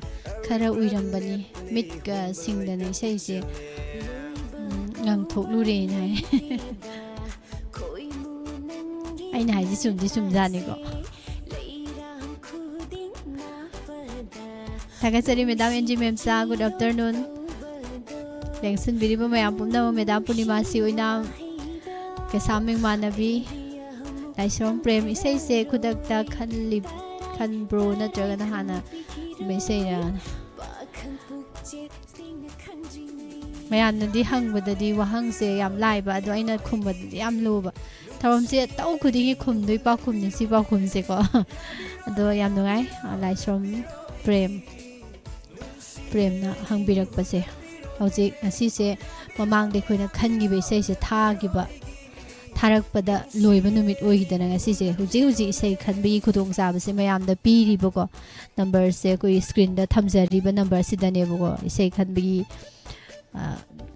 ꯈꯔ ꯎꯏꯔꯝꯕꯅꯤ, ꯃꯤꯠꯀ ꯁꯤꯡꯗꯅ ꯏꯁꯩꯁꯦ, ꯎꯝ, ꯉꯪꯊꯣꯛꯂꯨꯔꯦꯅ ꯍꯥꯏ꯫ ꯑꯩꯅ ꯍꯥꯏꯁꯦ ꯆꯨꯝꯗꯤ ꯆꯨꯝꯖꯥꯠꯅꯤꯀꯣ꯫ ꯊꯥꯒꯠꯆꯔꯤ madam N G Memcha, good afternoon꯫ ꯂꯦꯡꯁꯤꯟꯕꯤꯔꯤꯕ ꯃꯌꯥꯝ ꯄꯨꯝꯅꯃꯛ, ꯃꯦꯗꯥꯝ ꯄꯨꯔꯅꯤꯃꯥ ꯁꯤ ꯑꯣꯏꯅꯥꯝ, ꯀꯩꯁꯥꯝ ꯃꯤꯡꯃꯥꯟꯅꯕꯤ, ꯂꯥꯏꯁ꯭ꯔꯝ ꯄ꯭ꯔꯦꯝ, ꯏꯁꯩꯁꯦ ꯈꯨꯗꯛꯇ ꯈꯜꯂꯤ-, ꯈꯟꯕ꯭ꯔꯣ ꯅꯠꯇ꯭ꯔꯒꯅ ꯍꯥꯟꯅ ꯏꯕ ꯏꯁꯩꯔꯥ? ꯃꯌꯥꯝꯅꯗꯤ ꯍꯪꯕꯗꯗꯤ ꯋꯥꯍꯪꯁꯦ ꯌꯥꯝ ꯂꯥꯏꯕ, ꯑꯗꯣ ꯑꯩꯅ ꯈꯨꯝꯕꯗꯗꯤ ꯌꯥꯝ ꯂꯨꯕ꯫ ꯊꯧꯔꯝꯁꯦ ꯇꯧ ꯈꯨꯗꯤꯡꯒꯤ ꯈꯨꯝꯗꯣꯏ ꯄꯥꯎꯈꯨꯝꯅꯤ ꯁꯤ ꯄꯥꯎꯈꯨꯝꯁꯦꯀꯣ꯫ ꯑꯗꯣ ꯌꯥꯝ ꯅꯨꯡꯉꯥꯏ, ꯑ, ꯂꯥꯏꯁ꯭ꯔꯝ ꯄ꯭ꯔꯦꯝ, ꯄ꯭ꯔꯦꯝꯅ ꯍꯪꯕꯤꯔꯛꯄꯁꯦ꯫ ꯍꯧꯖꯤꯛ ꯉꯁꯤꯁꯦ ꯃꯃꯥꯡꯗ ꯑꯩꯈꯣꯏꯅ ꯈꯟꯈꯤꯕ ꯏꯁꯩꯁꯦ ꯊꯥꯈꯤꯕ, ꯊꯥꯔꯛꯄꯗ ꯂꯣꯏꯕ ꯅꯨꯃꯤꯠ ꯑꯣꯏꯈꯤꯗꯅ ꯉꯁꯤꯁꯦ꯫ ꯍꯧꯖꯤꯛ ꯍꯧꯖꯤꯛ ꯏꯁꯩ ꯈꯟꯕꯒꯤ ꯈꯨꯗꯣꯡꯆꯥꯕꯁꯦ ꯃꯌꯥꯝꯗ ꯄꯤꯔꯤꯕꯀꯣ꯫ ꯅꯝꯕꯔꯁꯦ ꯑꯩꯈꯣꯏ ꯁ꯭ꯀ꯭ꯔꯤꯟꯗ ꯊꯝꯖꯔꯤꯕ ꯅꯝꯕꯔꯁꯤꯗꯅꯦꯕꯀꯣ ꯏꯁꯩ ꯈꯟꯕꯒꯤ, ꯑ,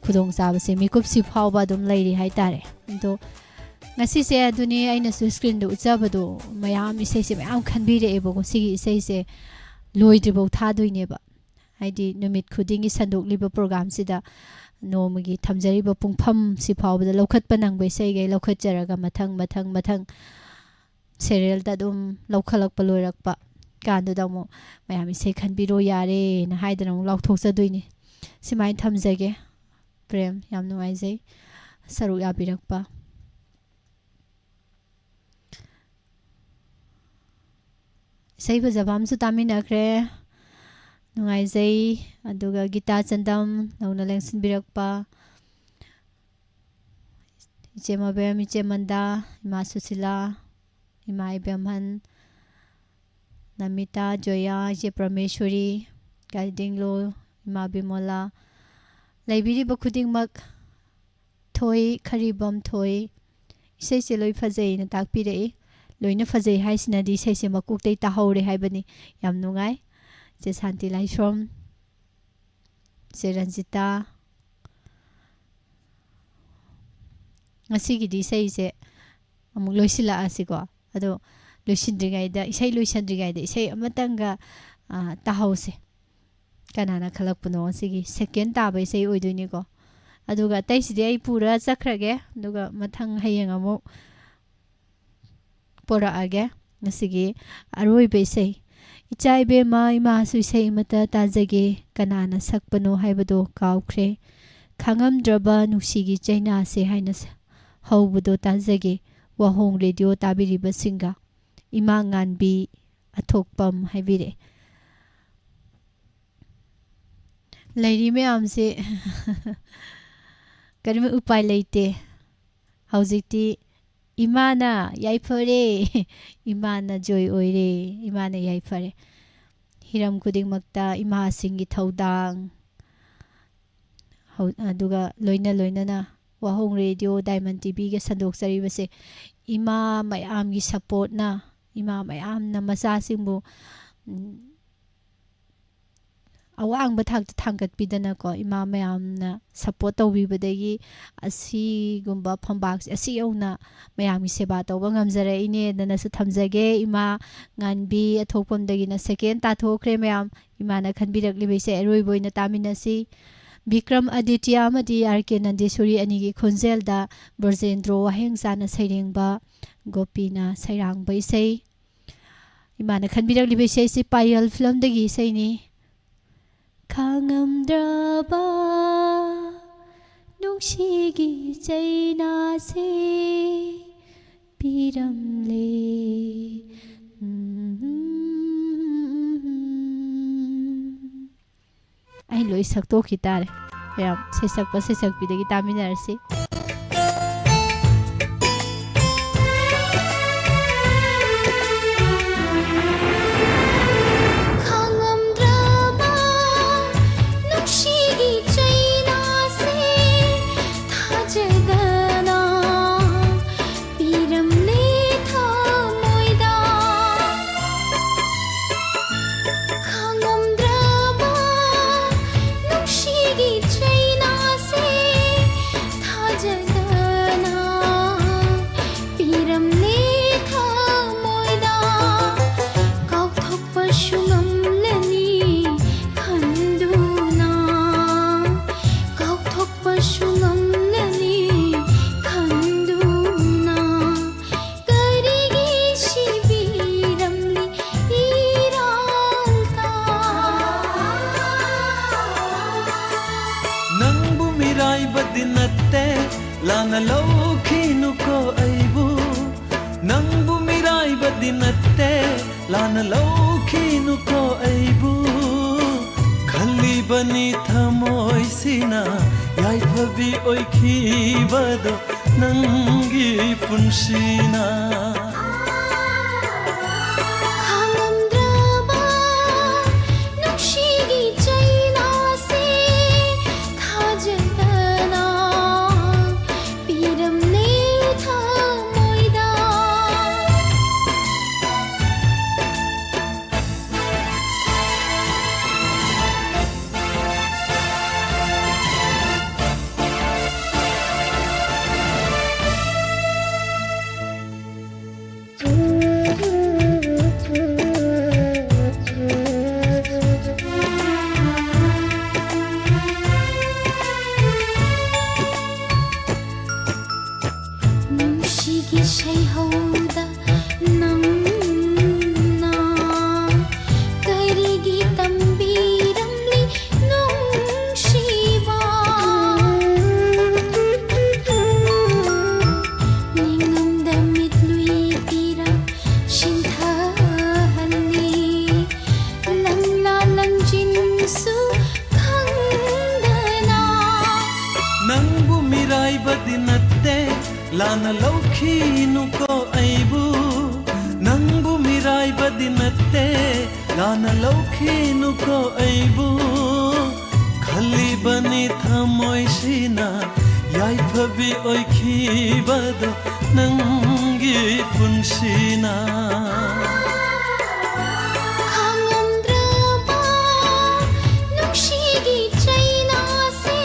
ꯈꯨꯗꯣꯡꯆꯥꯕꯁꯦ ꯃꯤꯀꯨꯞꯁꯤ ꯐꯥꯎꯕ ꯑꯗꯨꯝ ꯂꯩꯔꯤ ꯍꯥꯏꯇꯥꯔꯦ꯫ ꯑꯗꯣ ꯉꯁꯤꯁꯦ ꯑꯗꯨꯅꯤ ꯑꯩꯅꯁꯨ ꯁ꯭ꯀ꯭ꯔꯤꯟꯗ ꯎꯠꯆꯕꯗꯣ, ꯃꯌꯥꯝ ꯏꯁꯩꯁꯦ ꯃꯌꯥꯝ ꯈꯟꯕꯤꯔꯛꯑꯦꯕꯀꯣ꯫ ꯁꯤꯒꯤ ꯏꯁꯩꯁꯦ ꯂꯣꯏꯗ꯭ꯔꯤꯐꯥꯎ ꯊꯥꯗꯣꯏꯅꯦꯕ꯫ ꯍꯥꯏꯗꯤ ꯅꯨꯃꯤꯠ ꯈꯨꯗꯤꯡꯒꯤ ꯁꯟꯗꯣꯛꯂꯤꯕ ꯄ꯭ꯔꯣꯒ꯭ꯔꯥꯝꯁꯤꯗ ꯅꯣꯡꯃꯒꯤ ꯊꯝꯖꯔꯤꯕ ꯄꯨꯡꯐꯝꯁꯤ ꯐꯥꯎꯕꯗ ꯂꯧꯈꯠꯄ ꯅꯪꯕ ꯏꯁꯩꯈꯩ ꯂꯧꯈꯠꯆꯔꯒ ꯃꯊꯪ, ꯃꯊꯪ, ꯃꯊꯪ ꯁꯦꯔꯤꯌꯦꯜꯗ ꯑꯗꯨꯝ ꯂꯧꯈꯠꯂꯛꯄ ꯂꯣꯏꯔꯛꯄ ꯀꯥꯟꯗꯨꯗ ꯑꯃꯨꯛ ꯃꯌꯥꯝ ꯏꯁꯩ ꯈꯟꯕꯤꯔꯣ ꯌꯥꯔꯦꯅ ꯍꯥꯏꯗꯅ ꯑꯃꯨꯛ ꯂꯥꯎꯊꯣꯛꯆꯗꯣꯏꯅꯤ꯫ ꯁꯨꯃꯥꯏꯅ ꯊꯝꯖꯒꯦ꯫ ꯄ꯭ꯔꯦꯝ, ꯌꯥꯝ ꯅꯨꯡꯉꯥꯏꯖꯩ ꯁꯔꯨꯛ ꯌꯥꯕꯤꯔꯛꯄ꯫ ꯏꯁꯩ ꯐꯖꯕ ꯑꯃꯁꯨ ꯇꯥꯃꯤꯟꯅꯈ꯭ꯔꯦ꯫ ꯅꯨꯡꯉꯥꯏꯖꯩ꯫ ꯑꯗꯨꯒ ꯒꯤꯇꯥ ꯆꯟꯗꯝ ꯅꯧꯅ ꯂꯦꯡꯁꯤꯟꯕꯤꯔꯛꯄ꯫ ꯏꯆꯦ ꯃꯕꯦꯝ, ꯏꯆꯦ ꯃꯟꯗꯥ, ꯏꯃꯥ ꯁꯨꯁꯤꯂꯥ, ꯏꯃꯥ ꯏꯕꯦꯝꯍꯟ, ꯅꯃꯤꯇꯥ, ꯖꯣꯌꯥ, ꯏꯆꯦ ꯄ꯭ꯔꯃꯦꯁꯣꯔꯤ, ꯒꯥꯏꯗꯤꯡꯂꯣ, ꯏꯃꯥ ꯕꯤꯃꯣꯂꯥ, ꯂꯩꯕꯤꯔꯤꯕ ꯈꯨꯗꯤꯡꯃꯛ, ꯊꯣꯏ, ꯈꯔꯤꯕꯝ ꯊꯣꯏ, ꯏꯁꯩꯁꯦ ꯂꯣꯏ ꯐꯖꯩꯅ ꯇꯥꯛꯄꯤꯔꯛꯏ꯫ ꯂꯣꯏꯅ ꯐꯖꯩ ꯍꯥꯏꯁꯤꯅꯗꯤ ꯏꯁꯩꯁꯦ ꯃꯀꯣꯛꯇꯩ ꯇꯥꯍꯧꯔꯦ ꯍꯥꯏꯕꯅꯤ꯫ ꯌꯥꯝ ꯅꯨꯡꯉꯥꯏ꯫ ꯏꯆꯦ ꯁꯥꯟꯇꯤ ꯂꯥꯏꯁ꯭ꯔꯣꯝ, ꯏꯆꯦ ꯔꯟꯖꯤꯇꯥ, ꯉꯁꯤꯒꯤꯗꯤ ꯏꯁꯩꯁꯦ ꯑꯃꯨꯛ ꯂꯣꯏꯁꯤꯜꯂꯛꯑꯁꯤꯀꯣ꯫ ꯑꯗꯣ ꯂꯣꯏꯁꯤꯟꯗ꯭ꯔꯤꯉꯩꯗ, ꯏꯁꯩ ꯂꯣꯏꯁꯤꯟꯗ꯭ꯔꯤꯉꯩꯗ ꯏꯁꯩ ꯑꯃꯇꯪꯒ, ꯑ, ꯇꯥꯍꯧꯁꯦ꯫ ꯀꯅꯥꯅ ꯈꯜꯂꯛꯄꯅꯣ ꯉꯁꯤꯒꯤ ꯁꯦꯀꯦꯟ ꯇꯥꯕ ꯏꯁꯩ ꯑꯣꯏꯗꯣꯏꯅꯤꯀꯣ꯫ ꯑꯗꯨꯒ ꯑꯇꯩꯁꯤꯗꯤ ꯑꯩ ꯄꯨꯔ ꯆꯠꯈ꯭ꯔꯒꯦ꯫ ꯑꯗꯨꯒ ꯃꯊꯪ ꯍꯌꯦꯡ ꯑꯃꯨꯛ ꯄꯣꯔꯛꯑꯒꯦ꯫ ꯉꯁꯤꯒꯤ ꯑꯔꯣꯏꯕ ꯏꯁꯩ, "ꯏꯆꯥ ꯏꯕꯦꯝꯃ ꯏꯃꯥꯁꯨ ꯏꯁꯩ ꯑꯃꯠꯇ ꯇꯥꯖꯒꯦ, ꯀꯅꯥꯅ ꯁꯛꯄꯅꯣ ꯍꯥꯏꯕꯗꯣ ꯀꯥꯎꯈ꯭ꯔꯦ꯫ ꯈꯥꯡꯉꯝꯗ꯭ꯔꯕ ꯅꯨꯡꯁꯤꯒꯤ ꯆꯩꯅꯥꯁꯦ" ꯍꯥꯏꯅ ꯁ-, ꯍꯧꯕꯗꯣ ꯇꯥꯖꯒꯦ꯫ ꯋꯥꯍꯣꯡ ꯔꯦꯗꯤꯑꯣ ꯇꯥꯕꯤꯔꯤꯕꯁꯤꯡꯒ ꯏꯃꯥ ꯉꯥꯟꯕꯤ ꯑꯊꯣꯛꯄꯝ ꯍꯥꯏꯕꯤꯔꯛꯑꯦ꯫ ꯂꯩꯔꯤ ꯃꯌꯥꯝꯁꯤ ꯀꯔꯤꯃꯠ ꯎꯄꯥꯏ ꯂꯩꯇꯦ꯫ ꯍꯧꯖꯤꯛꯇꯤ ꯏꯃꯥꯅ ꯌꯥꯏꯐꯔꯦ, ꯏꯃꯥꯅ ꯖꯣꯏ ꯑꯣꯏꯔꯦ, ꯏꯃꯥꯅ ꯌꯥꯏꯐꯔꯦ꯫ ꯍꯤꯔꯝ ꯈꯨꯗꯤꯡꯃꯛꯇ ꯏꯃꯥꯁꯤꯡꯒꯤ ꯊꯧꯗꯥꯡ, ꯍꯧ-, ꯑꯗꯨꯒ ꯂꯣꯏꯅ ꯂꯣꯏꯅꯅ ꯋꯥꯍꯣꯡ ꯔꯦꯗꯤꯑꯣ ꯗꯥꯏꯃꯟ ꯇꯤꯚꯤꯒ ꯁꯟꯗꯣꯛꯆꯔꯤꯕꯁꯦ ꯏꯃꯥ ꯃꯌꯥꯝꯒꯤ ꯁꯞꯄꯣꯔꯠꯅ, ꯏꯃꯥ ꯃꯌꯥꯝꯅ ꯃꯆꯥꯁꯤꯡꯕꯨ, ꯎꯝ, ꯑꯋꯥꯡꯕ ꯊꯥꯛꯇ ꯊꯥꯡꯒꯠꯄꯤꯗꯅꯀꯣ, ꯏꯃꯥ ꯃꯌꯥꯝꯅ ꯁꯞꯄꯣꯔꯠ ꯇꯧꯕꯤꯕꯗꯒꯤ ꯑꯁꯤꯒꯨꯝꯕ ꯐꯝꯕꯥꯛꯁꯦ ꯑꯁꯤ ꯌꯧꯅ ꯃꯌꯥꯝꯒꯤ ꯁꯦꯕꯥ ꯇꯧꯕ ꯉꯝꯖꯔꯛꯏꯅꯦꯗꯅꯁꯨ ꯊꯝꯖꯒꯦ꯫ ꯏꯃꯥ ꯉꯥꯟꯕꯤ ꯑꯊꯣꯛꯄꯝꯗꯒꯤꯅ ꯁꯦꯀꯦꯟ ꯇꯥꯊꯣꯛꯈ꯭ꯔꯦ ꯃꯌꯥꯝ꯫ ꯏꯃꯥꯅ ꯈꯟꯕꯤꯔꯛꯂꯤꯕ ꯏꯁꯩ ꯑꯔꯣꯏꯕ ꯑꯣꯏꯅ ꯇꯥꯃꯤꯟꯅꯁꯤ꯫ ꯕꯤꯀ꯭ꯔꯝ ꯑꯗꯤꯇ꯭ꯌ ꯑꯃꯗꯤ ꯑꯥꯔ ꯀꯦ ꯅꯟꯗꯤꯁꯣꯔꯤ ꯑꯅꯤꯒꯤ ꯈꯣꯟꯖꯦꯜꯗ ꯕ꯭ꯔꯖꯦꯟꯗ꯭ꯔꯣ ꯋꯥꯍꯦꯡꯆꯥꯅ ꯁꯩꯔꯦꯡꯕ ꯒꯣꯄꯤꯅ ꯁꯩꯔꯥꯡꯕ ꯏꯁꯩ꯫ ꯏꯃꯥꯅ ꯈꯟꯕꯤꯔꯛꯂꯤꯕ ꯏꯁꯩꯁꯤ ꯄꯥꯌꯜ ꯐꯤꯂꯝꯗꯒꯤ ꯏꯁꯩꯅꯤ꯫ ꯈꯥꯡꯉꯝꯗ꯭ꯔꯕ ꯅꯨꯡꯁꯤꯒꯤ ꯆꯩꯅꯥꯁꯦ ꯄꯤꯔꯝꯂꯦ꯫ ꯎꯝ꯫ ꯑꯩ ꯂꯣꯏ ꯁꯛꯇꯣꯛꯈꯤ ꯇꯥꯔꯦ꯫ ꯃꯌꯥꯝ ꯁꯩꯁꯛꯄ ꯁꯩꯁꯛꯄꯤꯗꯒꯤ ꯇꯥꯃꯤꯟꯅꯔꯁꯤ꯫ ꯈꯥꯡꯉꯝꯗ꯭ꯔꯕ ꯅꯨꯡꯁꯤꯒꯤ ꯆꯩꯅꯥꯁꯦ ꯊꯥꯖꯗꯅ ꯄꯤꯔꯝꯂꯦ ꯊꯃꯣꯏꯗ꯫ ꯈꯥꯡꯉꯝꯗ꯭ꯔꯕ ꯅꯨꯡꯁꯤꯒꯤ ꯆꯩꯅꯥꯁꯦ ꯊꯥꯖꯗꯅ ꯄꯤꯔꯝꯂꯦ ꯊꯃꯣꯏꯗ꯫ ꯀꯥꯎꯊꯣꯛꯄꯁꯨ ꯉꯝꯂꯅꯤ ꯈꯟꯗꯨꯅ, ꯀꯥꯎꯊꯣꯛꯄꯁꯨ ꯉꯝꯂꯅꯤ ꯈꯟꯗꯨꯅ꯫ ꯀꯔꯤꯒꯤ ꯁꯤꯕꯤꯔꯝꯂꯤ ꯏꯔꯥꯜ ꯇꯥ? ꯅꯪꯕꯨ ꯃꯤꯔꯥꯏꯕꯗꯤ ꯅꯠꯇꯦ, ꯂꯥꯟꯅ ꯂꯧꯈꯤꯅꯨꯀꯣ ꯑꯩꯕꯨ꯫ ꯅꯪꯕꯨ ꯃꯤꯔꯥꯏꯕꯗꯤ ꯅꯠꯇꯦ, ꯂꯥꯟꯅ ꯂꯧꯈꯤꯅꯨꯀꯣ ꯑꯩꯕꯨ꯫ ꯈꯜꯂꯤꯕꯅꯤ ꯊꯃꯣꯏꯁꯤꯅ ꯌꯥꯏꯐꯕꯤ ꯑꯣꯏꯈꯤꯕꯗꯣ ꯅꯪꯒꯤ ꯄꯨꯟꯁꯤꯅ꯫ ꯈꯥꯡꯉꯝꯗ꯭ꯔꯕ ꯅꯨꯡꯁꯤꯒꯤ ꯆꯩꯅꯥꯁꯦ ꯊꯥꯖꯗꯅ ꯂꯥꯟꯅ ꯂꯧꯈꯤꯅꯨꯀꯣ ꯑꯩꯕꯨ, ꯅꯪꯕꯨ ꯃꯤꯔꯥꯏꯕꯗꯤ ꯅꯠꯇꯦ, ꯂꯥꯟꯅ ꯂꯧꯈꯤꯅꯨꯀꯣ ꯑꯩꯕꯨ꯫ ꯈꯜꯂꯤꯕꯅꯤ ꯊꯃꯣꯏꯁꯤꯅ, ꯌꯥꯏꯐꯕꯤ ꯑꯣꯏꯈꯤꯕꯗꯣ ꯅꯪꯒꯤ ꯄꯨꯟꯁꯤꯅ꯫ ꯈꯥꯡꯉꯝꯗ꯭ꯔꯕ ꯅꯨꯡꯁꯤꯒꯤ ꯆꯩꯅꯥꯁꯦ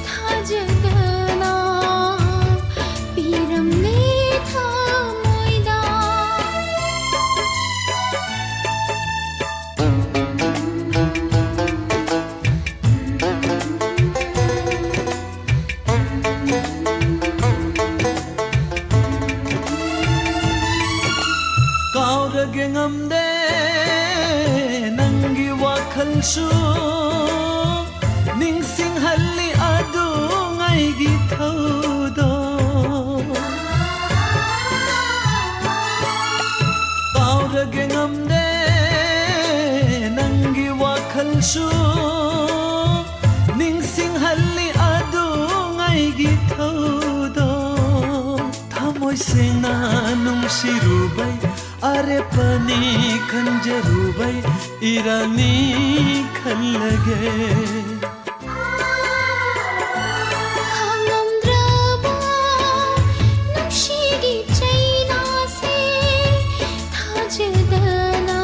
ꯊꯥꯖꯗꯅ ꯄꯤꯔꯝꯂꯦ ꯊꯃꯣꯏꯗ꯫ ꯀꯥꯎꯔꯒꯦ ꯉꯝꯗꯦ ꯅꯪꯒꯤ ꯋꯥꯈꯜꯁꯨ, ꯅꯤꯡꯁꯤꯡꯍꯜꯂꯤ ꯑꯗꯨ ꯉꯩꯒꯤ ꯊꯧꯗꯣꯛ꯫ ꯀꯥꯎꯔꯒꯦ ꯉꯝꯗꯦ ꯅꯪꯒꯤ ꯋꯥꯈꯜꯁꯨ, ꯅꯤꯡꯁꯤꯡꯍꯜꯂꯤ ꯑꯗꯨ ꯉꯩꯒꯤ ꯊꯧꯗꯣꯛ꯫ ꯊꯃꯣꯏ ꯁꯦꯡꯅ ꯅꯨꯡꯁꯤꯔꯨꯕꯩ ꯑꯔꯦꯞꯄꯅꯤ ꯈꯟꯖꯔꯨꯕꯩ ꯏꯔꯥꯅꯤ ꯈꯜꯂꯒꯦ꯫ ꯈꯥꯡꯉꯝꯗ꯭ꯔꯕ ꯅꯨꯡꯁꯤꯒꯤ ꯆꯩꯅꯥꯁꯦ ꯊꯥꯖꯗꯅ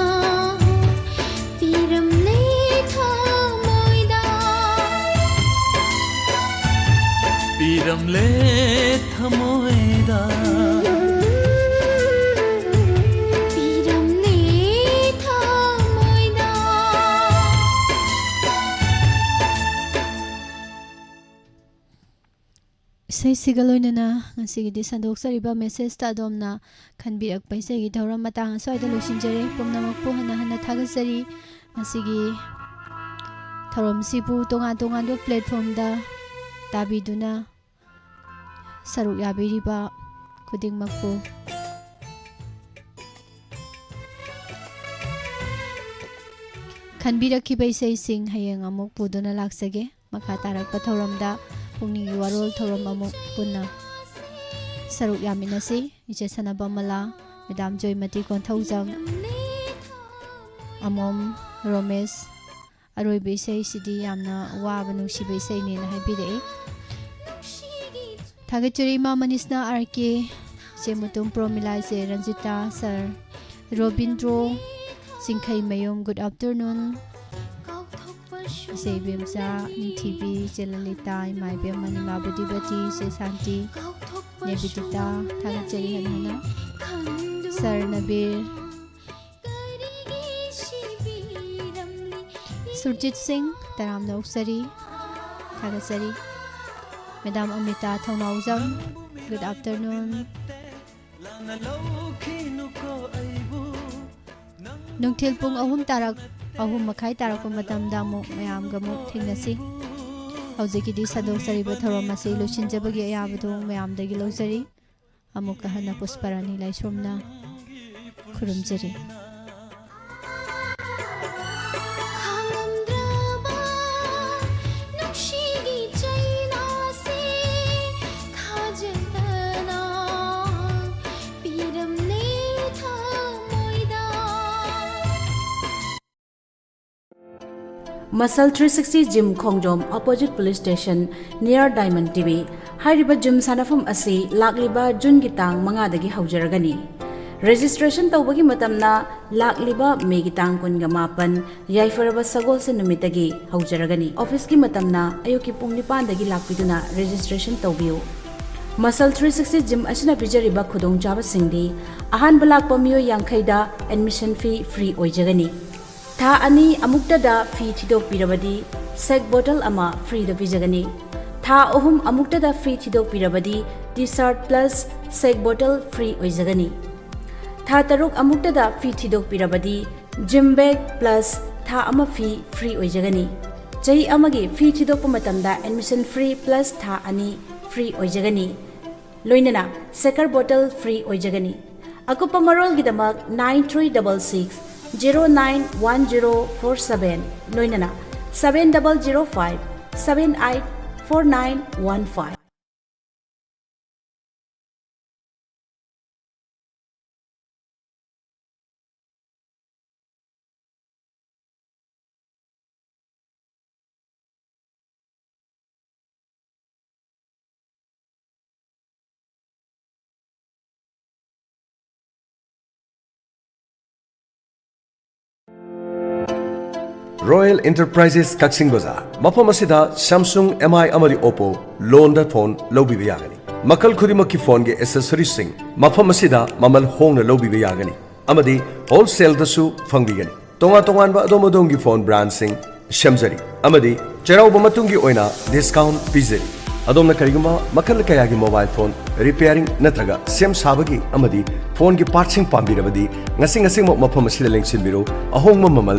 ꯄꯤꯔꯝꯂꯦ ꯊꯃꯣꯏꯗ꯫ ꯄꯤꯔꯝꯂꯦ ꯊꯃꯣꯏꯗ꯫ ꯄꯤꯔꯝꯂꯦ ꯊꯃꯣꯏꯗ꯫ ꯏꯁꯩꯁꯤꯒ ꯂꯣꯏꯅꯅ ꯉꯁꯤꯒꯤꯗꯤ ꯁꯟꯗꯣꯛꯆꯔꯤꯕ ꯃꯦꯁꯦꯖꯇ ꯑꯗꯣꯝꯅ ꯈꯟꯕꯤꯔꯛꯄ ꯏꯁꯩꯒꯤ ꯊꯧꯔꯝ ꯃꯇꯥꯡ ꯑꯁ꯭ꯋꯥꯏꯗ ꯂꯣꯏꯁꯤꯟꯖꯔꯦ꯫ ꯄꯨꯝꯅꯃꯛꯄꯨ ꯍꯟꯅ ꯍꯟꯅ ꯊꯥꯒꯠꯆꯔꯤ꯫ ꯉꯁꯤꯒꯤ ꯊꯧꯔꯝꯁꯤꯕꯨ ꯇꯣꯉꯥꯟ ꯇꯣꯉꯥꯟꯕ ꯄ꯭ꯂꯦꯠꯐꯣꯝꯗ ꯇꯥꯕꯤꯗꯨꯅ ꯁꯔꯨꯛ ꯌꯥꯕꯤꯔꯤꯕ ꯈꯨꯗꯤꯡꯃꯛꯄꯨ꯫ ꯈꯟꯕꯤꯔꯛꯈꯤꯕ ꯏꯁꯩꯁꯤꯡ ꯍꯌꯦꯡ ꯑꯃꯨꯛ ꯄꯨꯗꯨꯅ ꯂꯥꯛꯆꯒꯦ꯫ ꯃꯈꯥ ꯇꯥꯔꯛꯄ ꯊꯧꯔꯝꯗ ꯄꯨꯛꯅꯤꯡꯒꯤ ꯋꯥꯔꯣꯜ ꯊꯧꯔꯝ ꯑꯃꯨꯛ ꯄꯨꯟꯅ ꯁꯔꯨꯛ ꯌꯥꯃꯤꯟꯅꯁꯤ꯫ ꯏꯆꯦ ꯁꯅꯥꯕꯝ ꯃꯂꯥ, ꯃꯦꯗꯥꯝ ꯖꯣꯏꯃꯇꯤ ꯀꯣꯟꯊꯧꯖꯝ, ꯑꯃꯣꯝ ꯔꯣꯃꯦꯁ꯫ ꯑꯔꯣꯏꯕ ꯏꯁꯩꯁꯤꯗꯤ ꯌꯥꯝꯅ ꯋꯥꯕ, ꯅꯨꯡꯁꯤꯕ ꯏꯁꯩꯅꯦꯅ ꯍꯥꯏꯕꯤꯔꯛꯏ꯫ ꯊꯥꯒꯠꯆꯔꯤ ꯏꯃꯥ ꯃꯅꯤꯁꯅꯥ ꯑꯥꯔ ꯀꯦ, ꯏꯆꯦ ꯃꯨꯇꯨꯝ ꯄ꯭ꯔꯣꯃꯤꯂꯥ, ꯏꯆꯦ Ranjita, sir Robindro, ꯆꯤꯡꯈꯩꯃꯌꯨꯝ, good afternoon꯫ ꯏꯆꯦ ꯏꯕꯦꯝꯆꯥ ꯅꯤꯡꯊꯤꯕꯤ, ꯏꯆꯦ ꯂꯂꯤꯇꯥ, ꯏꯃꯥ ꯏꯕꯦꯝꯃ ꯅꯤꯃꯥ ꯕꯨꯙꯤꯕꯇꯤ, ꯏꯆꯦ ꯁꯥꯟꯇꯤ, ꯅꯦ ꯕꯤꯗꯤꯇꯥ, ꯊꯥꯒꯠꯆꯔꯤ ꯍꯟꯅ ꯍꯟꯅ꯫ ꯁꯔ ꯅꯕꯤꯔ, ꯁꯨꯔꯖꯤꯠ ꯁꯤꯡ, ꯇꯔꯥꯝꯅ ꯑꯣꯛꯆꯔꯤ, ꯊꯥꯒꯠꯆꯔꯤ꯫ Madam Amita Thounaojam, good afternoon꯫ ꯅꯨꯡꯊꯤꯜ ꯄꯨꯡ ꯑꯍꯨꯝ ꯇꯥꯔꯛ-, ꯑꯍꯨꯝ ꯃꯈꯥꯏ ꯇꯥꯔꯛꯄ ꯃꯇꯝꯗ ꯑꯃꯨꯛ ꯃꯌꯥꯝꯒ ꯑꯃꯨꯛ ꯊꯦꯡꯅꯁꯤ꯫ ꯍꯧꯖꯤꯛꯀꯤꯗꯤ ꯁꯟꯗꯣꯛꯆꯔꯤꯕ ꯊꯧꯔꯝ ꯑꯁꯤ ꯂꯣꯏꯁꯤꯟꯖꯕꯒꯤ ꯑꯌꯥꯕꯗꯨ ꯃꯌꯥꯝꯗꯒꯤ ꯂꯧꯖꯔꯤ꯫ ꯑꯃꯨꯛꯀ ꯍꯟꯅ ꯄꯨꯁꯄꯔꯥꯅꯤ ꯂꯥꯏꯁ꯭ꯔꯝꯅ ꯈꯨꯔꯨꯝꯖꯔꯤ꯫ ꯈꯥꯡꯉꯝꯗ꯭ꯔꯕ ꯅꯨꯡꯁꯤꯒꯤ ꯆꯩꯅꯥꯁꯦ ꯊꯥꯖꯗꯅ ꯄꯤꯔꯝꯂꯦ ꯊꯃꯣꯏꯗ꯫ Muscle three sixty Gym, ꯈꯣꯡꯖꯣꯝ, opposite police station, near Diamond T V. ꯍꯥꯏꯔꯤꯕ gym ꯁꯥꯟꯅꯐꯝ ꯑꯁꯤ ꯂꯥꯛꯂꯤꯕ ꯖꯨꯟꯒꯤ ꯇꯥꯡ ꯃꯉꯥꯗꯒꯤ ꯍꯧꯖꯔꯒꯅꯤ꯫ Registration ꯇꯧꯕꯒꯤ ꯃꯇꯝꯅ ꯂꯥꯛꯂꯤꯕ ꯃꯦꯒꯤ ꯇꯥꯡ ꯀꯨꯟꯒ ꯃꯥꯄꯟ, ꯌꯥꯏꯐꯔꯕ ꯁꯒꯣꯜꯁꯦꯟ ꯅꯨꯃꯤꯠꯇꯒꯤ ꯍꯧꯖꯔꯒꯅꯤ꯫ Office ꯀꯤ ꯃꯇꯝꯅ ꯑꯌꯨꯛꯀꯤ ꯄꯨꯡ ꯅꯤꯄꯥꯟꯗꯒꯤ ꯂꯥꯛꯄꯤꯗꯨꯅ registration ꯇꯧꯕꯤꯌꯨ꯫ Muscle three sixty Gym ꯑꯁꯤꯅ ꯄꯤꯖꯔꯤꯕ ꯈꯨꯗꯣꯡꯆꯥꯕꯁꯤꯡꯗꯤ: ꯑꯍꯥꯟꯕ ꯂꯥꯛꯄ ꯃꯤꯑꯣꯏ ꯌꯥꯡꯈꯩꯗ admission fee free ꯑꯣꯏꯖꯒꯅꯤ꯫ ꯊꯥ ꯑꯅꯤ ꯑꯃꯨꯛꯇꯗ fee ꯊꯤꯗꯣꯛꯄꯤꯔꯕꯗꯤ ꯁꯦꯛ ꯕꯣꯇꯜ ꯑꯃ free ꯗ ꯄꯤꯖꯒꯅꯤ꯫ ꯊꯥ ꯑꯍꯨꯝ ꯑꯃꯨꯛꯇꯗ fee ꯊꯤꯗꯣꯛꯄꯤꯔꯕꯗꯤ T-shirt plus ꯁꯦꯛ ꯕꯣꯇꯜ free ꯑꯣꯏꯖꯒꯅꯤ꯫ ꯊꯥ ꯇꯔꯨꯛ ꯑꯃꯨꯛꯇꯗ fee ꯊꯤꯗꯣꯛꯄꯤꯔꯕꯗꯤ gym bag plus ꯊꯥ ꯑꯃ fee free ꯑꯣꯏꯖꯒꯅꯤ꯫ ꯆꯍꯤ ꯑꯃꯒꯤ fee ꯊꯤꯗꯣꯛꯄ ꯃꯇꯝꯗ admission fee plus ꯊꯥ ꯑꯅꯤ free ꯑꯣꯏꯖꯒꯅꯤ꯫ ꯂꯣꯏꯅꯅ ꯁꯦꯀꯔ ꯕꯣꯇꯜ free ꯑꯣꯏꯖꯒꯅꯤ꯫ ꯑꯀꯨꯞꯄ ꯃꯔꯣꯜꯒꯤꯗꯃꯛ nine three double six zero nine one zero four seven, ꯂꯣꯏꯅꯅ seven double zero five seven eight four nine one five꯫ Royal Enterprises ꯀꯛꯆꯤꯡ ꯕꯖꯥꯔ꯫ ꯃꯐꯝ ꯑꯁꯤꯗ Samsung, M I ꯑꯃꯗꯤ Oppo loanꯗ phone ꯂꯧꯕꯤꯕ ꯌꯥꯒꯅꯤ꯫ ꯃꯈꯜ ꯈꯨꯗꯤꯡꯃꯛꯀꯤ phoneꯒꯤ accessoriesꯁꯤꯡ ꯃꯐꯝ ꯑꯁꯤꯗ ꯃꯃꯜ ꯍꯣꯡꯅ ꯂꯧꯕꯤꯕ ꯌꯥꯒꯅꯤ ꯑꯃꯗꯤ wholesaleꯗꯁꯨ ꯐꯪꯕꯤꯒꯅꯤ꯫ ꯇꯣꯉꯥꯟ ꯇꯣꯉꯥꯟꯕ ꯑꯗꯣꯝ ꯑꯗꯣꯝꯒꯤ phone brandꯁꯤꯡ ꯁꯦꯝꯖꯔꯤ ꯑꯃꯗꯤ ꯆꯩꯔꯥꯎꯕ ꯃꯇꯨꯡꯒꯤ ꯑꯣꯏꯅ discount ꯄꯤꯖꯔꯤ꯫ ꯑꯗꯣꯝꯅ ꯀꯔꯤꯒꯨꯝꯕ ꯃꯈꯜ ꯀꯌꯥꯒꯤ mobile phone repairing ꯅꯠꯇ꯭ꯔꯒ ꯁꯦꯝ ꯁꯥꯕꯒꯤ ꯑꯃꯗꯤ phoneꯒꯤ partꯁꯤꯡ ꯄꯥꯝꯕꯤꯔꯕꯗꯤ ꯉꯁꯤ ꯉꯁꯤꯃꯛ ꯃꯐꯝ ꯑꯁꯤꯗ ꯂꯦꯡꯁꯤꯟꯕꯤꯔꯨ꯫ ꯑꯍꯣꯡꯕ ꯃꯃꯜꯗ